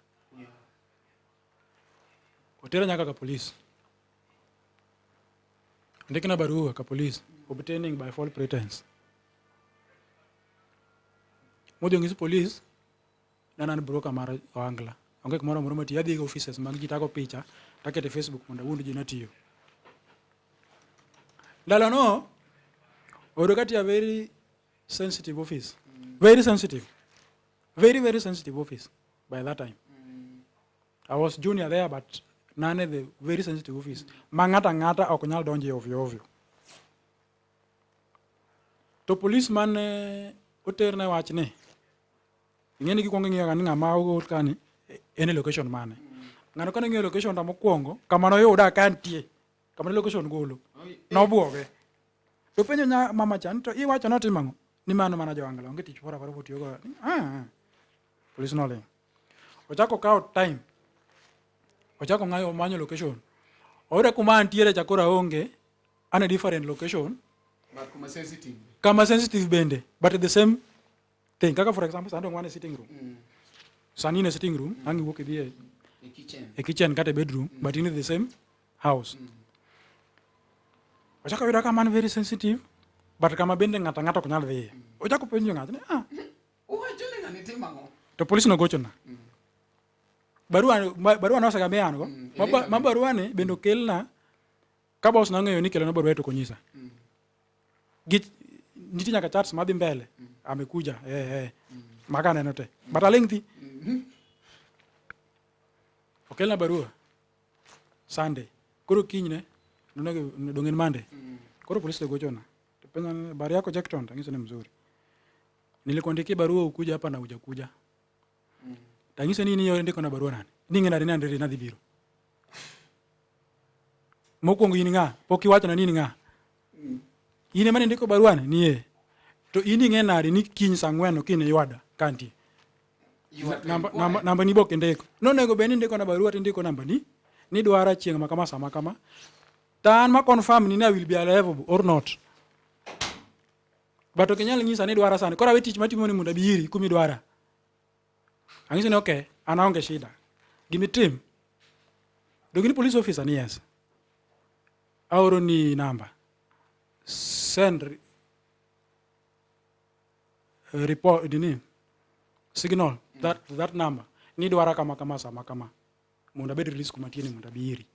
[SPEAKER 2] Otera nyaka ka polis. Ondikna barua ka polis obtaining by false pretense. Modhi onyis polis ni an broker mar ohangla. Onge kumoro amora matiyo. Adhi e offices mag ji tago picha taketo e Facebook mondo awuond ji natiyo. Ndalo no oyudo ka tiyo a very sensitive office. Very sensitive. Very, very sensitive office by that time. I was junior there but nane the very sensitive office. Ma ng'ato ang'ata ok nyal donjo e ovyo ovyo. To police mane oterne wachni, ing'e ni gikwongo ing'iyo ga ni ng'ama ogol kani en e location mane. Ng'ano kane ng'iyo location ta mokwongo, kama noyuda ka antie, kama ne location golo, nobwoge. To penjo nya mama cha ni to iwacho notimo ang'o? Ni mano mana joangla onge tich moro amora motiyogo. Ni, Ah. Police noling. Ochako kawo time. Ochako ng'ayo manyo location. Oyudo kuma antiere cha koro aonge. An e different location.
[SPEAKER 4] But kuma sensitive.
[SPEAKER 2] Kama sensitive bende, but the same thing. Kaka for example, sani wan e sitting room. Sani in e sitting room, ang' iwuok idhi e
[SPEAKER 4] E kitchen.
[SPEAKER 2] e kitchen kata e bedroom, but in the same house. Ochako yudo kama an very sensitive, but kama bende ng'ato ang'ata ok nyal dhiye. Ochako penjo ng'ato ni, ah,
[SPEAKER 4] Uwacho ni ng'ani timo ang'o?
[SPEAKER 2] to polis nogochona. Barua, ma, barua nosegamiya an go. Ma, ba- ma barua ni bende okelna, ka boss nong'eyo ni kelona barua to ok onyisa. Gi, nitie nyaka chats madhi mbele. Amekuja, eh, eh. Maga aneno te. But aling' thi. Okelna barua. Sunday. Koro kinyne, nonego dong' en Monday. Koro polisi to gochona. To penja ni, habari yako Jackton? Tang'iso ni mzuri. Nilikuandikia barua ukuja hapa na hujakuja. Tang'iso ni in indiko na barua nani? Ni ng'e nade ni an nadhi biro. Mokwongo in ng'a? Pok iwachona ni in ng'a? In ema nindiko barua ni? Ni e. To in ing'e nade ni kiny saa ang'wen okinyi ywada ka antie? Namba, namba, namba ni bok indiko. Nonego bed ni indiko na barua to indiko namba ni. Nidwara chieng' ma kama sama kama. To an ma confirm ni I will be available or not. But ok inyal nyisa ni idwara sani. Koro awe tich matimo ni mondo abi iri kuma idwara. Ang'isi ni okay, an aonge shida. Gimitim. Dong in police officer ni yes. Aoro ni namba. Send report nini signal that number ni dwara kama kama sama kama mondo abed release kuma tieni mondo abi iri.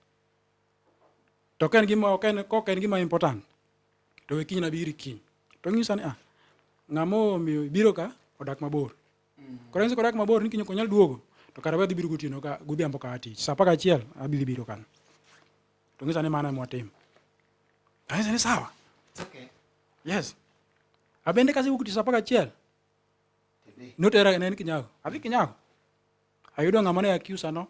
[SPEAKER 2] To ok en gima ok en ok en gima important. To we kiny abi iri kiny. To ng'isa ni ah ng'ama omiyo ibiro ka odak mabor. Koro en kodak mabor ni kiny ok onyal duogo. To kara we adhi biro gotieno ka godhiambo ka atich. Sa 11 abi biro kanyo. To ng'isa ni mano ema watim. Ang'isa ni sawa.
[SPEAKER 4] Okay.
[SPEAKER 2] Yes. Abende kasewuok tich sa 11. Notera ne en Kinyago. Adhi Kinyago. Ayudo ng'ama ne accuse no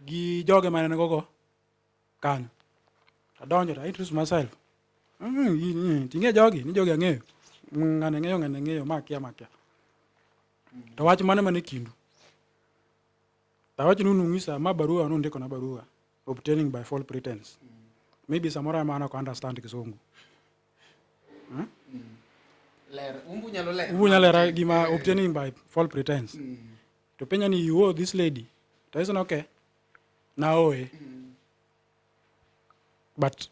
[SPEAKER 2] gi joge mane en go kanyo. Adonjo to I introduce myself. Ting'e jogi, ni jogi ang'eyo. Ng'ane ng'eyo, ng'ane ng'eyo, ma kia, ma kia. To wach mane mane kindu? Tawacho ni nung'isa ma barua nundiko na barua obtaining by false pretense. Maybe samoro ema an ok understand kisungu.
[SPEAKER 4] Ler. Umbu nyalo ler.
[SPEAKER 2] Umbu nyalo lera gima obtaining by false pretense. To penja ni you owe this lady. To I said okay. Naowe. But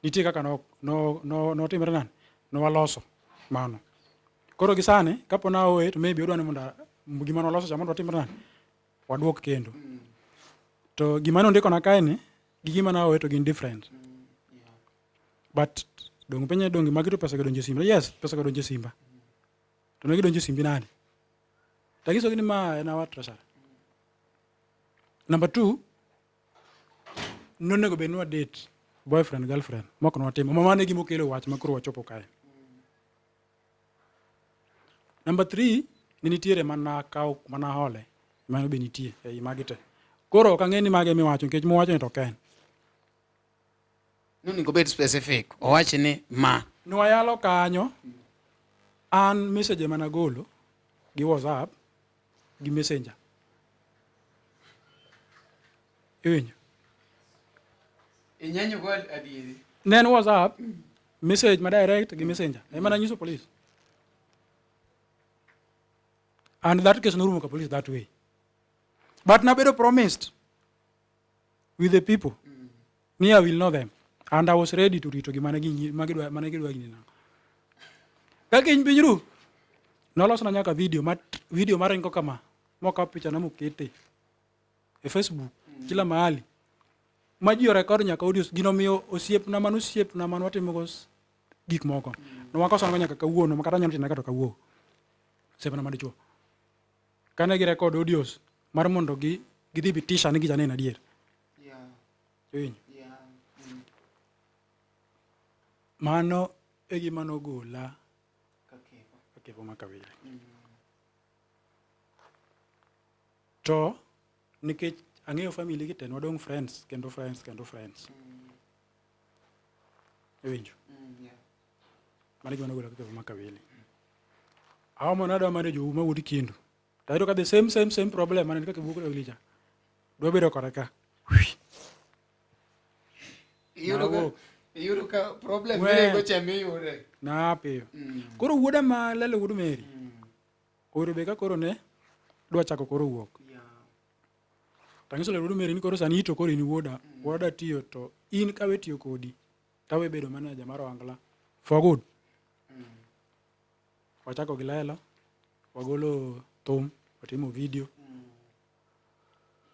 [SPEAKER 2] nitie kaka no no no notimre nani? Nowaloso mano. Koro gi sani kapo naowe to maybe odwa ni mondo gima nwaloso cha mondo watimre nani? Waduok kendo. To gima nondiko na kae ni gi gima naowe to gin different. But dong penye dong magi to pesa go donjo e simba. Yes, pesa go donjo e simba. To ne gidonjo e simbi nade? Tanyisogi ni ma en our treasurer. Number 2, nonego bed ni wa date boyfriend girlfriend mok nwatimo. Ma mano e gima okelo wach ma koro wachopo kae. Number 3, ni nitiere mana kawo mana hole. Mano be nitie ei magi te. Koro ok ang'e ni mage miwacho nikech muwacho ni to ok en.
[SPEAKER 3] Nonego obed specific. Owach ni ma.
[SPEAKER 2] Nwayalo kanyo, an message ema nagolo gi WhatsApp gi Messenger. Iwinjo?
[SPEAKER 4] Inyanyo go adieri.
[SPEAKER 2] Ne en WhatsApp, message ma direct gi Messenger. Ema nanyiso police. And that case norumo ka police that way. But nabedo promised with the people. Ni I will know them. And I was ready to rito gima ne gidwa mane gidwa gini nang'o. Ka kiny piny ru, nolosna nyaka video ma video maringo kama mokaw picha na mokete e Facebook kila mahali. Ma ji orekod nyaka audios gino miyo osiepna mano osiepna mano watimogo gik moko. Nwakosana nyaka kawuono ma kata anyalo tine kata kawuoyo. Osiepna madichuo. Kane gi record audios mar mondo gi gidhibitisha ni gicha ne en adier. Iwinjo? Mano e gima nogola Kakevo Makawili. To nikech ang'eyo family gi te, nwadong' friends kendo friends kendo friends. Iwinjo? Mano e gima nogolo kaka Makawili. Aomo nadwa manage Ouma wuod Kindu. To ayudo ka the same same same problem mane kaka wuok Wili cha. Dwa bedo kode ka.
[SPEAKER 4] Iyudo ka
[SPEAKER 2] Nawuok.
[SPEAKER 4] iyudo ka problem
[SPEAKER 2] We.
[SPEAKER 4] mirego cha miyude.
[SPEAKER 2] Napiyo. Koro wuoda ma Lelo wuod Mary. Oyudo be ka koro ne dwa chako koro wuok. Tanyiso Lelo wuod Mary ni koro sani ito koro in wuoda. Wuoda tiyo to in kawe tiyo kodi. Tawe bedo manager mar Ohangla. For good. Wachako gi Lelo. Wagolo thum, watimo video.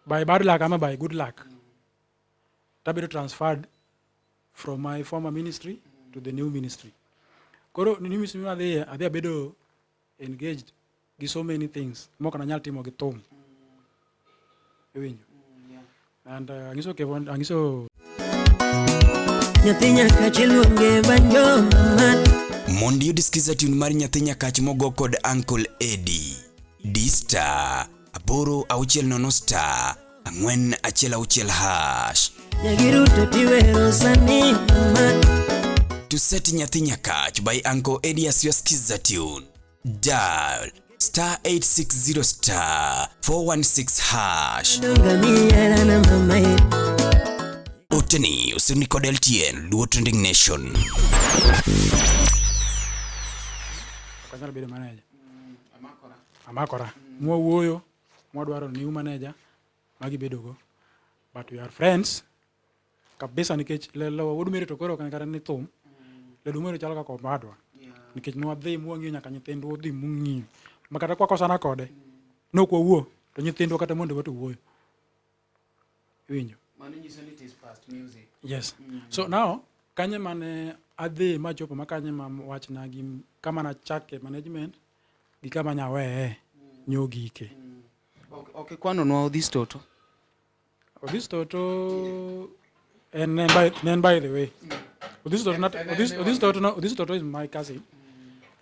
[SPEAKER 2] By bad luck ama by good luck. Tabedo transferred from my former ministry to the new ministry. Koro new ministry madhiye, adhi abedo engaged gi so many things mok nanyal timo gi thum. Iwinjo? And angiso Kevon, angiso
[SPEAKER 9] Nyathi nyaka chiluonge banjo mama.
[SPEAKER 1] Mondo iyud skiza tune mar nyathi nyakach mogo kod Uncle Eddie. D star 860 star 416 hash.
[SPEAKER 9] Nyagiruto tiwero sani mama.
[SPEAKER 1] To set nyathi nyakach by Uncle Eddie as your skiza tune. Dial star 860 star 416 hash.
[SPEAKER 9] Donga miyera na mama ye.
[SPEAKER 1] Oteni osirni kod LTN Luo Trending Nation.
[SPEAKER 2] Ok anyal bedo manager. Amakora. Mwawuoyo, mwadwaro new manager magibedogo. But we are friends kabisa nikech lelo wuod Mary to koro ok en kata ni thum. Lelo Mary chalo kaka omadwa. Nikech nwadhi mwang'iyo nyaka nyithindwa odhi mong'iyo. Ma kata kwakosana kode, nok wawuo to nyithindwa kata monde wa to wuoyo. Iwinjo?
[SPEAKER 3] Mano nyiso ni it is past music.
[SPEAKER 2] Yes. So now kanye mane adhi machopo ma kanye ma wachna gi kama nachake management gi kama nyaweye nyogike.
[SPEAKER 3] Ok ikwanonwa Odhis Toto.
[SPEAKER 2] Odhis Toto en ne by, ne en by the way. Odhis Toto nat, Odhis, Odhis Toto no, Odhis Toto is my cousin.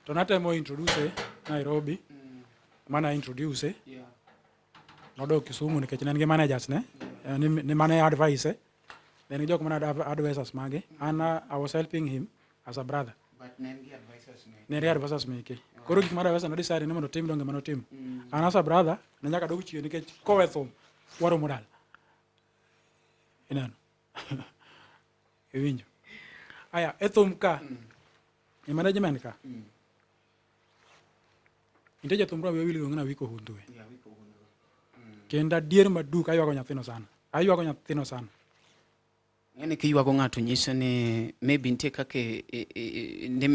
[SPEAKER 2] To natemo introduce Nairobi. Mana introduce. Nodok Kisumu nikech ne en gi managers ne. Ni, ni mane advice. Ne en gi jok mane advisors mage. An I was helping him as a brother.
[SPEAKER 4] But ne en gi advisors ne.
[SPEAKER 2] Ne en gi advisors meke. Koro gik mar advisor no decide ni mondo otim donge mane otim. An as a brother ne nyaka dog chien nikech kowe thum waromo dala. Ineno? Iwinjo? Aya, e thum ka, e management ka, nitie jathum moro wiya wil gi ng'ina Wiko Hundhwe. Kendo adier maduk aywago nyathino sana. Aywago nyathino sana.
[SPEAKER 3] Ng'eni kiywago ng'ato nyiso ni maybe nitie kaka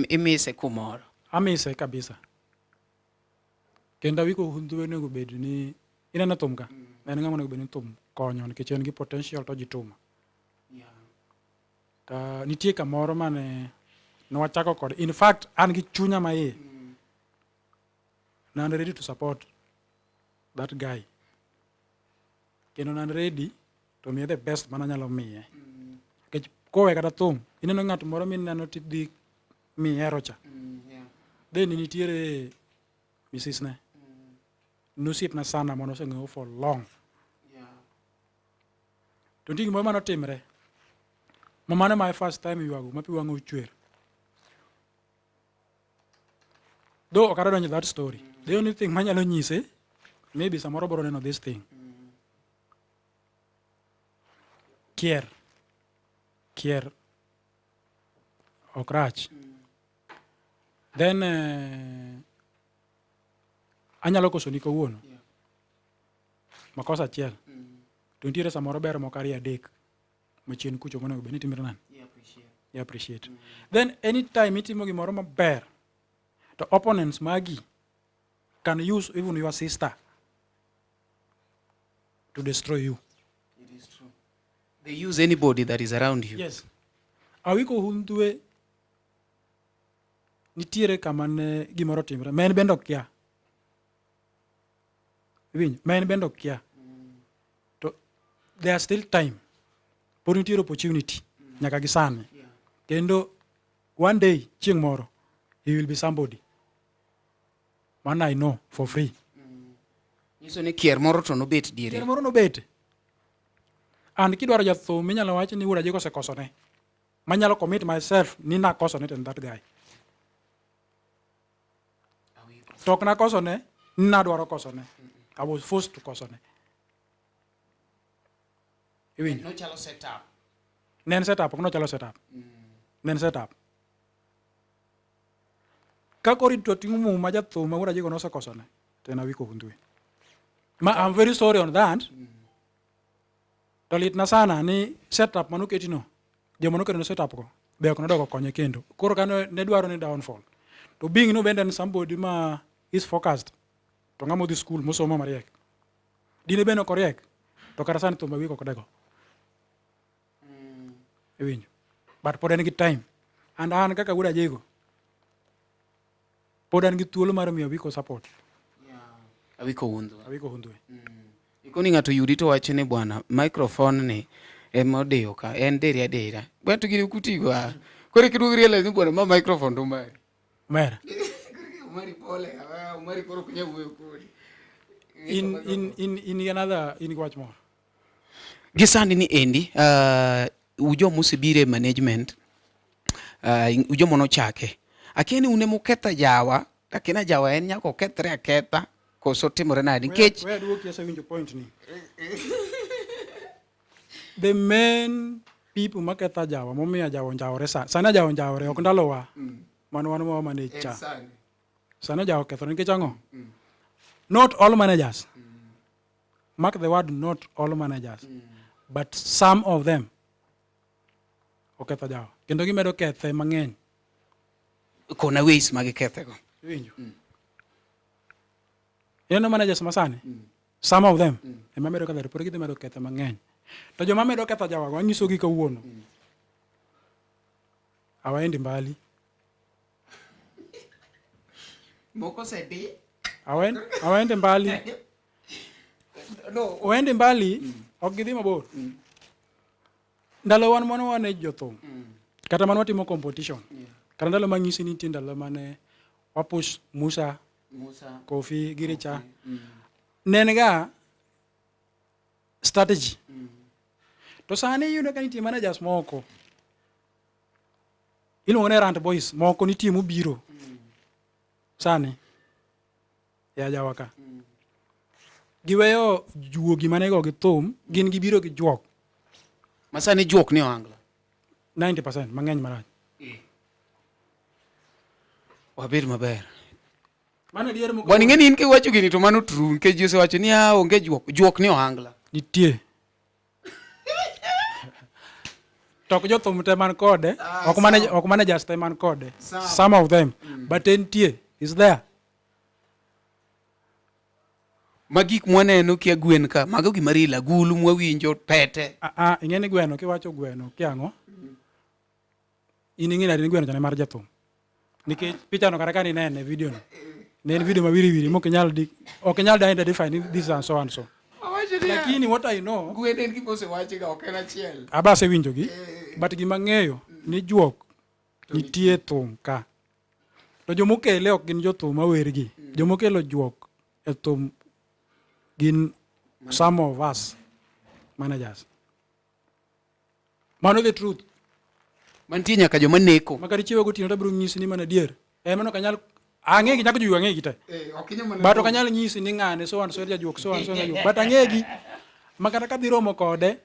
[SPEAKER 3] imise kumoro.
[SPEAKER 2] Amise kabisa. Kendo Awiko Hundhwe onego bed ni ineno thum ka en ng'ama onego bed ni thum konyo nikech en gi potential to jituma. Ta nitie kamoro mane nwachako kode. In fact, an gi chunya ma iye. Ne an ready to support that guy. Kendo ne an ready to miye the best mana anyalo miye. Nikech kowe kata thum, ineno ng'at moro mineno tidhi mihero cha. Then nitiere missus ne. Nosiepna sana mane oseng'eyo for long. To nitie gimoro mane otimre. Ma mano my first time ywago ma pi wang'a ochwer. Though ok adwa donjo that story. The only thing manyalo nyise, maybe samoro biro neno this thing. Kier. Kier. Ok rach. Then anyalo kosoni kawuono. Makosa achiel. To nitiere samoro ber moko ariyo adek machien kucho monego bed ni timre nade? I appreciate. Then anytime itimo gimoro maber to opponents magi can use even your sister to destroy you.
[SPEAKER 3] It is true. They use anybody that is around you.
[SPEAKER 2] Yes. Awiko Hundhwe nitiere kama ne gimoro timre ma en bende okia. Iwinjo? Ma en bende okia. To there are still time. Pod nitiere opportunity nyaka gi sani. Kendo one day chieng' moro he will be somebody. Man I know for free.
[SPEAKER 3] Nyiso ni kier moro to nobet diere.
[SPEAKER 2] Kier moro nobete. And kidwaro jathum inyalo wach ni wuod Ajiko osekosone. Manyalo commit myself ni nakosone to en that guy. To ok nakosone ni nadwaro kosone. I was forced to kosone. Iwinjo?
[SPEAKER 3] Nochalo set up.
[SPEAKER 2] Ne en set up, ok nochalo set up. Ne en set up. Ka koro to ting'o muma jathum ma Wuod Ajigo nosekosone, to en Awiko Hundhwe. Ma I'm very sorry on that. To litna sana ni setup manoketino, joma noketo ne setup go, be ok nodok okonye kendo. Koro ka ne dwaro ni downfall. To being no bende en somebody ma is focused, to ng'ama odhi school mosomo mariek. Dine bende ok oriek, to kata sani thum Awiko ok dego. Iwinjo? But pod en gi time. And an kaka Wuod Ajigo, pod an gi thuolo mar miyo Awiko support.
[SPEAKER 3] Awiko Hundhwe.
[SPEAKER 2] Awiko Hundhwe.
[SPEAKER 3] Ikoni ng'ato yudi to wacho ni bwana microphone ni ema odiyo ka en diri adira. Bwana to gini ok utigo ah. Koro ikiduogo realize ni bwana ma microphone to mari.
[SPEAKER 2] Mera.
[SPEAKER 4] Umari pole, ah, Umari koro ok nyal wuoyo kodi.
[SPEAKER 2] In another in gi wach moro.
[SPEAKER 3] Gi sani ni endi ujoma osebiro e management ujoma nochake. Akia ni un ema uketho ajawa, akia ni ajawa en nyaka okethre aketha koso timore nade nikech
[SPEAKER 2] We aduoki asewinjo point ni. The main people maketho ajawa momiyo ajawa onjawore sani. Sani ajawa onjawore ok ndalowa. Mano wan ma manage cha. Sani ajawa okethore nikech ang'o? Not all managers. Mark the word not all managers. But some of them oketho ajawa. Kendo gimedo kethe mang'eny.
[SPEAKER 3] Kona ways ma gikethego.
[SPEAKER 2] Iwinjo? Ineno managers masani? Some of them ema medo ketho pod gidhi medo kethe mang'eny. To joma medo ketho ajawago anyisogi kawuono. Hawaendi mbali.
[SPEAKER 4] Moko osedi.
[SPEAKER 2] Hawaendi mbali.
[SPEAKER 4] No.
[SPEAKER 2] Waendi mbali, ok gidhi mabor. Ndalo wan mane wan e jothum. Kata mane watimo competition. Kata ndalo manyisi ni nitie ndalo mane wapush Musa,
[SPEAKER 4] Musa,
[SPEAKER 2] Kofi, Giricha. Ne en ga strategy. To sani iyudo ka nitie managers moko. Iluongo ni Errant Boys moko nitie mobiro. Sani. E ajawa ka. Giweyo juogi mane go gi thum, gin gibiro gi juok.
[SPEAKER 3] Ma sani juok ni ohangla.
[SPEAKER 2] 90% mang'eny marach.
[SPEAKER 3] Wabed maber.
[SPEAKER 2] Mano adier moko.
[SPEAKER 3] Bwana ing'e ni in kiwacho gini to mano true nikech ji osewacho ni ah onge juok, juok ni ohangla.
[SPEAKER 2] Nitie. To ok jothum te man kode, ok manage, ok managers te man kode. Some of them. But entie, is there.
[SPEAKER 3] Ma gik mwaneno kia gwen ka, mago gima real, agulu mwawinjo, pete.
[SPEAKER 2] Ah, ah, ing'e ni gweno, kiwacho gweno, kiang'o? In ing'e nade ni gweno cha ne mar jathum? Nikech picha no kata ka ninene video no. Ne en video ma wiri wiri mok inyal di ok inyal identify ni this and so and so. Lakini what I know,
[SPEAKER 4] Gwen en gima osewachi ga ok en achiel.
[SPEAKER 2] aba asewinjo gi, but gima ang'eyo ni juok nitie thum ka. To jomokele ok gin jothum mawer gi. Jomokelo juok e thum gin some of us managers. Mano the truth.
[SPEAKER 3] Mantie nyaka joma neko.
[SPEAKER 2] Makata ichiewa gotieno to abiro nyisi ni mana adier. Eh mano ok anyal ang'egi nyaka joyuog ang'egi te.
[SPEAKER 4] Eh, ok inyal mana
[SPEAKER 2] But ok anyal nyisi ni ng'ane so and so en jajuok so and so en jajuok. But ang'egi ma kata kadhi romo kode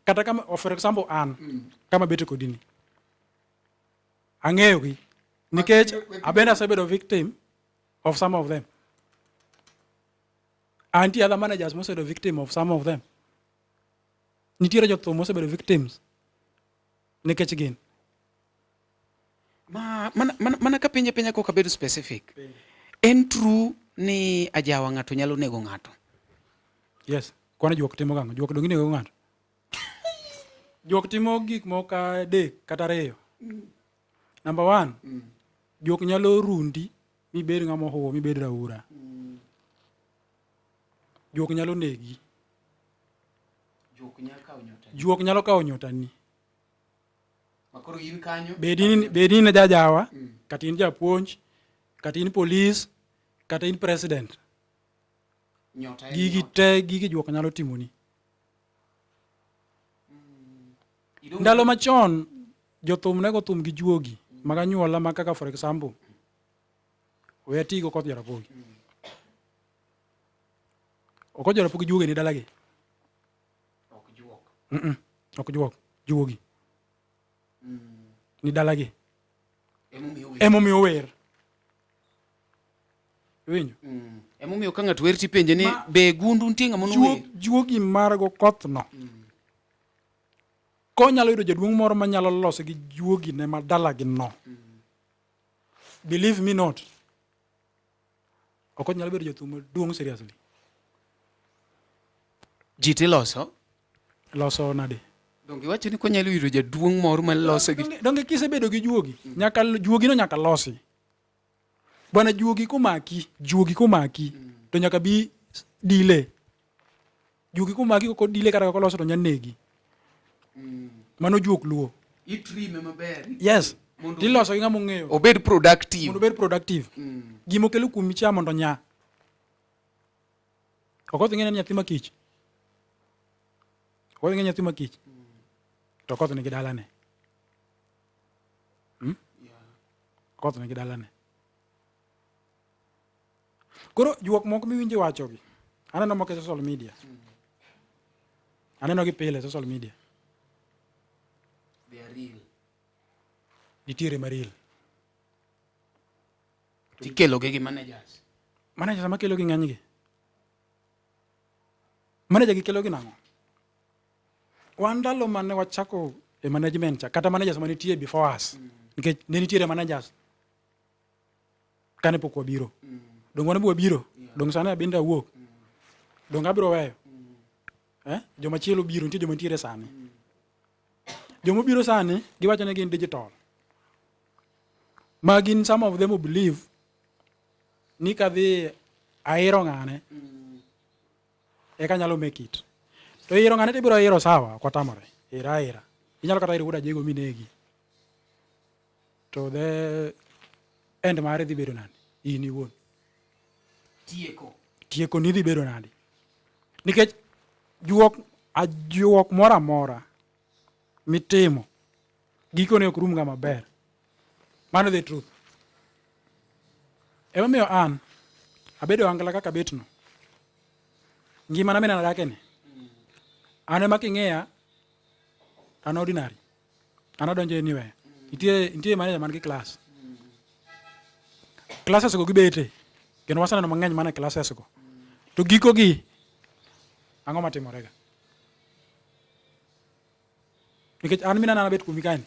[SPEAKER 2] kata kama for example an kama abete kodi ni. Ang'eyogi nikech abende asebedo victim of some of them. Antie other managers mosebedo victim of some of them. Nitiere jothum mosebedo victims nikech gin.
[SPEAKER 3] Ma, mana, mana, mana ka penje penja koka bedo specific. En true ni ajawa ng'ato nyalo nego ng'ato?
[SPEAKER 2] Yes. Kwani juok timo gang'o? Juok donge inego ng'ato? Juok timo gik moko adek kata ariyo. Number one, juok nyalo rundi mibed ng'ama ohuwo mibed raura. Juok nyalo negi.
[SPEAKER 3] Juok nyalo kawo nyotani.
[SPEAKER 2] Juok nyalo kawo nyotani.
[SPEAKER 3] Makoro in kanyo.
[SPEAKER 2] Bed ni in jajawa, kata in japuonj, kata in polis, kata in president.
[SPEAKER 3] Nyota en
[SPEAKER 2] Gigi
[SPEAKER 3] nyota.
[SPEAKER 2] te gigi juok nyalo timoni. Ndalo machon, Jothum nego thum gi juogi mag anyuola ma kaka for example we atigo Okoth Jarapogi. Okoth Jarapogi juogi ni dalagi.
[SPEAKER 3] Ok juok.
[SPEAKER 2] Ok juok, juogi. Ni dalagi.
[SPEAKER 3] Emomiyo wer.
[SPEAKER 2] Emomiyo wer. Iwinjo?
[SPEAKER 3] Emomiyo ka ng'ato wer tipenje ni be gundu nitie ng'ama nower.
[SPEAKER 2] Juogi mar Okoth no. Konyalo yudo jaduong' moro manyalo loso gi juogi ne ma dalagi no. Believe me not. Okoth nyalo bedo jathum maduong' seriously.
[SPEAKER 3] Ji tiloso.
[SPEAKER 2] Loso nade?
[SPEAKER 3] Donge iwacho ni konyalo yudo jaduong' moro ma loso gi
[SPEAKER 2] Donge kisebedo gi juogi, nyaka juogi no nyaka losi. Bwana juogi komaki, juogi komaki, to nyaka bi dile. Juogi komaki kok odile kata kok oloso to nya negi. Mano juok luo.
[SPEAKER 3] Itrime maber.
[SPEAKER 2] Yes. Tiloso gi ng'ama ong'eyo.
[SPEAKER 3] Obed productive.
[SPEAKER 2] Mondo obed productive. Gima okelo kuomi cha mondo nya. Okoth ing'e ni en nyathi makich. Okoth ing'e nyathi makich. To Okoth nigi dalane. Okoth nigi dalane. Koro juok moko miwinjo wachogi, aneno moko e social media. Aneno gi pile e social media.
[SPEAKER 3] They are real.
[SPEAKER 2] Nitiere ma real.
[SPEAKER 3] Tikelo gi gi managers.
[SPEAKER 2] Managers ema kelo gi ng'enygi. Manager gi kelo gi nang'o? Wan ndalo mane wachako e management cha, kata managers manitie before us. Nikech ne nitiere managers kane pok wabiro. Donge wan be wabiro? Donge sani abinde awuok? Donge abiro weyo? Eh? Joma chielo biro, nitie joma nitiere sani. Joma obiro sani, giwacho ni gin digital. Ma gin some of them who believe ni kadhi airo ng'ane eka nyalo make it. To iro ng'ane tibiro iro sawa, ok watamore. Ira aira. Inyalo kata iro wuod Ajego minegi. To the end mare dhi bedo nade? In iwuon.
[SPEAKER 3] Tieko.
[SPEAKER 2] Tieko ni dhi bedo nade? Nikech juok ajuok moro amora mitimo gikone ok rum ga maber. Mano the truth. Emomiyo an abedo angla kaka abetno. Ngimana mineno adake ni. An ema king'iya an ordinary. An adonjo anywhere. Nitie manager man gi class. Classes go gibete. Kendo waseneno mang'eny mana e classes go. To gikogi ang'o matimore ga? Nikech an mineno an abet kuomi kaeni.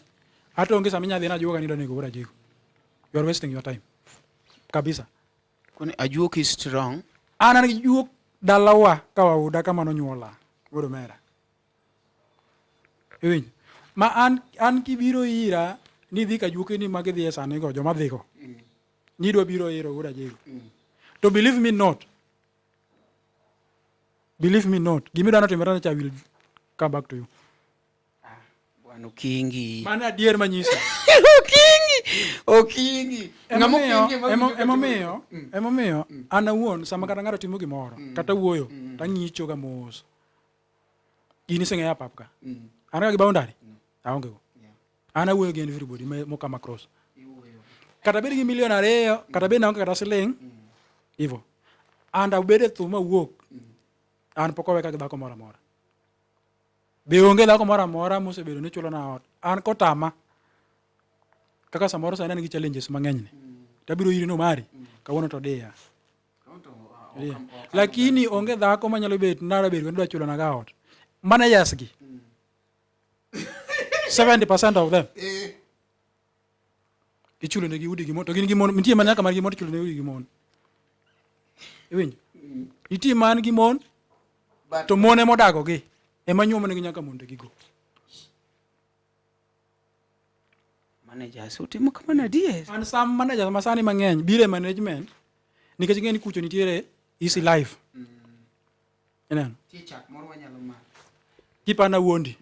[SPEAKER 2] Ato onge sama inyalo dhi najuoga ni idwa nego wuod Ajego. You are wasting your time. Kabisa.
[SPEAKER 3] Kwani ajuok is strong.
[SPEAKER 2] An gi juok dalawa ka wauda kama nonyuola. Wuod omera. Iwinjo? Ma an kibiro ira ni dhi ka juoke ni magi dhiye sani go joma dhigo. Ni idwa biro iro wuod Ajego. To believe me not. Believe me not. Gima idwa notimore na cha will come back to you.
[SPEAKER 3] Bwana Okingi.
[SPEAKER 2] Mano adier manyisi.
[SPEAKER 3] Okingi. Okingi. Ng'ama Okingi ema winjo ka
[SPEAKER 2] Emomiyo an awuon sama kata ng'ato timo gimoro kata wuoyo tang'icho ga mos. In iseng'eya pap ka. An ga gi boundary. Aonge go. An awuoyo gi everybody mo come across. Kata bed gi milion 2, kata bed naonge kata siling, hivyo. And abed e thum awuok. An pok oweka gi dhako moro amora. Be onge dhako moro amora mosebedo ni chulo na ot. An kotama. Kaka samoro sani an gi challenges mang'eny ni. Tabiro iri no mari. Kawuono to diya. Diya. Lakini onge dhako manyalo bet nara bedo ni dwa chulo na ga ot. Managers gi. 70% of them. Ichulo negi udi gi mon to gin gi mon nitie man nyaka man gi mon to ichulo negi udi gi mon. Iwinjo? Nitie man gi mon to mon ema odago gi ema nyuomo negi nyaka monde gigo.
[SPEAKER 3] Managers utimo kamano adier.
[SPEAKER 2] An some managers ma sani mang'eny biro e management nikech ing'e ni kucho nitiere easy life. Ineno?
[SPEAKER 3] Nitie chak moro wanyalo madho.
[SPEAKER 2] Kipana wuondi.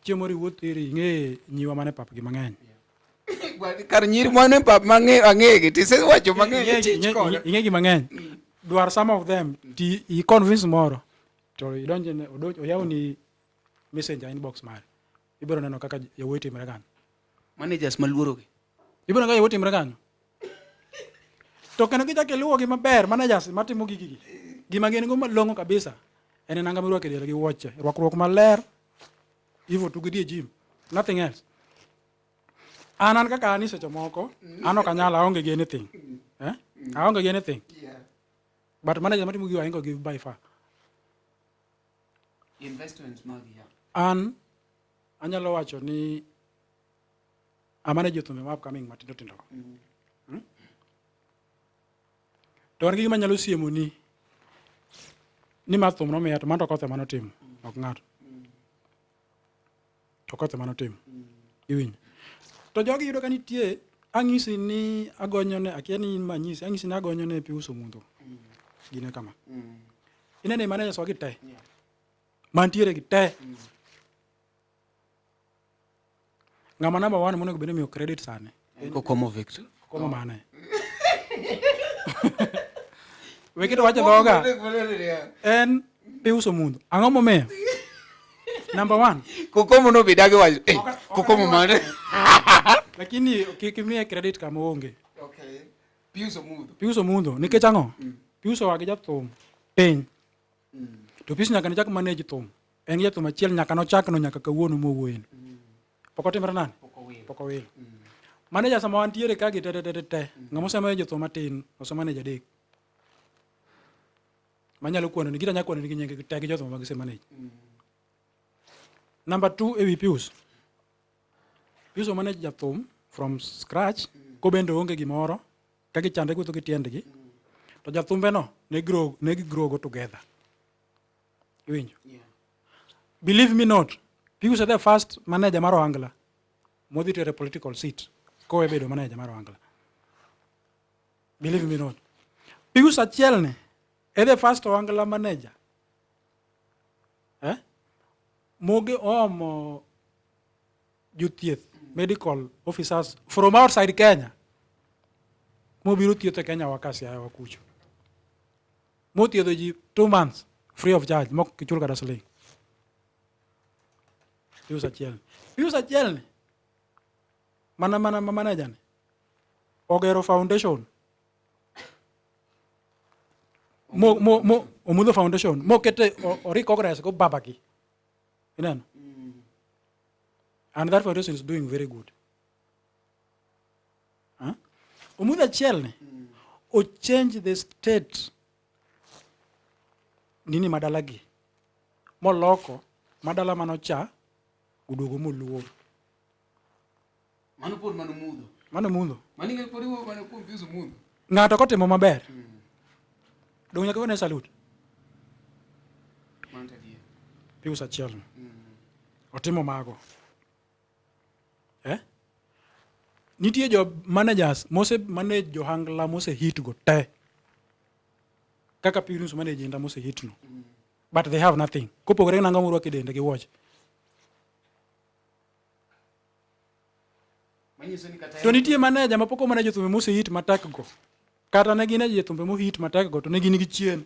[SPEAKER 2] Chieng' moro iwuoth iri ing'e nyiwa mane pap gi mang'eny.
[SPEAKER 3] Kar nyiri mane pap mang'e ang'egi tisewacho mang'eny chich koda.
[SPEAKER 2] Ing'e gi mang'eny. Dwar some of them ti i convince moro to idonje ne oyawni messenger inbox mare. Ibiro neno kaka yawuoyi timre kanyo.
[SPEAKER 3] Managers maluorogi.
[SPEAKER 2] Ibiro neno kaka yawuoyi timre kanyo. To kendo kichako iluwogi maber, managers matimo gigigi. Gima gin go malong'o kabisa en nanga mirwako e del gi wuoche. Rwakruok maler, hivyo tu gidhi e gym. Nothing else. An an kaka an ni seche moko, an ok anyal aonge gi anything. Eh? Aonge gi anything. But manager matimo gigo ahingo gi by far.
[SPEAKER 3] Investments magi ya.
[SPEAKER 2] An anyalo wacho ni amanage jothumbe ma upcoming matindo tindo. Mm. To an gi gima anyalo siemo ni ni ma thum nomiya to mano to Okoth ema notimo, ok ng'ato. To Okoth ema notimo. Iwinjo? To jogi yudo ka nitie ang'isi ni agonyo ne akia ni in manyisi ang'isi ni agonyo ne Pius Omundo. Gine kama. Inene managers wagi te. Mantiere gi te. Ng'ama number one monego bed ni imiyo credit sani.
[SPEAKER 3] Kokomo Victor.
[SPEAKER 2] Kokomo mane? We keto wach e dhoga. En Pius Omundo. Ang'o momiyo? Number one.
[SPEAKER 3] Kokomo no bidagi wacho. Eh, Kokomo mane?
[SPEAKER 2] Lakini kik imiye credit kama oonge.
[SPEAKER 4] Okay. Pius Omundo.
[SPEAKER 2] Pius Omundo nikech ang'o? Pius oa gi jathum piny. To Pius nyaka ne chak manage thum. En gi jathum achiel nyaka nochak no nyaka kawuono mowuoyeni. Pok otimre nade? Pok owil. Manager sama wantiere ka gi te te te te te. Ng'ama osemanage jothum matin, osemanage adek. Manyalo kwano ni gita nyalo kwano ni gi nying te gi jothum ma gisemanage. Number 2 ewi Pius. Pius omanage jathum from scratch kobende oonge gimoro ka gichande gwetho gi tiendgi. To jathumbe no ne grow ne gigrow go together. Iwinjo? Believe me not, Pius e the first manager mar Ohangla modhi tere political seat kowe bedo manager mar Ohangla. Believe me not. Pius achiel ni e the first Ohangla manager. Eh? Moge oomo jothieth medical officers from outside Kenya mobiro thieth e Kenya wa ka Siaya wa kucho. Mothiedho ji 2 months free of charge mok kichul kata siling. Pius achiel. Pius achiel ni mana mana ma manager ni ogero foundation mo mo mo Omudho foundation mokete o recognize go babagi. Ineno? And that foundation is doing very good. Huh? Omudho achiel ni o change the state nini madalagi moloko madala manocha oduogo moluor.
[SPEAKER 4] Mano pod mano mudho.
[SPEAKER 2] Mano mudho.
[SPEAKER 4] Mano ing'e pod iwuoyo mana kuom Pius Mudho.
[SPEAKER 2] Ng'ato kotimo maber. Dong' nyaka gone salute.
[SPEAKER 4] Mano to adier.
[SPEAKER 2] Pius achiel no. Otimo mago. Eh? Nitie jo managers mose manage johangla mose hit go te. Kaka Pius manage inda mose hit no. But they have nothing. Kopogore gi nanga morwako e dende gi wuoche.
[SPEAKER 4] Manyiso ni kata
[SPEAKER 2] To nitie manager ma pok omanage thumbe mose hit matek go. Kata ne gin e jothumbe mohit matek go to ne gin gi chien.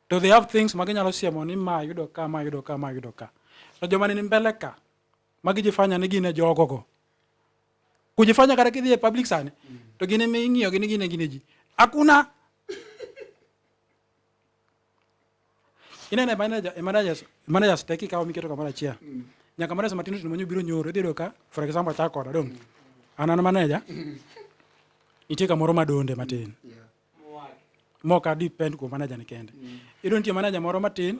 [SPEAKER 2] To they have things ma ginyalo siemo ni ma yudo ka, ma yudo ka, ma yudo ka. To joma ni mbele ka, ma gijifanya ni gin e jogo go. Kujifanya kata kidhi e public sani, to gin ema ing'iyo gi ni gin e gin e ji. Hakuna. Ineno e manager, e managers, managers te kikawo miketo kamoro achiel. Nyaka managers matindo tindo manyo biro nyoro, idhi yudo ka, for example, achak koda, dong. An an manager, nitie kamoro madonde matin. Mok a depend kuom manager ni kende. Iyudo nitie manager moro matin,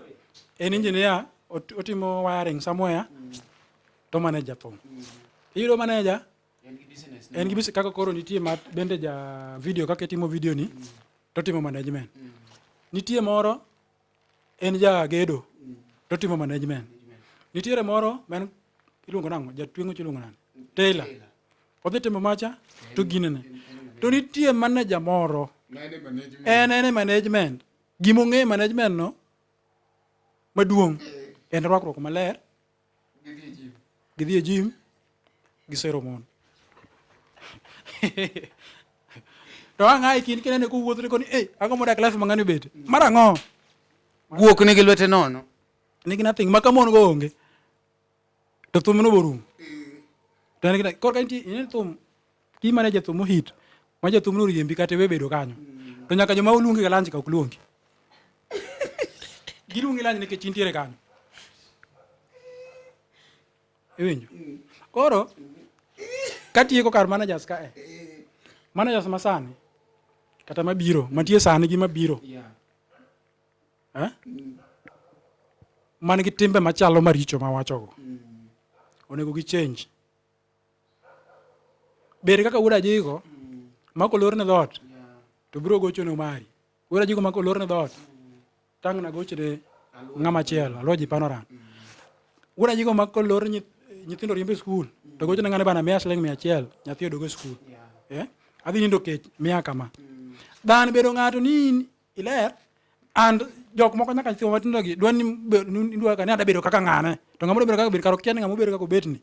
[SPEAKER 2] en engineer, otimo wiring somewhere, to manage jathum. Iyudo manager,
[SPEAKER 4] En gi business.
[SPEAKER 2] en gi business kaka koro nitie ma bende ja video kaka itimo video ni, to timo management. Nitie moro en ja gedo to timo management. Nitiere moro ma en iluongo nang'o? Jatweng'o iluongo nang'o? Tailor. Odhi timo macha to ginene. To nitie manager moro en en e management. Gima ong'eyo e management no maduong' en rwakruok maler, gidhi e gym, gisero mon. To ang' ae kind kinene kowuotho koni, eh, ang'o modak life ma ng'ani obet? Mar ang'o?
[SPEAKER 3] Guok nigi lwete nono.
[SPEAKER 2] Nigi nothing, ma ka mon go onge. To thum no borumo. To en gina koro ka nitie ineno thum ki manager thum mohit ma jathum no riembi kata iwe bedo kanyo. To nyaka joma oluongi ga lunch ka ok luongi. Giluongi lunch nikech intiere kanyo. Iwinjo? Koro katieko kar managers ka e. Managers masani kata mabiro mantie sani gi mabiro. Eh? Man gi timbe machalo maricho mawachogo. Onego gi change. Bed kaka wuod Ajigo ma kolorne dhoot to biro gochone mari. Wuod Ajigo ma kolorne dhoot tang' na gochne ng'ama chielo aloji panoran. Wuod Ajigo ma kolor nyithindo riembo e skul to gochone ng'ane bana miya siling 100 nyathi odog e skul. Eh? Adhi nindo kech miya kama. Dhan bedo ng'ato ni iler and jok moko nyaka nyithindo matindo gi dwa ni dwa ka ni ada bedo kaka ng'ane to ng'ama dwa bedo kaka bedo kar okia ni ng'ama obedo kaka obetni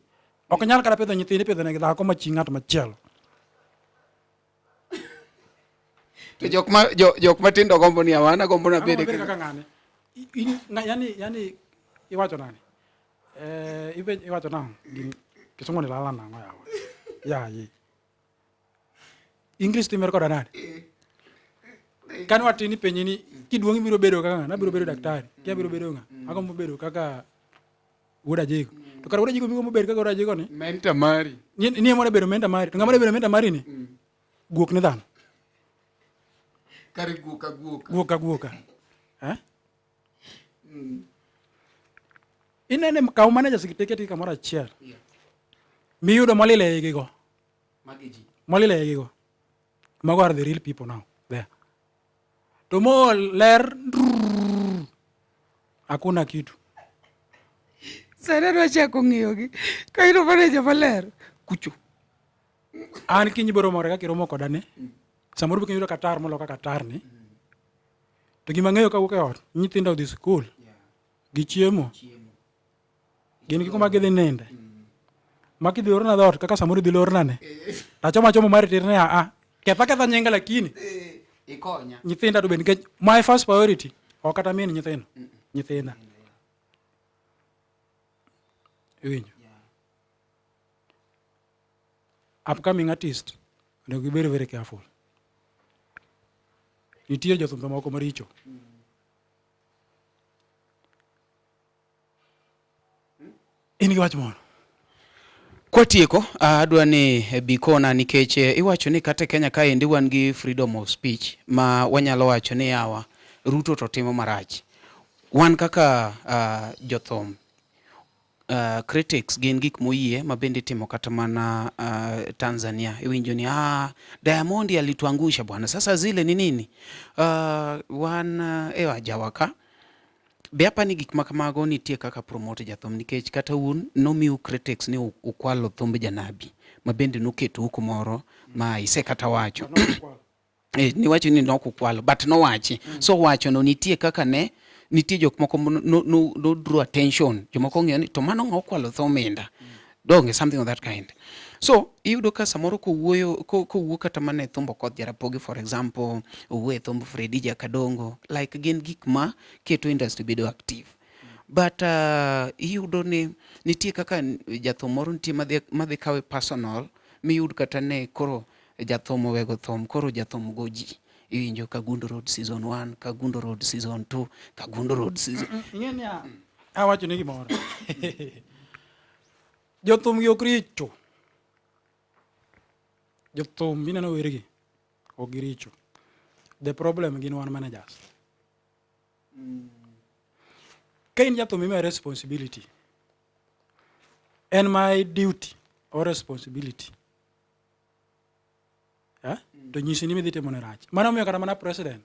[SPEAKER 2] ok nyal kata pidho nyithindo ipidho negi dhako ma chi ng'at machielo
[SPEAKER 3] To jok ma jo, jok matindo gombo ni awana gombo na bede
[SPEAKER 2] kaka ng'ane. Yani yani iwacho nani? Eh ibe iwacho nang'o? Gin kisungu ni lala nang'o yawa. Yaye. English timere koda nade? Kane watin ipenji ni kiduong' ibiro bedo kaka ng'a? Nabiro bedo daktari. Kia abiro bedo ng'a? Agombo bedo kaka wuod Ajigo. To kara wuod Ajigo migombo bedo kaka wuod Ajigo ni?
[SPEAKER 3] Mentor mari.
[SPEAKER 2] Ni ni ema bedo mentor mari. To ng'ama bedo mentor mari ni? Guok ni dhano.
[SPEAKER 4] Kare guok aguoka.
[SPEAKER 2] Guok aguoka. Eh? Inene kaw managers gi teketgi kamoro achiel. Miyudo molil e igi go. Molil e igi go. Mago are the real people now there. To mo ler hakuna kitu.
[SPEAKER 3] Sani adwa chako ng'iyogi. Ka iyudo manager maler, kucho.
[SPEAKER 2] An kiny ibiro romore kaka iromo koda ni. Samoro be kiny iyudo ka tar molo kaka tar ni. To gima ang'eyo kawuok e ot, nyithindo odhi skul. Gichiemo. Gin gi kuma gidhi ninde. Ma kidhi orna dhoot kaka samoro idhi lorna ni. To achoma achoma mari tir ni a ketha ketha nyinga lakini
[SPEAKER 4] Ikonya.
[SPEAKER 2] nyithinda to be nikech my first priority ok kata min nyithindo. Nyithinda. Iwinjo? Upcoming artist onego gibed very careful. Nitie jothumbe moko maricho. In gi wach moro?
[SPEAKER 3] Kwatieko, adwa ni bi kona nikech iwacho ni kata e Kenya kaendi wan gi freedom of speech ma wanyalo wacho ni yawa Ruto to timo marach. Wan kaka uh, jothum uh, critics gin gik moyie ma bende itimo kata mana uh, Tanzania. Iwinjo ni ah, Diamond alituangusha bwana, sasa zile ni nini? Uh, wan uh, e ajawa ka Be apa ni gik ma kamago nitie kaka promote jathum nikech kata un nomiu critics ni ukwalo thumb janabi ma bende noketou kumoro ma ise kata wacho eh, niwacho ni nok ukwalo but nowachi mm. So wacho no nitie kaka ne nitie jok moko no, no, no draw attention jomoko ong'eyo ni to mano ng'a okwalo tho minda mm. Donge something of that kind. So iyudo ka samoro kowuoyo kowuo kata mana e thumb Okoth Jarapogi for example, owuoyo e thumb Fredi Jakadongo, like gin gik ma keto industry bedo active. But iyudo ni nitie kaka jathum moro nitie madhi madhi kawe personal miyud kata ne koro jathum owego thum koro jathum go ji iwinjo Kagundo Road season 1, Kagundo Road season 2, Kagundo Road season.
[SPEAKER 2] Ing'e niya, awacho ni gimoro. Jothum gi ok richo. Jothum mineno wergi ok giricho. The problem gin wan managers. Ka in jathum imiya responsibility. En my duty or responsibility. Eh? To nyisi ni midhi timo ne rach. Mano omiyo kata mana president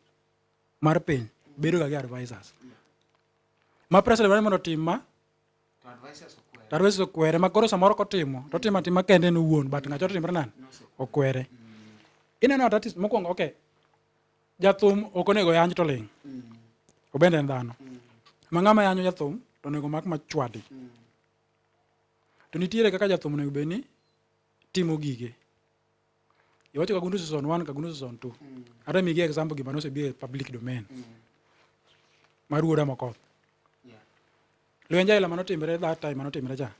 [SPEAKER 2] mar piny bedo ga gi advisors. Ma president dwaro ni mondo otim ma to advisors okwere ma koro samoro kotimo to otimo atima kende en owuon but ng'acha otimre nade okwere. Ineno at artist mokwongo okay jathum ok onego yany to ling'. Obende en dhano. Ma ng'ama yanyo jathum to onego mak machwadi. To nitiere kaka jathum onego bed ni timo gige. Iwacho Kagundu season 1, Kagundu season 2. Ata migi example gima nosebiro e public domain. Mar Wuoda Mokoth. Lwenje aila manotimre that time manotimre cha.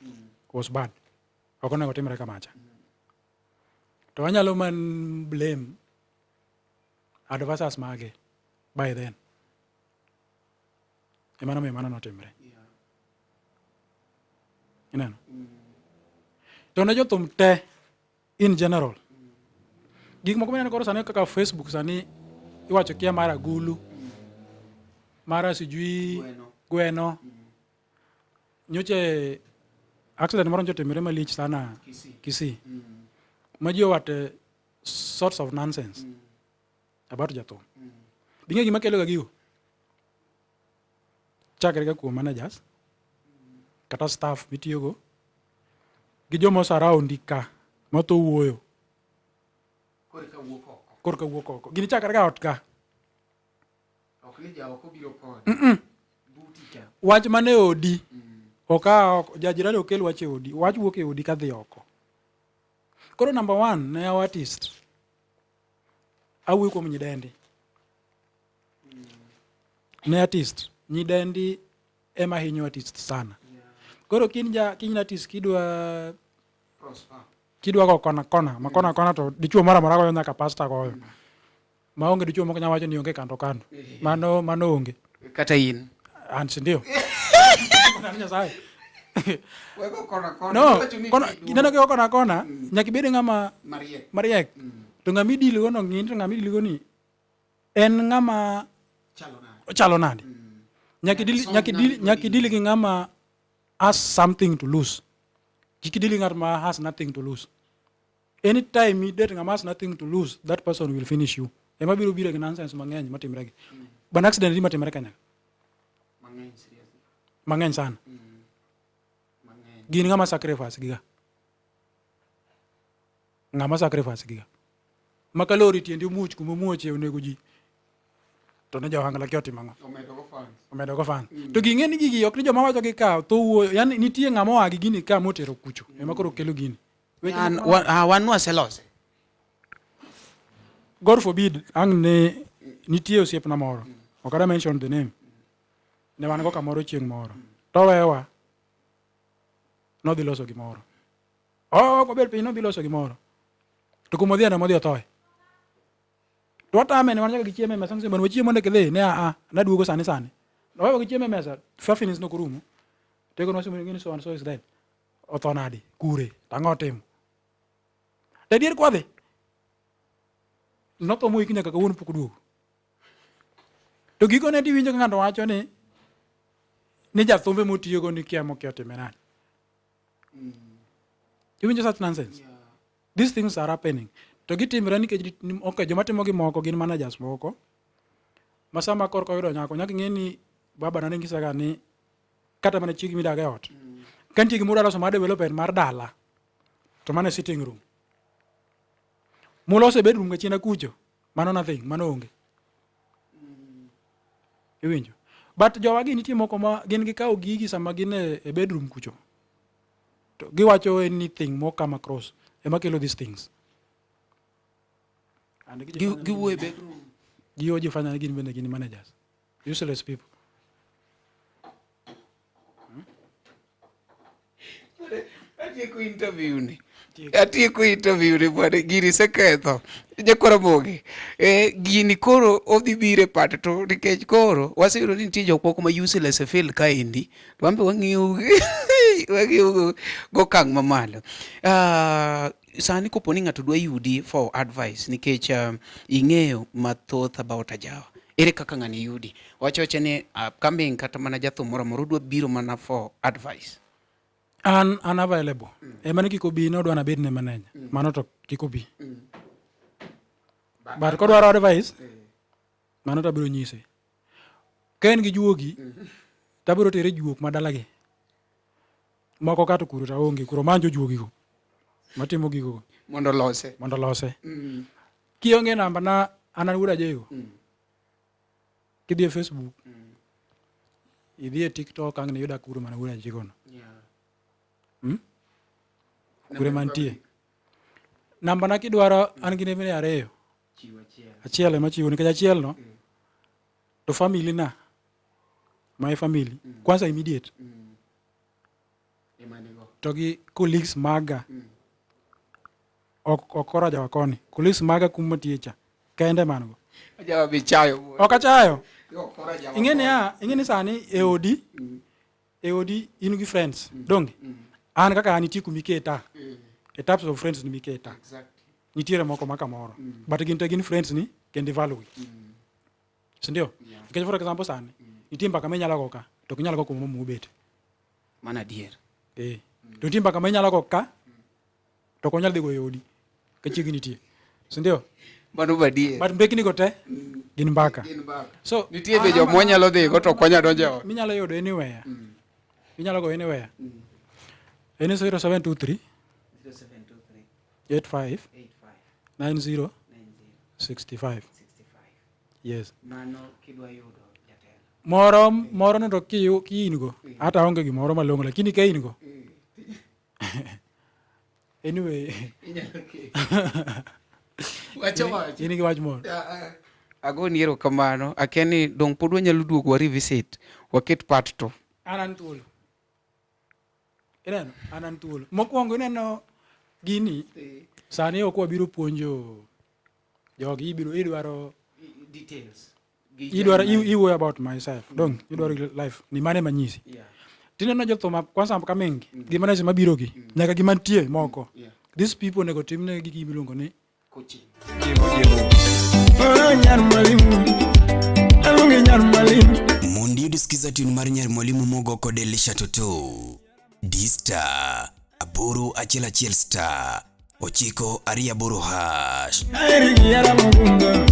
[SPEAKER 2] was bad. Ok onego timre kamacha. To anyalo man blame advisors mage by then. Ema nomiyo mano notimre. Ineno? To ne jothum te in general. Gik moko mineno koro sani kaka Facebook sani iwacho kia mar agulu, mara sijui gweno. Nyoche accident moro nyocha otimore malich sana Kisii. Ma ji owate sorts of nonsense about jathum. Bing'e gima kelo ga gigo? Chakre ga kuom managers kata staff mitiyogo gi joma surround ka matho wuoyo
[SPEAKER 4] Korka wuok oko.
[SPEAKER 2] korka wuok oko. Gini chakre ga ot ka.
[SPEAKER 4] Ok ni jaoko biro kode. Buti cha.
[SPEAKER 2] Wach mane odi ok a oko. Jajirani ok kel wach e odi. Wach wuok e odi kadhi oko. Koro number one ne our artist. Awuoyo kuom nyidendi. Ne artist, nyidendi ema hinyo artist sana. Koro kin ja kin artist kidwa
[SPEAKER 4] Prosper.
[SPEAKER 2] kidwa go kona kona ma kona kona to dichuo moro amora goyo nyaka pasta goyo. Maonge dichuo moko nyalo wacho ni onge kando kando. Mano mano onge.
[SPEAKER 3] Kata in.
[SPEAKER 2] An si ndio. Nani Nyasaye.
[SPEAKER 4] Wego kona kona.
[SPEAKER 2] No,
[SPEAKER 4] Iwacho ni
[SPEAKER 2] kona
[SPEAKER 4] kidwa.
[SPEAKER 2] ineno kigo kona kona, nyaka ibed ng'ama
[SPEAKER 4] Mariek.
[SPEAKER 2] mariek. To ng'ama idil go no ng'i ni to ng'ama idil go ni en ng'ama
[SPEAKER 4] Chalo nade.
[SPEAKER 2] ochalo nade. Nyaka idil
[SPEAKER 4] Som
[SPEAKER 2] nyaka idil
[SPEAKER 4] ng'ama
[SPEAKER 2] nyaka idil gi ng'ama has something to lose. Kik idil gi ng'at ma has nothing to lose. Anytime you date ng'ama has nothing to lose, that person will finish you. Ema biro biro gi nonsense mang'eny matimre gi. Ban accident di matimre kanya.
[SPEAKER 4] Mang'eny seriously.
[SPEAKER 2] Mang'eny sana.
[SPEAKER 4] Mang'eny.
[SPEAKER 2] Gin ng'ama sacrifice giga. Ng'ama sacrifice giga. Maka lori tiendi omuoch kuma omuoche onego ji. To ne johangla kia otimo ang'o?
[SPEAKER 4] Omedo go fans.
[SPEAKER 2] Omedo go fan. To ging'e ni gigi ok ni joma wacho gi ka tho wuoyo. Yani nitie ng'ama oa gi gini ka motero kucho. Ema koro kelo gini. Weche
[SPEAKER 3] An,
[SPEAKER 2] moko-
[SPEAKER 3] wa, ah, wan waselose.
[SPEAKER 2] God forbid ang' ne nitie osiepna moro. Ok adwa mention the name. Ne wan go kamoro chieng' moro. To owewa. Nodhi loso gimoro. Oh, ok obet piny nodhi loso gimoro. To kuma odhiye no modhi othoe. To watame ne wan nyaka gichiemo e mesa. Nyiso bwana wachiemo mondo kidhi. Ne a a naduogo sani sani. Owewa gichiemo e mesa. 5 minutes nok orumo. Tego nwasemo ni so and so is dead. Otho nadi? Kure? Tang'o otimo? To adier kwadhi. Notho moiki nyaka kawuono pok oduogo. To gikone tiwinjo ka ng'ato wacho ni ni jathumbe motiyogo ni kia mokia otime nade. Iwinjo such nonsense? These things are happening. To gitimre nikech okay, joma timo gi moko gin managers moko. Ma sama korka oyudo nyako, nyaka ing'e ni baba na ne nyisaga ni kata mana chiegi midak e ot. Ka nitie gimoro loso mar development mar dala, to mano e sitting room. Muloso e bedroom kachiena kucho, mano nothing, mano onge. Iwinjo? But jowagi nitie moko ma gin gikawo gigi sama gin e bedroom kucho. To giwacho anything mo come across ema kelo these things. And
[SPEAKER 3] Giwuoyo e bedroom.
[SPEAKER 2] Giyo jifanya ni gin bende gin managers. Useless people.
[SPEAKER 3] Atieko interview ni. Atieko interview ni bwana gini seketho. Nyakwara Mogi. Eh, gini koro odhi biro e part to nikech koro waseyudo ni nitie jok moko ma useless e field kaendi. To wan be wang'iyo wang'iyo gokang' mamalo. Sani kopo ni ng'ato dwa yudi for advice nikech ing'eyo mathoth about ajawa. Ere kaka ng'ani yudi? Wacho wacha ni upcoming kata mana jathum moro amora odwa biro mana for advice.
[SPEAKER 2] An an available. Ema ni kik obi ni odwa nabed ne manager. Mano to kik obi. But kodwaro advice, mano to abiro nyise. Ka en gi juogi, to abiro tere juok ma dalagi. Moko ka to kuro to aonge, kuro manjo juogi go. Matimo gigo go.
[SPEAKER 3] Mondo olose.
[SPEAKER 2] Mondo olose. Kionge namba na an an wuod Ajego. Kidhi e Facebook, idhi e TikTok ang' niyuda kuro mana wuod Ajego no. Kure mantie. Namba na kidwaro an gi nembni ariyo. Achiel ema chiwo nikech achiel no to family na my family kwanza immediate. To gi colleagues maga. Ok ok koro ajawa koni. Colleagues maga kuma tiye cha. Kende man go.
[SPEAKER 3] Ajawa be chayo.
[SPEAKER 2] Ok achayo.
[SPEAKER 3] Yo, koro ajawa
[SPEAKER 2] Ing'e niya, ing'e ni sani e odi, e odi in gi friends. Donge? An kaka an nitie kuma iketa. E types of friends ni miketa.
[SPEAKER 4] Exactly.
[SPEAKER 2] Nitiere moko ma kamoro. But gin te gin friends ni kendo i value gi. Si ndio? Nikech for example sani, nitie mbaka minyalo go ka, to ok inyal go kuma mamau obete.
[SPEAKER 3] Mano adier.
[SPEAKER 2] Eh. To nitie mbaka minyalo go ka, to ok onyal dhi go e odi. Ka chiegi nitie. Si ndio?
[SPEAKER 3] Mano be adier.
[SPEAKER 2] But mbekni go te, gin mbaka.
[SPEAKER 4] Gin mbaka.
[SPEAKER 2] So,
[SPEAKER 3] Nitie be joma wanyalo dhi go to ok wanyal donjo e ot.
[SPEAKER 2] Minyalo yudo anywhere. Minyalo go anywhere. En 0723 85 90 65. Yes.
[SPEAKER 3] Mano kidwa yudo jatelo.
[SPEAKER 2] Moro moro no to ki in go hata onge gimoro malong'o lakini ka in go anyway
[SPEAKER 3] Wacho wacho.
[SPEAKER 2] in gi wach moro.
[SPEAKER 3] Agoni erokamano. Akia ni dong pod wanyalo duogo wa revisit waket part 2.
[SPEAKER 2] An an thuolo. Ineno, an an thuolo. Mokwongo ineno gini sani ok wabiro puonjo jogi ibiro idwaro
[SPEAKER 3] Details.
[SPEAKER 2] idwaro iwuoyo about myself dong idwaro life ni mane manyisi tineno jothum kwanza coming gima nese mabiro gi nyaka gima nitie moko these people onego timne gi gima iluongo ni
[SPEAKER 3] Coaching.
[SPEAKER 9] Oh, nyar mwalimu. Aluonge nyar mwalimu.
[SPEAKER 1] Mondo iyud skiza tune mar Nyar Mwalimu mogo kod Elisha Toto. D star 811 star 928 hash.
[SPEAKER 9] Aheri gi hera mogundho.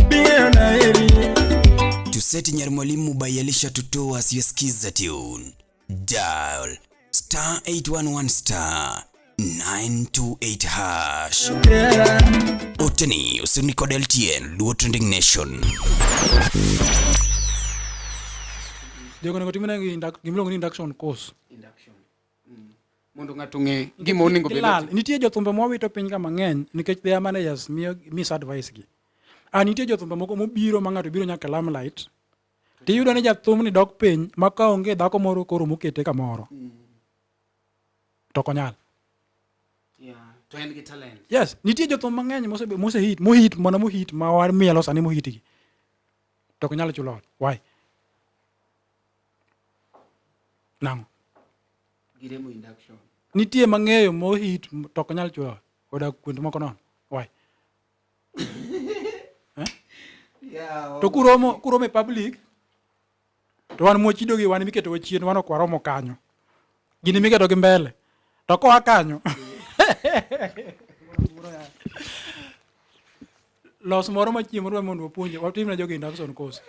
[SPEAKER 9] Bing'eyo naheri.
[SPEAKER 1] To set Nyar Mwalimu by Elisha Toto as your skiza tune, dial star 811 star 928 hash.
[SPEAKER 9] Hera.
[SPEAKER 1] Oteni osirni kod LTN Luo Trending Nation.
[SPEAKER 2] Jogo onego timne gi gima iluongo ni induction course.
[SPEAKER 3] Induction. Mondo ng'ato ong'e gima onego bed.
[SPEAKER 2] Gilal. Nitie jothumbe mwawito piny ka mang'eny nikech their managers miyo misadvice gi. Ah, nitie jothumbe moko mobiro ma ng'ato biro nyaka limelight. Tiyudo ni jathumni dok piny ma ka onge dhako moro koro mokete kamoro. To ok onyal.
[SPEAKER 3] Yeah. To en gi talent.
[SPEAKER 2] Yes, nitie jothum mang'eny mose hit, mohit mana mohit ma wamielo sani mohit gi. To ok nyal chulo ot. Why? Nang'o?
[SPEAKER 3] Giremo induction.
[SPEAKER 2] Nitie mang'eyo mohit to ok nyal chulo ot. Odak kuonde moko nono. Why?
[SPEAKER 3] Yeah.
[SPEAKER 2] To kuromo e public to wan mwachido gi wan miketo wa chien wan ok waromo kanyo. Gini miketo gi mbele. To koa kanyo. Los moro machiemo moro mondo wapuonje watim ne jogi induction course.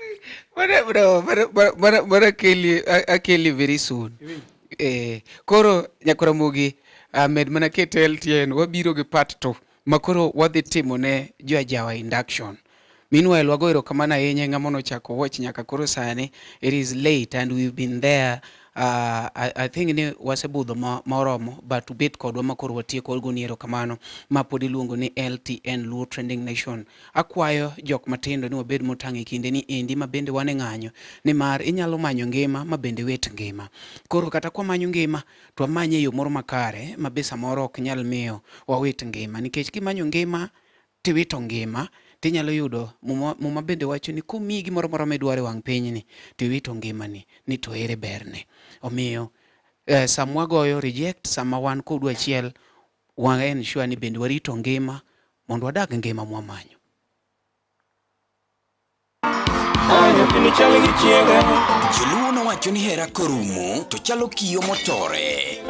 [SPEAKER 3] Mana bro, mana mana mana akeli akeli very soon. Eh, koro nyakoramogi med mana kete LTN wabiro gi part 2 ma koro wadhi timo ne jo ajawa induction. Meanwhile, wago erokamano ahinya ng'ama nochako watch nyaka koro sani. It is late and we've been there. I think ni wasebudho moromo but ubet kodwa ma koro watieko wagoni erokamano ma pod iluongo ni LTN Luo Trending Nation. Akwayo jok matindo ni wabed motang' e kinde ni endi ma bende wan e ng'anyo nimar inyalo manyo ngima ma bende wit ngima. Koro kata kwamanyo ngima to wamanye e yo moro makare ma be samoro ok nyal miyo wawit ngima nikech kimanyo ngima tiwito ngima tinyalo yudo muma bende wacho ni komiyi gimoro amora midwaro e wang' pinyni tiwito ngimani ni to ere berne. Omiyo sama wagoyo reject sama wan kodu achiel wa ensure ni bende warito ngima mondo wadag ngima mwamanyo.
[SPEAKER 1] Joluo nowacho ni hera korumo to chalo kiyo motore.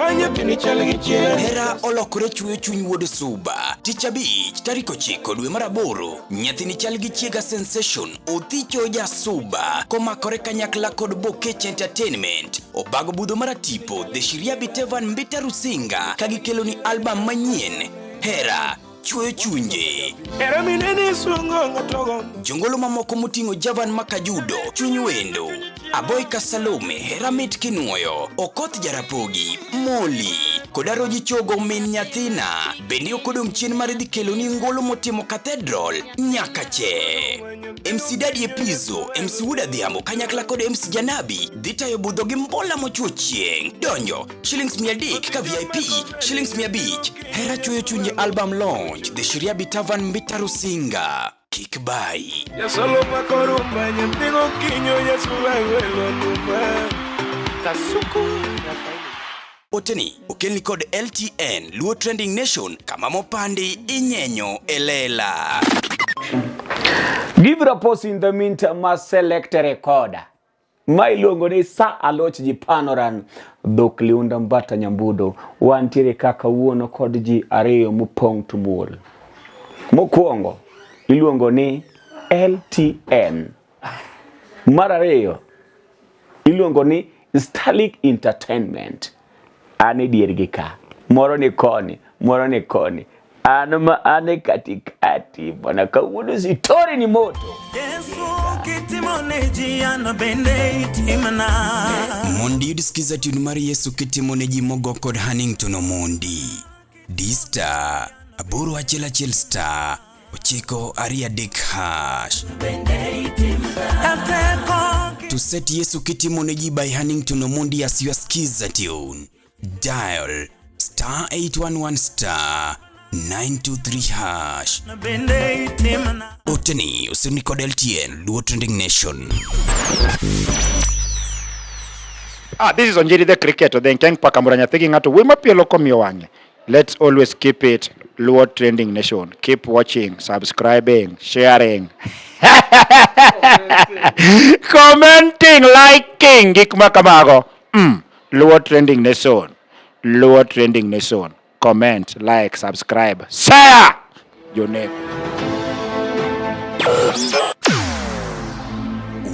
[SPEAKER 1] Hera olokore chweyo chuny wuod Suba. Tich abich tarik 9 dwe mar 8 nyathini chal gi chiega sensation Othicho Jasuba komakore kanyakla kod Bokech Entertainment obago budho maratipo The Shiriabi Tevan Mbita Rusinga ka gikelo ni album manyien Hera chweyo chunje. Jongolo mamoko moting'o Javan Makajudo, Chuny Wendo, Aboy Kasalome, Hera Mit Kinuoyo, Okoth Jarapogi, Moli, kod Aroji Chogo min nyathina. Bende ok odong' chien mar dhi keloni ngolo motimo Cathedral nyaka che. MC Daddy Epizo, MC Wuod Adhiambo kanyakla kod MC Janabi dhi tayo budho gi mbola mochuo chieng'. Donjo shillings 300 ka VIP, shillings 500. Hera chuoyo chunje album launch, The Shiriabi Tavern Mbita Rusinga. Kik bai.
[SPEAKER 9] Solo pa korumba nyamdigo kinyo yesu welo
[SPEAKER 3] Kasuku.
[SPEAKER 1] Oteni okelni kod LTN Luo Trending Nation kama mopandi inyenyo elela.
[SPEAKER 10] Give repose in the meantime ma select recorder. Ma iluongo ni Sa Aloch ji Panoran dhok Liunda Mbata Nyambudo. Wantiere ka kawuono kod ji ariyo mopong' tumuol. Mokwongo iluongo ni LTN. Mar ariyo iluongo ni Starlink Entertainment. An e diergi ka. Moro ni koni, moro ni koni. An ma an e katikati. Bwana kawuono sitori ni moto.
[SPEAKER 9] Yesu kitimo ne ji an bende itimna.
[SPEAKER 1] Mondo iyud skiza tune mar Yesu kitimo ne ji mogo kod Hannington Omondi. D star 811 star 9 2 3 hash. To set Yesu kitimo ne ji by Hannington Omondi as your skiza tune. Dial star 811 star 923 hash.
[SPEAKER 9] Bende itimna.
[SPEAKER 1] Oteni osirni kod LTN Luo Trending Nation.
[SPEAKER 11] Ah, this is Onjiri the cricketer, the Nkeng Pakamura nyathi gi ng'ato wuoyi mapielo komiyo wang'e. Let's always keep it Luo Trending Nation. Keep watching, subscribing, sharing. Commenting, liking gik ma kamago. Luo Trending Nation. Luo Trending Nation. Comment, like, subscribe, share. Joneko.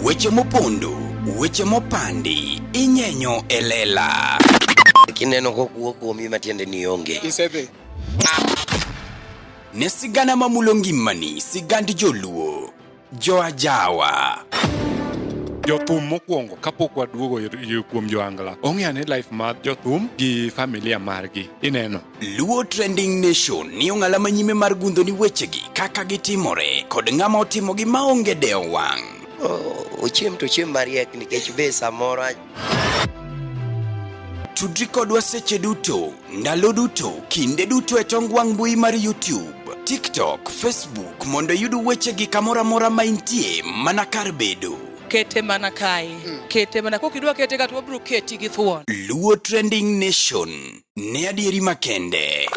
[SPEAKER 1] Weche mopondo, weche mopandi, inyenyo e lela.
[SPEAKER 5] Kineno kokuo kuomi matiende ni onge.
[SPEAKER 6] Isedhi.
[SPEAKER 1] Ne sigana mamulo ngimani, sigand joluo, joajawa.
[SPEAKER 6] Jothum mokwongo kapok waduogo kuom joangla ong'e ane life mar jothum gi familia margi ineno.
[SPEAKER 1] Luo Trending Nation ni ong'ala manyime mar gundho ni wechegi kaka gitimore kod ng'ama otimogi maonge dewo wang'.
[SPEAKER 5] Ochiem to ochiem mariek nikech be samoro
[SPEAKER 1] Tudri kodwa seche duto, ndalo duto, kinde duto e tong wang' mbui mar YouTube, TikTok, Facebook mondo iyud wechegi kamoro amora ma intie mana kar bedo.
[SPEAKER 7] Kete mana kae. Kete mana kokidwa kete ka to wabiro keti gi thuon.
[SPEAKER 1] Luo Trending Nation ne adieri makende.